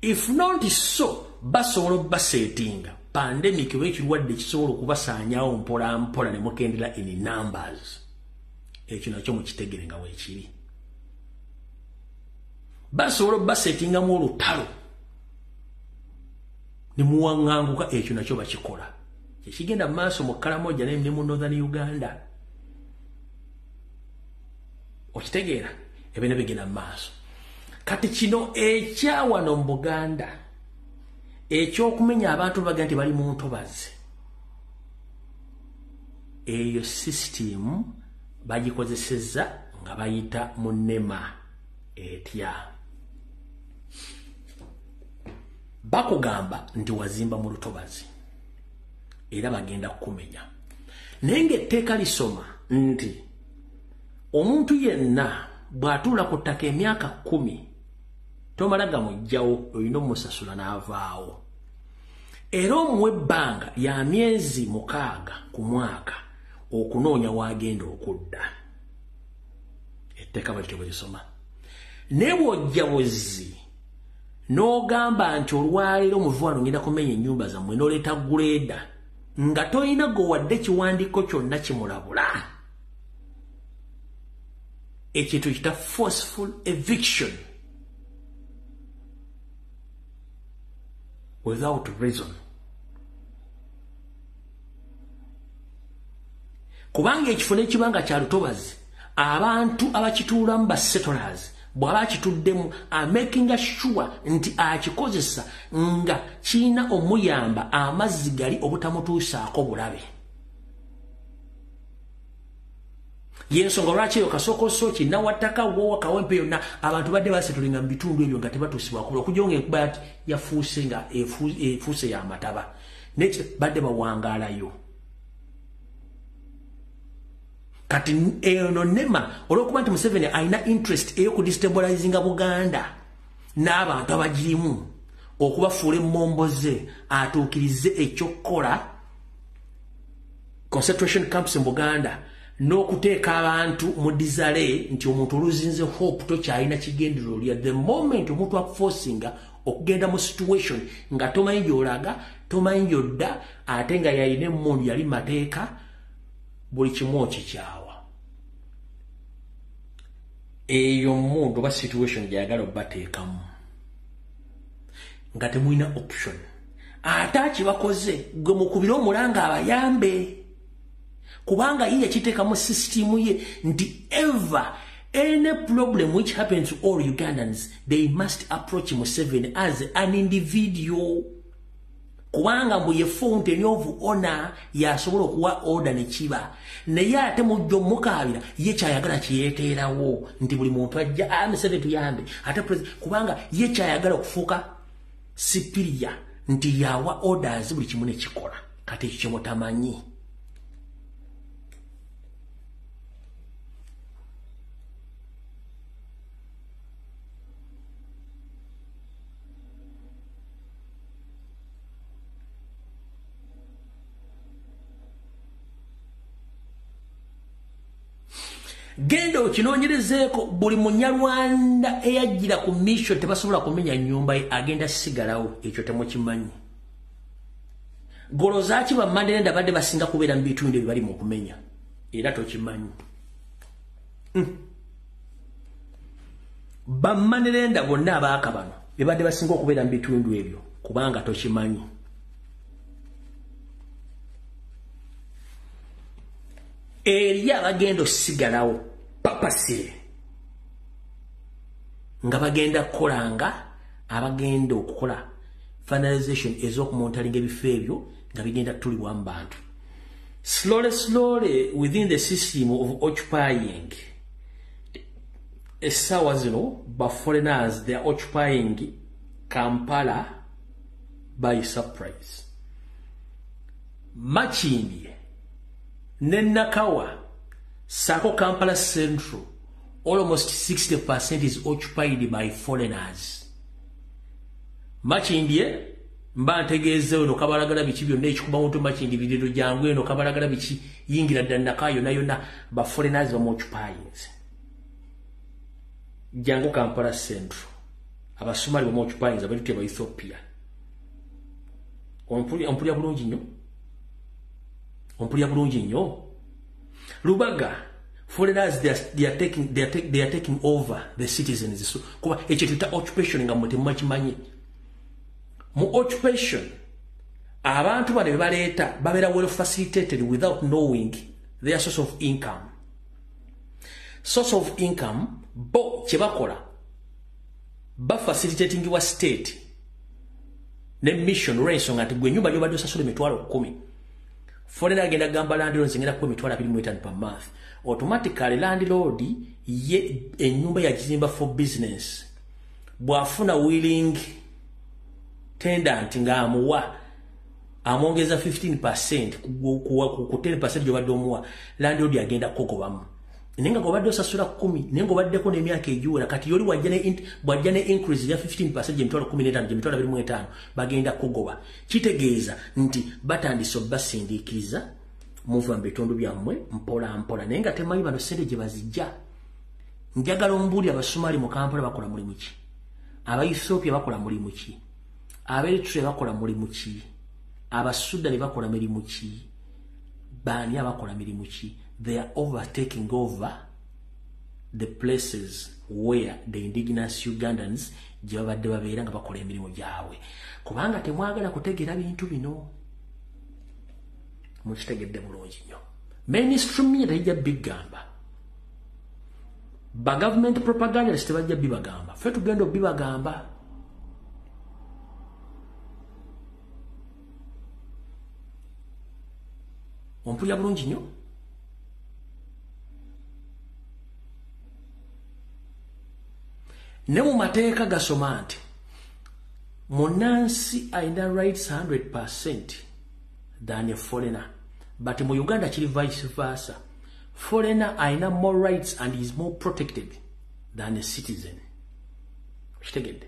If not so, basobola obbasetinga pandemic oba ekirwadde kisobola okubasaanyaawo mpola mpola ne mukendera in numbers. Ekyo nakyo mukitegere nga weekiri. Basobola obbasetingamu olutalo ne muwaŋŋanguka, ekyo nakyo bakikola. Kyekigenda mu maaso mu Karamoja ne mu Northern Uganda. Okitegeera ebyo bigenda mu maaso. Kati kino ekyawano mu Buganda ekyokumenya abantu baga nti bali mu ntobazi, eyo system bagikozesezza nga bayita mu NEMA etya. Bakugamba nti wazimba mu lutobazi era bagenda kukumenya, naye ng'etteeka lisoma nti omuntu yenna bw'atuula ku ttaka emyaka 10 tomala gamuggyawo, olina omusasula n'avaawo, era omuwa ebbanga lya myezi 6 ku mwaka okunoonya w'agenda okudda. Etteeka bwelityo bwe lisoma. Naye bw'ojja buzzi n'ogamba nti olwaleero omuvi wano ngenda kumenya ennyumba zammwe, n'oleeta guleeda Nga toyina gwe wadde kiwandiiko kyonna kimulabula. Ekintu kita forceful eviction without reason. Kubanga ekifo n'ekibanga kya lutobazi, abantu abakituulamu ba settlers bw'aba akituddemu amakinga sure nti akikozesa nga kirina omuyamba amazzi gali obutamutuusaako bulabe. Yensonga lwaki eyo Kasoko Soki Nawattaka Woowa Kawempe yonna abantu badde basettlinga mu bitundu ebyo nga tebatuusibwako okujja ng'enkuba yafuuse nga efuuse y'amataba, naye badde bawangaalayo. Kati eno NEMA olw'okuba nti Museveni alina interest ey'okudestabilizinga Buganda n'abantu abagirimu okubafuula emmomboze atuukirize ekyokukola concentration camps mu Buganda n'okuteeka abantu mu disarray nti omuntu oluzinze hope tokyalina kigendererwa lya. The moment omuntu akuforcinga okugenda mu situation nga tomanyi gy'olaga, tomanyi gy'odda, ate nga yalina emmundu yali mateeka, buli kimu okikyawa. Eyo mundu oba situation gy'ayagala obbateekamu nga temulina option. Ate akibakoze gwe mukubire omulanga abayambe, kubanga ye yakiteeka mu system ye nti ever any problem which happens to all Ugandans, they must approach Museveni as an individual. Kubanga mbu ye fountain of honor yasobola okuwa order ne kiba, naye ate mujjo mukaabira ye kyayagala kiyeeteerawo nti buli muntu ajja Museveni tuyambe ate president, kubanga ye kyayagala okufuuka superior nti yawa orders buli kimu ne kikola. Kati ekyo kyemutamanyi. Genda okinoonyerezeeko buli munyarwanda eyajjira ku mission tebasobola kumenya nnyumba ye, agenda sigalawo. Ekyo temukimanyi. Golozaaki bammanderenda badde basinga kubeera mu bitundu ebyo bali mu kumenya, era tokimanyi. Bammanderenda bonna abaaka bano be badde basinga okubeera mu bitundu ebyo, kubanga tokimanyi. Eri abagenda osigalawo papasire nga bagenda kukolanga abagenda okukola finalization ez'okumontalinga ebifo ebyo nga bigenda tulibwa mu bantu. Slowly slowly within the system of occupying, essaawa zino ba foreigners, they are occupying Kampala by surprise. Makindye ne Nakawa, Sako Kampala Central, almost 60% is occupied by foreigners. Makindye mba ntegeeza eno kabalagala biki byonna ekikuba muntu Makindye biriro jangu eno kabalagala biki yingira dda Nakawa yonna yonna ba foreigners bamu occupying. Jangu Kampala Central, Abasomali bamu occupying, abetutte ba Ethiopia. Ompulira bulungi nnyo. Ompulira bulungi nnyo. Lubaga, foreigners they are taking over the citizens. So kuba ekyo tuyita occupation nga mmwe temukimanyi. Mu occupation abantu bano be baleeta babeera well facilitated without knowing their source of income. Source of income bo kye bakola bafacilitatingibwa state ne mission olw'ensonga nti gwe ennyumba gy'obadde osasula 10,000, foreigner agenda gamba landlord nze ngenda kuwa 25,000 per month. Automatically landlord ye ennyumba yagizimba for business, bw'afuna willing tenant ng'amuwa amwongeza 15% ku 10% gy'obadde omuwa, landlord agenda kugobamu. Naye nga gw'obadde osasula 10 naye ng'obaddeko n'emyaka egiwera, kati yoli bw'ajja ne increase ya 15% gy'emitwalo 15 gy'emitwalo 25 bagenda kugoba. Kitegeeza nti batandise obbasindiikiriza muva mu bitundu byammwe mpola mpola, naye nga temanyi bano ssente gye bazijja. Njagala ombuulire Abasomali mu Kampala bakola mulimu ki? Aba Ethiopia bakola mulimu ki? Aba Eritrea bakola mulimu ki? Abasudani bakola mirimu ki? Baani abakola mirimu ki? They are overtaking over the places where the indigenous Ugandans gye babadde babeera nga bakola emirimu gyabwe, kubanga temwagala kutegeera bintu bino. Mukitegedde bulungi nnyo. Mainstream media tejja bigamba, ba government propagandist tebajja bibagamba, ffe tugenda obibagamba. Ompulira bulungi nnyo. Ne mu mateeka gasoma nti munnansi alina rights 100% than a foreigner, but mu Uganda kiri vice versa. Foreigner alina more rights and is more protected than a citizen. Kitegedde?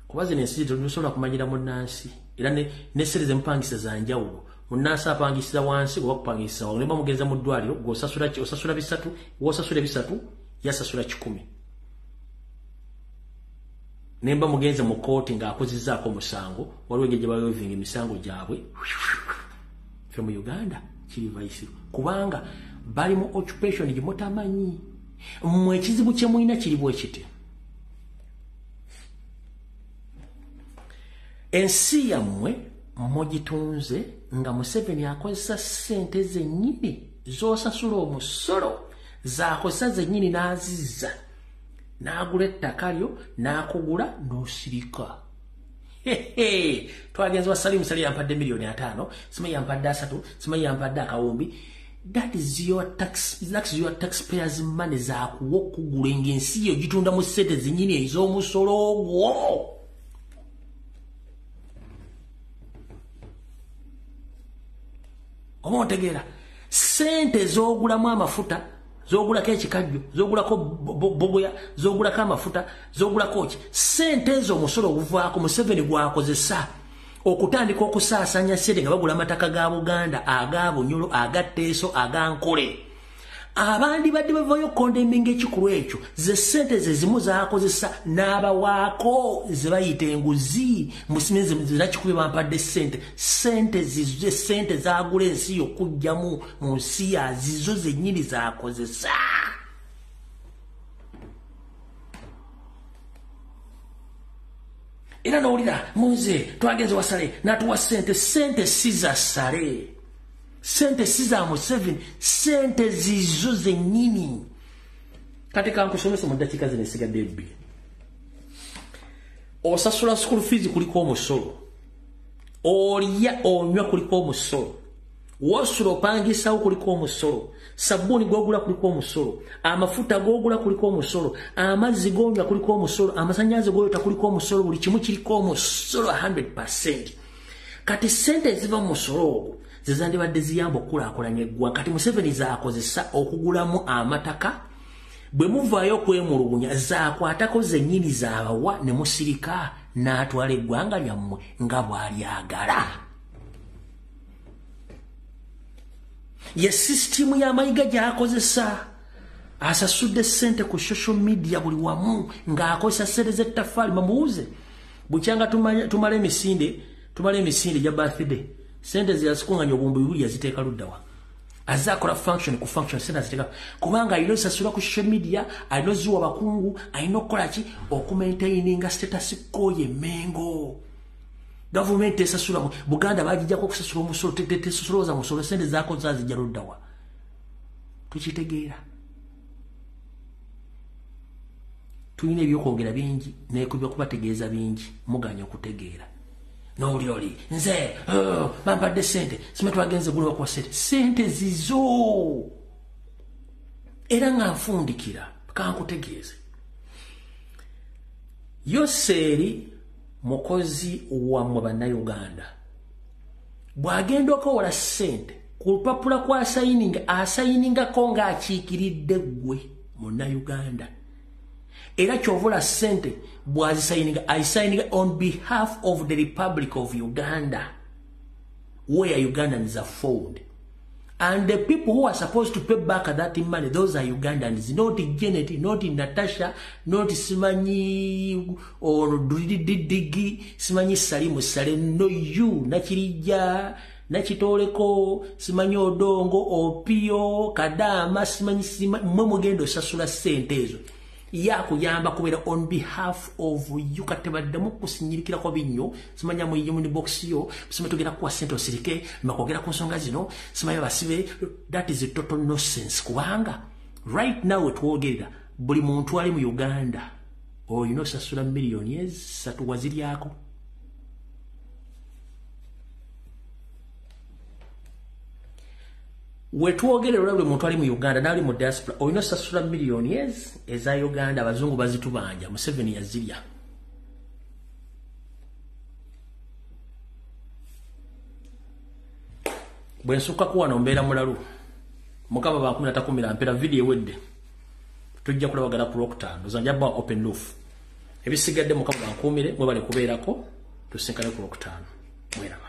Kuba zino ensi tosobola kumanyira munnansi, era ne sente zemupangisa za njawulo. Munnansi apangisiza wansi oba kupangisiza waggulu. Ne bamugenza mu ddwaliro, gw'osasula 300, w'osasula 300, yasasula 10. Nemba mugenze mu kooti ng'akozezzaako omusango, waliwo engeri gye bawevinga emisango gyabwe. Ffe mu Uganda kiri vice, kubanga bali mu occupation gye mutamanyi. Mmwe ekizibu kye mulina kiri bwe kiti. Ensi yammwe mugitunze nga Museveni akozesa ssente zennyini z'osasula omusolo, z'akozesa zennyini n'azizza, n'agula ettaka lyo, n'akugula n'osirika. Twagenze wa Salim, Salim yampadde 5,000,000, simanyi yampadde 3, simanyi yampadde akawumbi. That is your tax, that's your taxpayers money zaakuwa okugula ng'ensi yo gitunda mu ssente zennyini ez'omusolo ogwo. Oba ontegeera? Ssente z'ogulamu amafuta, z'ogulako ekikajjo, z'ogulako bogoya, z'ogulako amafuta, z'ogulako ki, ssente ezo omusolo oguvaako Museveni gwakozesa okutandika okusaasanya ssente nga bagula amataka ga Buganda, aga Bunyoro, aga Teeso, aga Nkole. Abandi badde bavayo condemning ekikolwa ekyo, ze ssente ze zimu zaakozesa n'abawaako ze bayita enguzi. Musimeze nakikubye bampadde ssente, ssente zizo, ssente zaagula ensi okuggyamu mu nsi yazizo zennyini zaakozesa. Era n'owulira munze twagenze wasale n'atuwa ssente, ssente si za Sale, ssente si za Museveni, ssente zizo zennyini. Kati kankusomesa mu ddakiika zino esigadde 2. Osasula school fees kuliko omusolo, olya onywa kuliko omusolo, wosula opangisawo kuliko omusolo, sabbuuni gw'ogula kuliko omusolo, amafuta g'ogula kuliko omusolo, amazzi g'onywa kuliko omusolo, amasannyalaze g'oyota kuliko omusolo, buli kimu kiriko omusolo 100%. Kati ssente eziva mu musolo ogwo ze zandibadde ziyamba okukulaakulanya eggwanga. Kati Museveni zaakozesa okugulamu amataka. Bwe muvaayo okwemulugunya, zaakwatako zennyini zaabawa ne musirika, n'atwala eggwanga lyammwe nga bw'alyagala. Ye sisitimu y'amayiga gy'akozesa. Asasudde ssente ku social media buli wamu ng'akozesa ssente z'ettafaali. Mamuwuze bukyanga tumala emisinde, tumala emisinde gya birthday, ssente zeyazikuŋŋanya 2000 yaziteeka luddawa? Azze akola function ku function, sente aziteeka kubanga alina osasula ku social media, alina oziwa bakungu, alina okukola ki okumaintaininga status quo y'Emmengo. Gavumenti esasula Buganda bagijjako okusasula omusolo, tesolooza musolo, sente zaako zazijja luddawa? Tukitegeera. Tulina ebyokwogera bingi nekubyakubategeeza bingi, muganya okutegeera. N'owulira oli nze, oh, bampadde sente, sima twagenze gula bakuwa sente, sente zizo. Era nga nfundikira, kankutegeeze, Yoseeri mukozi wammwe Bannayuganda bw'agenda okuwola ssente ku lupapula kw'asayininga, asayiningako ng'akiikiridde ggwe Munnayuganda. Era kyovula ssente bw'azisayininga, ayisayininga on behalf of the Republic of Uganda where Ugandans are found. And the people who are supposed to pay back that money, those are Ugandans, not Janet, not Natasha, not Simanyi or Digi, Simanyi Salimu Sale, no you, Nachirija, Nachitoleko, Simanyi Odongo, Opio, Kadama, Simanyi Sima, Momogendo Sasula Sentezo. Yakuyamba kubeera on behalf of you katebaddamu kusinyirikirako binnyo simanya muyiye mu box yo simanyi tugenda kuwa ssente osirike makwogera ku nsonga zino simanyi basibe. That is a total nonsense, kubanga right now wetwogerera buli muntu ali mu Uganda olina osasula miliyoni 3 waziryako. Wetwogerera buli muntu ali mu Uganda n'ali mu diaspora olina osasula miliyoni eza Uganda, abazungu bazitubanja, Museveni yazirya. Bwe nsukka wano mbeera mulalu. Mukama bankumira takumira mpera video ewedde. Tujja kulabagana ku Lwokutaano, nzanja bba open roof. Ebisigadde Mukama bankuumire, mwebale kubeerako, tusinkane ku Lwokutaano. Mweraba.